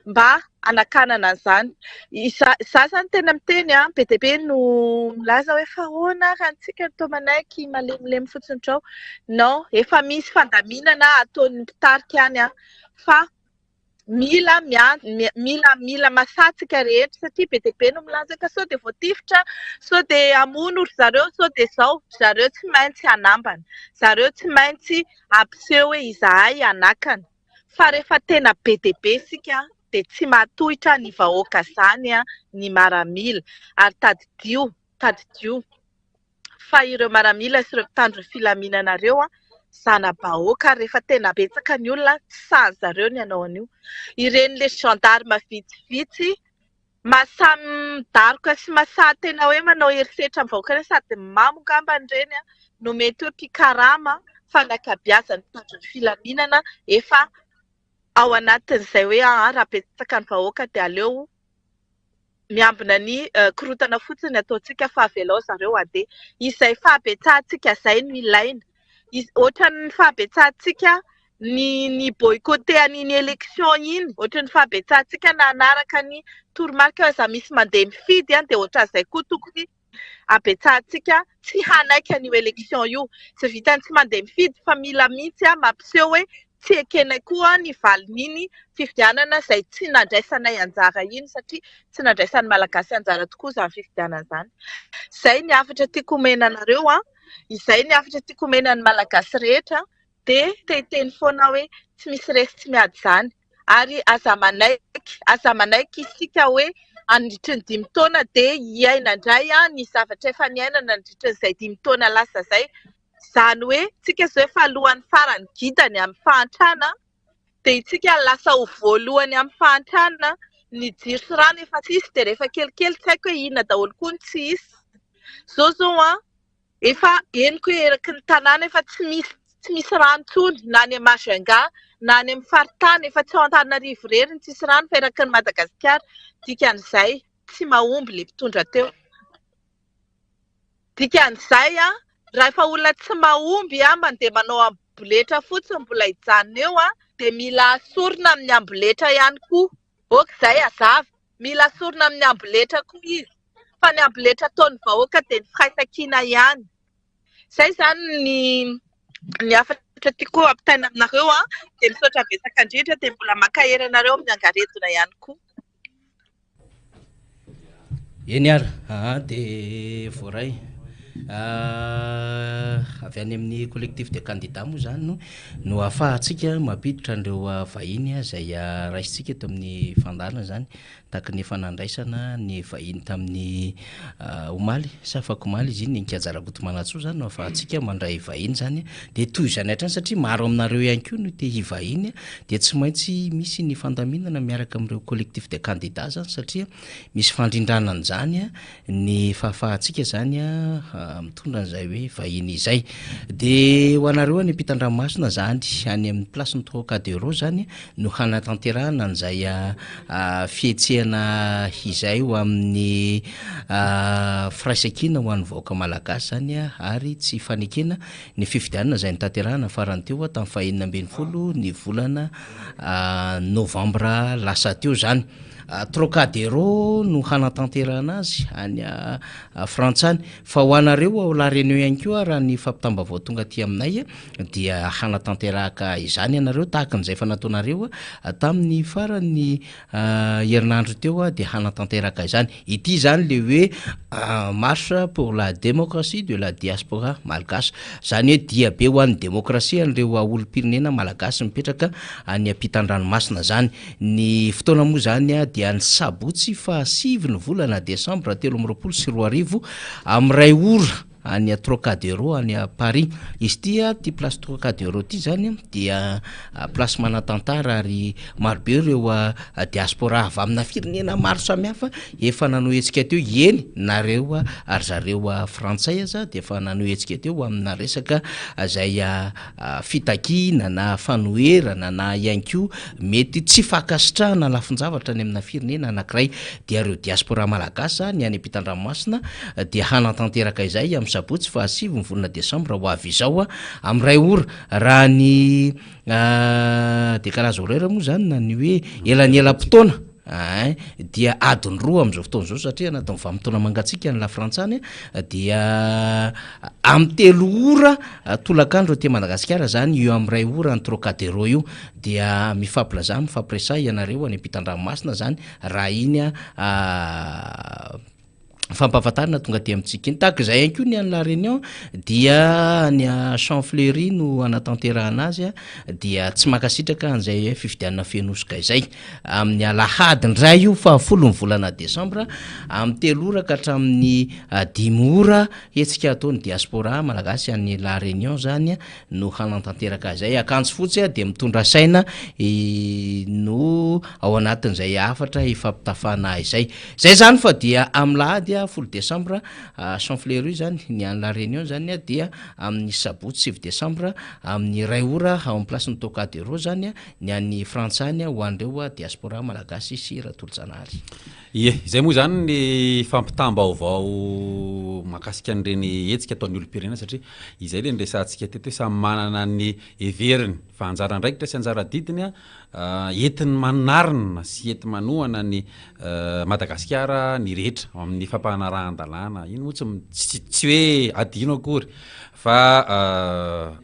mba hanakanana an'izany. Iza- Izaho izany tena miteny an, be dia be no milaza hoe fa ahoana ary antsika no toa manaiky malemilemy fotsiny trao. Non, efa misy fandaminana ataon'ny mpitarika any an, fa mila mila mila masatsika rehetra satria be dia be no milaza ka sao dia voatifitra, sao dia hamono ry zareo, sao dia izao. Ry zareo tsy maintsy hanambana, zareo tsy maintsy hampiseho hoe izahay hanakana. Fa rehefa tena be dia be isika dia tsy mahatohitra ny vahoaka izany ny maramila. Ary tadidio, tadidio fa ireo maramila sy ireo mpitandro ny filaminana ireo zana-bahoaka ary rehefa tena betsaka ny olona tsy sahy zareo ny hanao an'io. Ireny le gendarme vitsivitsy mahasahy midaroka sy mahasahy tena hoe manao herisetra amin'ny vahoaka ireny sady mamo angambany ireny no mety hoe mpikarama fa ny ankabeazan'ny mpitandro ny filaminana efa ao anatin'izay hoe aa raha betsaka ny vahoaka dia aleo miambina ny korontana fotsiny ataontsika fa avelao zareo handeha. Izay fahabetsahantsika izay no ilaina. Ohatran'ny fahabetsahantsika ny ny boycotter an'iny élection iny, ohatran'ny fahabetsahantsika nanaraka ny toromarika hoe aza misy mandeha mifidy dia ohatran'izay koa tokony habetsahantsika tsy hanaiky an'io élection io. Tsy vitan'ny tsy mandeha mifidy fa mila mihitsy mampiseho hoe tsy ekenay koa ny valin'iny fifidianana izay tsy nandraisanay anjara iny satria tsy nandraisan'ny Malagasy anjara tokoa izany fifidianana izany. Izay ny hafatra tiako omena anareo an, izay ny hafatra tiako omena ny Malagasy rehetra dia te hiteny foana aho hoe tsy misy resy tsy miady izany ary aza manaiky, aza manaiky isika hoe handritry ny dimy taona dia hiaina indray ny zavatra efa niainana nandritra izay dimy taona lasa izay. Izany hoe tsika izao efa alohan'ny farany gidany amin'ny fahantrana dia itsika lasa ho voalohany amin'ny fahantrana, ny jiro sy rano efa tsy hisy dia rehefa kelikely tsy haiko hoe inona daholo koa no tsy hisy. Izao izao an, efa henoko hoe eraky ny tanàna efa tsy misy tsy misy rano intsony na any Majunga na any amin'ny faritany, efa tsy ao Antananarivo irery no tsisy rano fa eraky ny Madagasikara. Dikan'izay tsy mahomby ilay mpitondra teo. Dikan'izay an, raha efa olona tsy mahomby an, mandeha manao amboletra fotsiny mbola hijanona eo an, dia mila asorina amin'ny amboletra ihany koa. Ok izay hazava. Mila asorina amin'ny amboletra koa izy. Fa ny amboletra ataon'ny vahoaka dia ny firaisankina ihany. Izay izany ny ny hafatra tiako ampitaina aminareo an, dia misaotra betsaka indrindra dia mbola mankahery anareo amin'ny angaredona ihany koa. Eny ary, aa dia voaray. Avy any amin'ny collectif des candidats moa izany no no ahafahantsika mampiditra an'ireo vahiny izay raisintsika eto amin'ny fandaharana izany, tahaka ny efa nandraisana ny vahiny tamin'ny omaly sa afakomaly izy iny, ny Kaja Rakotomanantsoa izany no ahafahantsika mandray vahiny izany, dia toy izany hatrany satria maro aminareo ihany koa no te hivahiny dia tsy maintsy misy ny fandaminana miaraka amin'ireo collectif des candidats zany satria misy fandrindrana an'izany ny fahafahantsika zany mitondra an'izay hoe vahiny izay. Dia ho anareo any ampitan-dranomasina zany, any amin'ny place ny Trocadero zany no hanatanterahana an'izay fihetsehana izay ho amin'ny firaisankina ho an'ny vahoaka malagasy zany ary tsy fanekena Ny fifidianana izay notanterahina farany teo tamin'ny faha 16 ny volana novambra lasa teo izany. Trocadero no hanatanterahana azy any Frantsa any. Fa ho anareo ao La Réunion ihany koa raha ny fampitam-baovao tonga aty aminay dia hanatanteraka izany ianareo tahaka an'izay efa nataonareo tamin'ny faran'ny herinandro teo dia hanatanteraka izany. Ity izany le hoe marche pour la démocratie de la diaspora malgache. Izany hoe dia be ho an'ny demokrasia an'ireo olom-pirenena malagasy mipetraka any ampitan-dranomasina izany. Ny fotoana moa izany dia ny sabotsy fahasivy ny volana desambra 2023 amin'ny iray ora any Trocadero any Paris. Izy ity, ity place Trocadero ity izany dia place manan-tantara ary marobe ireo diaspora avy amina firenena maro samihafa efa nanao hetsika teo, eny na ireo ry zareo frantsay aza dia efa nanao hetsika teo amina resaka izay fitakiana na fanoherana na ihany koa mety tsy fankasitrahana lafin-javatra any amina firenena anankiray dia ireo diaspora malagasy ny any ampitan-dranomasina dia hanatanteraka izay amin'ny sabotsy fahasivy ny volana desambra ho avy izao amin'ny iray ora raha ny décalage horaire moa izany na ny hoe elanelam-potoana Ein, dia adiny roa amin'izao fotoana izao satria anatin'ny vanim-potoana mangatsiaka ny Lafrantsa any dia amin'ny telo ora tolakandro aty Madagasikara izany io amin'ny iray ora ny Trocadero io dia mifampilaza mifampiresaha ianareo any ampitan-dranomasina izany raha iny fampahafantarana tonga aty amintsika iny. Tahaka izay ihany koa ny any La Réunion dia any Champ Fleury no anatanterahana azy dia tsy mankasitraka an'izay fifidianana feno hosoka izay. Amin'ny alahady indray io fahafolo ny volana desambra amin'ny telo ora ka hatramin'ny dimy ora hetsika ataon'ny diaspora malagasy any La Réunion izany no hanantanteraka izay. Akanjo fotsy dia mitondra saina no ao anatin'izay hafatra ifampitafana izay. Izay izany fa dia amin'ny lahady folo desambra Champ Fleury izany, ny any La Réunion izany dia amin'ny sabotsy sivy desambra amin'ny iray ora ao amin'ny place-n'ny Trocadero izany ny any Frantsa any ho an'ireo diaspora malagasy sy Ratolojanahary. Ie, izay moa izany ny fampitam-baovao mahakasika an'ireny hetsika ataon'ny olom-pirenena satria izay ilay niresahantsika teto hoe samy manana ny heveriny fa anjara andraikitra sy anjara adidiny entiny manarina sy enti-manohana an'i Madagasikara ny rehetra ao amin'ny fampanarahan-dalàna. Iny moa tsy tsy hoe adino akory fa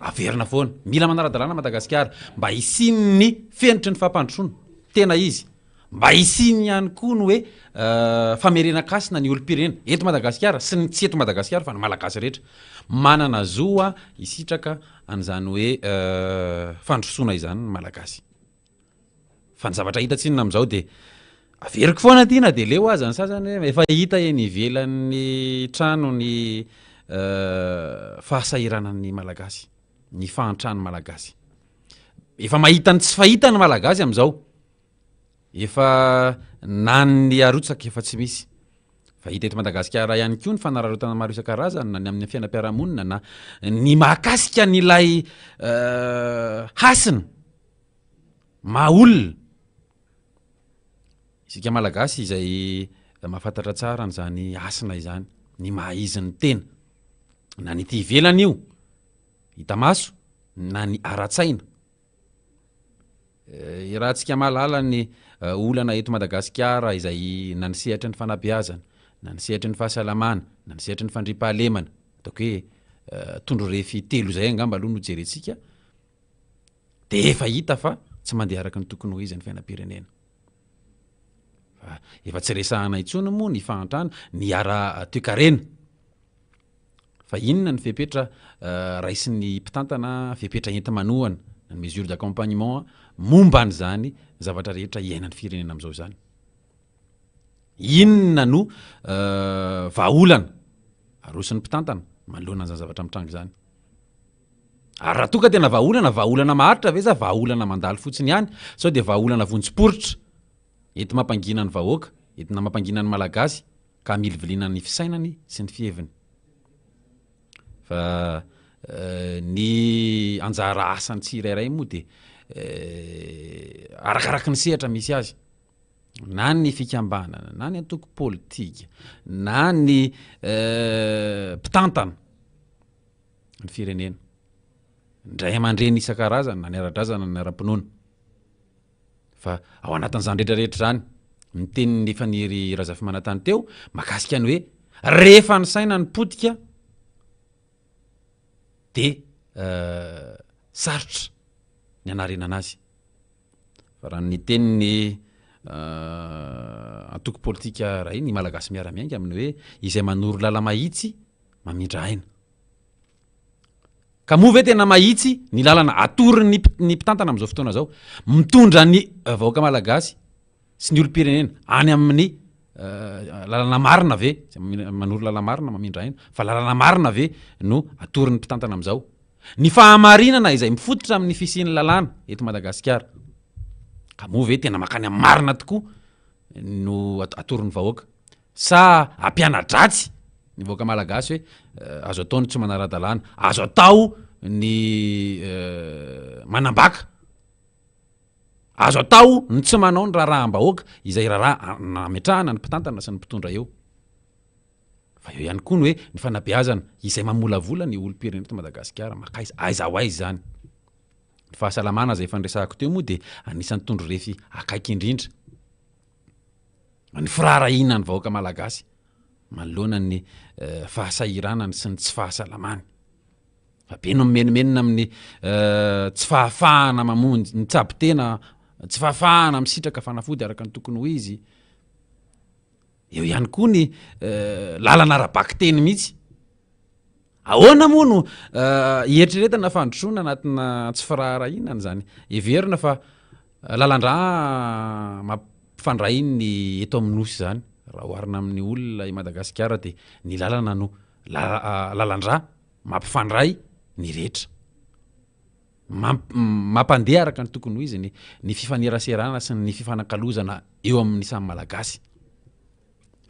averina foana. Mila manara-dalàna Madagasikara mba hisian'ny fenitry ny fampandrosoana tena izy. Mba hisiany ihany koa ny hoe famerenan-kasina ny olom-pirenena eto Madagasikara sy ny tsy eto Madagasikara fa ny Malagasy rehetra manana zo hisitraka an'izany hoe fandrosoana izany ny Malagasy. Fa ny zavatra hita tsinona amin'izao dia averiko foana ity na dia leo aza ny sasany hoe efa hita eny ivelan'ny trano ny fahasahiranan'ny Malagasy, ny fahantran'ny Malagasy. Efa mahita ny tsy fahita ny Malagasy amin'izao. Efa na ny arotsaka efa tsy misy. Fa hita eto Madagasikara ihany koa ny fanararaotana maro isan-karazany na ny amin'ny fiainam-piarahamonina na ny mahakasika an'ilay hasina maha olona. Isika Malagasy izay mahafantatra tsara an'izany hasina izany, ny maha izy ny tena, na ny ety ivelany io, hita maso, na ny ara-tsaina. Iarahantsika mahalala ny olana eto Madagasikara izay na ny sehatry ny fanabeazana, na ny sehatry ny fahasalamana, na ny sehatry ny fandriampahalemana, ataoko hoe tondrorefy telo izay angamba aloha no jerentsika, dia efa hita fa tsy mandeha araka ny tokony ho izy ny fiainam-pirenena. Fa efa tsy resahana intsony moa ny fahantrana, ny ara-toekarena. Fa inona ny fepetra raisin'ny mpitantana, fepetra enti-manohana, ny mesure d'accompagnement momba an'izany zavatra rehetra iainan'ny firenena amin'izao izany? Inona no vahaolana aroson'ny mpitantana manoloana an'izany zavatra mitranga izany? Ary raha toa ka tena vahaolana, vahaolana maharitra ve sa vahaolana mandalo fotsiny ihany? Sao dia vahaolana vonjiporitra enti-mampangina ny vahoaka, entina mampangina ny Malagasy? ka hamiliviliana ny fisainany sy ny fiheviny. Fa ny anjara asan'ny tsirairay moa dia arakaraky ny sehatra misy azy, na ny fikambanana, na ny antoko politika, na ny mpitantana ny firenena, ny ray aman-dreny isan-karazany na ny ara-drazana na ny ara-pinoana. Fa ao anatin'izany rehetra rehetra izany. Ny tenin'i Faniry Razafimanantany teo mahakasika ny hoe rehefa ny saina no potika dia sarotra ny hanarenana azy. Fa raha ny tenin'ny antoko politika iray, ny Malagasy Miara-Miainga amin'ny hoe izay manoro lala-mahitsy mamindra aina. Ka moa ve tena mahitsy ny lalana atoron'ny ny mpitantana amin'izao fotoana izao mitondra ny vahoaka malagasy sy ny olom-pirenena any amin'ny lalana marina ve, manoro lalana marina mamindra aina, fa lalana marina ve no atoron'ny mpitantana amin'izao? Ny fahamarinana izay mifototra amin'ny fisian'ny lalàna eto Madagasikara. Ka moa ve tena mankany amin'ny marina tokoa no atoron'ny vahoaka? Sa hampiana-dratsy ny vahoaka malagasy hoe azo atao ny tsy manara-dalàna, azo atao ny manambaka, azo atao ny tsy manao ny raharaham-bahoaka izay raharaha nametrahana ny mpitantana sy ny mpitondra eo. Fa eo ihany koa ny hoe ny fanabeazana izay mamolavola ny olom-pirenena eto Madagasikara, makaiza, aiza ho aiza izany. Ny fahasalamana izay efa niresahako teo moa dia anisan'ny tondrorefy akaiky indrindra. ny firaharahiana ny vahoaka malagasy manoloana ny fahasahiranany sy ny tsy fahasalamany. Fa be no mimenomenona amin'ny tsy fahafahana mamonjy, mitsabo tena, tsy fahafahana misitraka fanafody araka ny tokony ho izy. Eo ihany koa ny lalana ara-bakiteny mihitsy. Ahoana moa no hieritreretana fandrosoana anatina tsy firaharahiana an'izany? Heverina fa lalan-drà mampifandray ny eto amin'ny Nosy izany. Raha oharina amin'ny olona i Madagasikara dia ny lalana no lalan-drà mampifandray ny rehetra. Mampandeha araka ny tokony ho izy ny ny fifaneraserana sy ny fifanakalozana eo amin'ny samy Malagasy.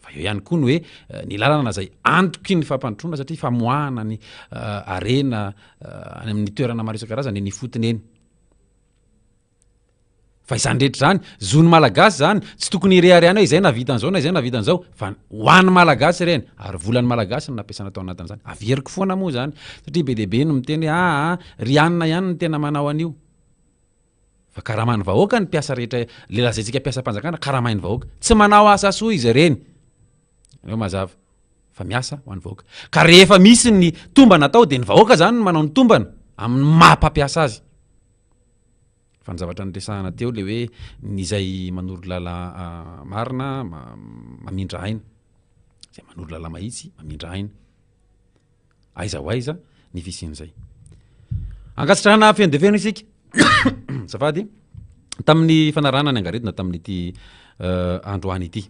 Fa eo ihany koa ny hoe ny lalana izay antoky ny fampandrosoana satria famoahana ny harena any amin'ny toerana maro isan-karazany eny ifotony eny. Fa izany rehetra izany, zon'ny Malagasy izany, tsy tokony hireharehana hoe izay nahavita an'izao na izay nahavita an'izao, fa ho an'ny Malagasy ireny, ary volan'ny Malagasy no nampiasana tao anatin'izany. Averiko foana moa izany, satria be dia be no miteny hoe aa, ry anona ihany no tena manao an'io. Fa karaman'ny vahoaka ny mpiasa rehetra, le lazaintsika mpiasam-panjakana, karamain'ny vahoaka. Tsy manao asa soa izy ireny. Aleo mazava. Fa miasa ho an'ny vahoaka. Ka rehefa misy ny tombana atao dia ny vahoaka zany no manao ny tombana amin'ny maha mpampiasa azy. Fa ny zavatra niresahana teo le hoe ny izay manoro lala marina mamindra aina. Izay manoro lala mahitsy mamindra aina. Aiza ho aiza ny fisian'izay. Ankasitrahana feno dia feno isika. Azafady. Tamin'ny fanarahana ny angaredona tamin'ity eh, androany ity.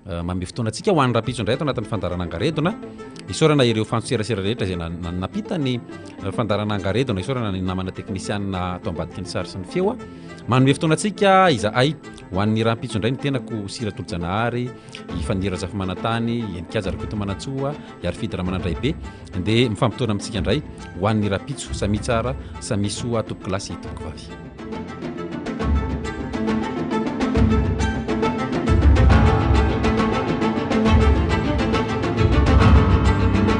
Eh, manome fotoana antsika ho an'ny rahampitso indray ato anatin'ny fandaharana angaredona. Isaorana ireo fantso-serasera rehetra izay nampita ny eh, fandaharana angaredona. Isaorana ny namana teknisianina ato ambadiky ny sary sy ny feo. Manome fotoana antsika izahay ho an'ny rahampitso indray ny tenako Sira Tolojanahary, i Faniriana Razafimanantany, i Heninkaja Rakotomanantsoa, i Harifidy Ramanandraibe dia mifampitaona amintsika indray ho an'ny rahampitso. Samia tsara, samia soa tompokolahy sy tompokovavy.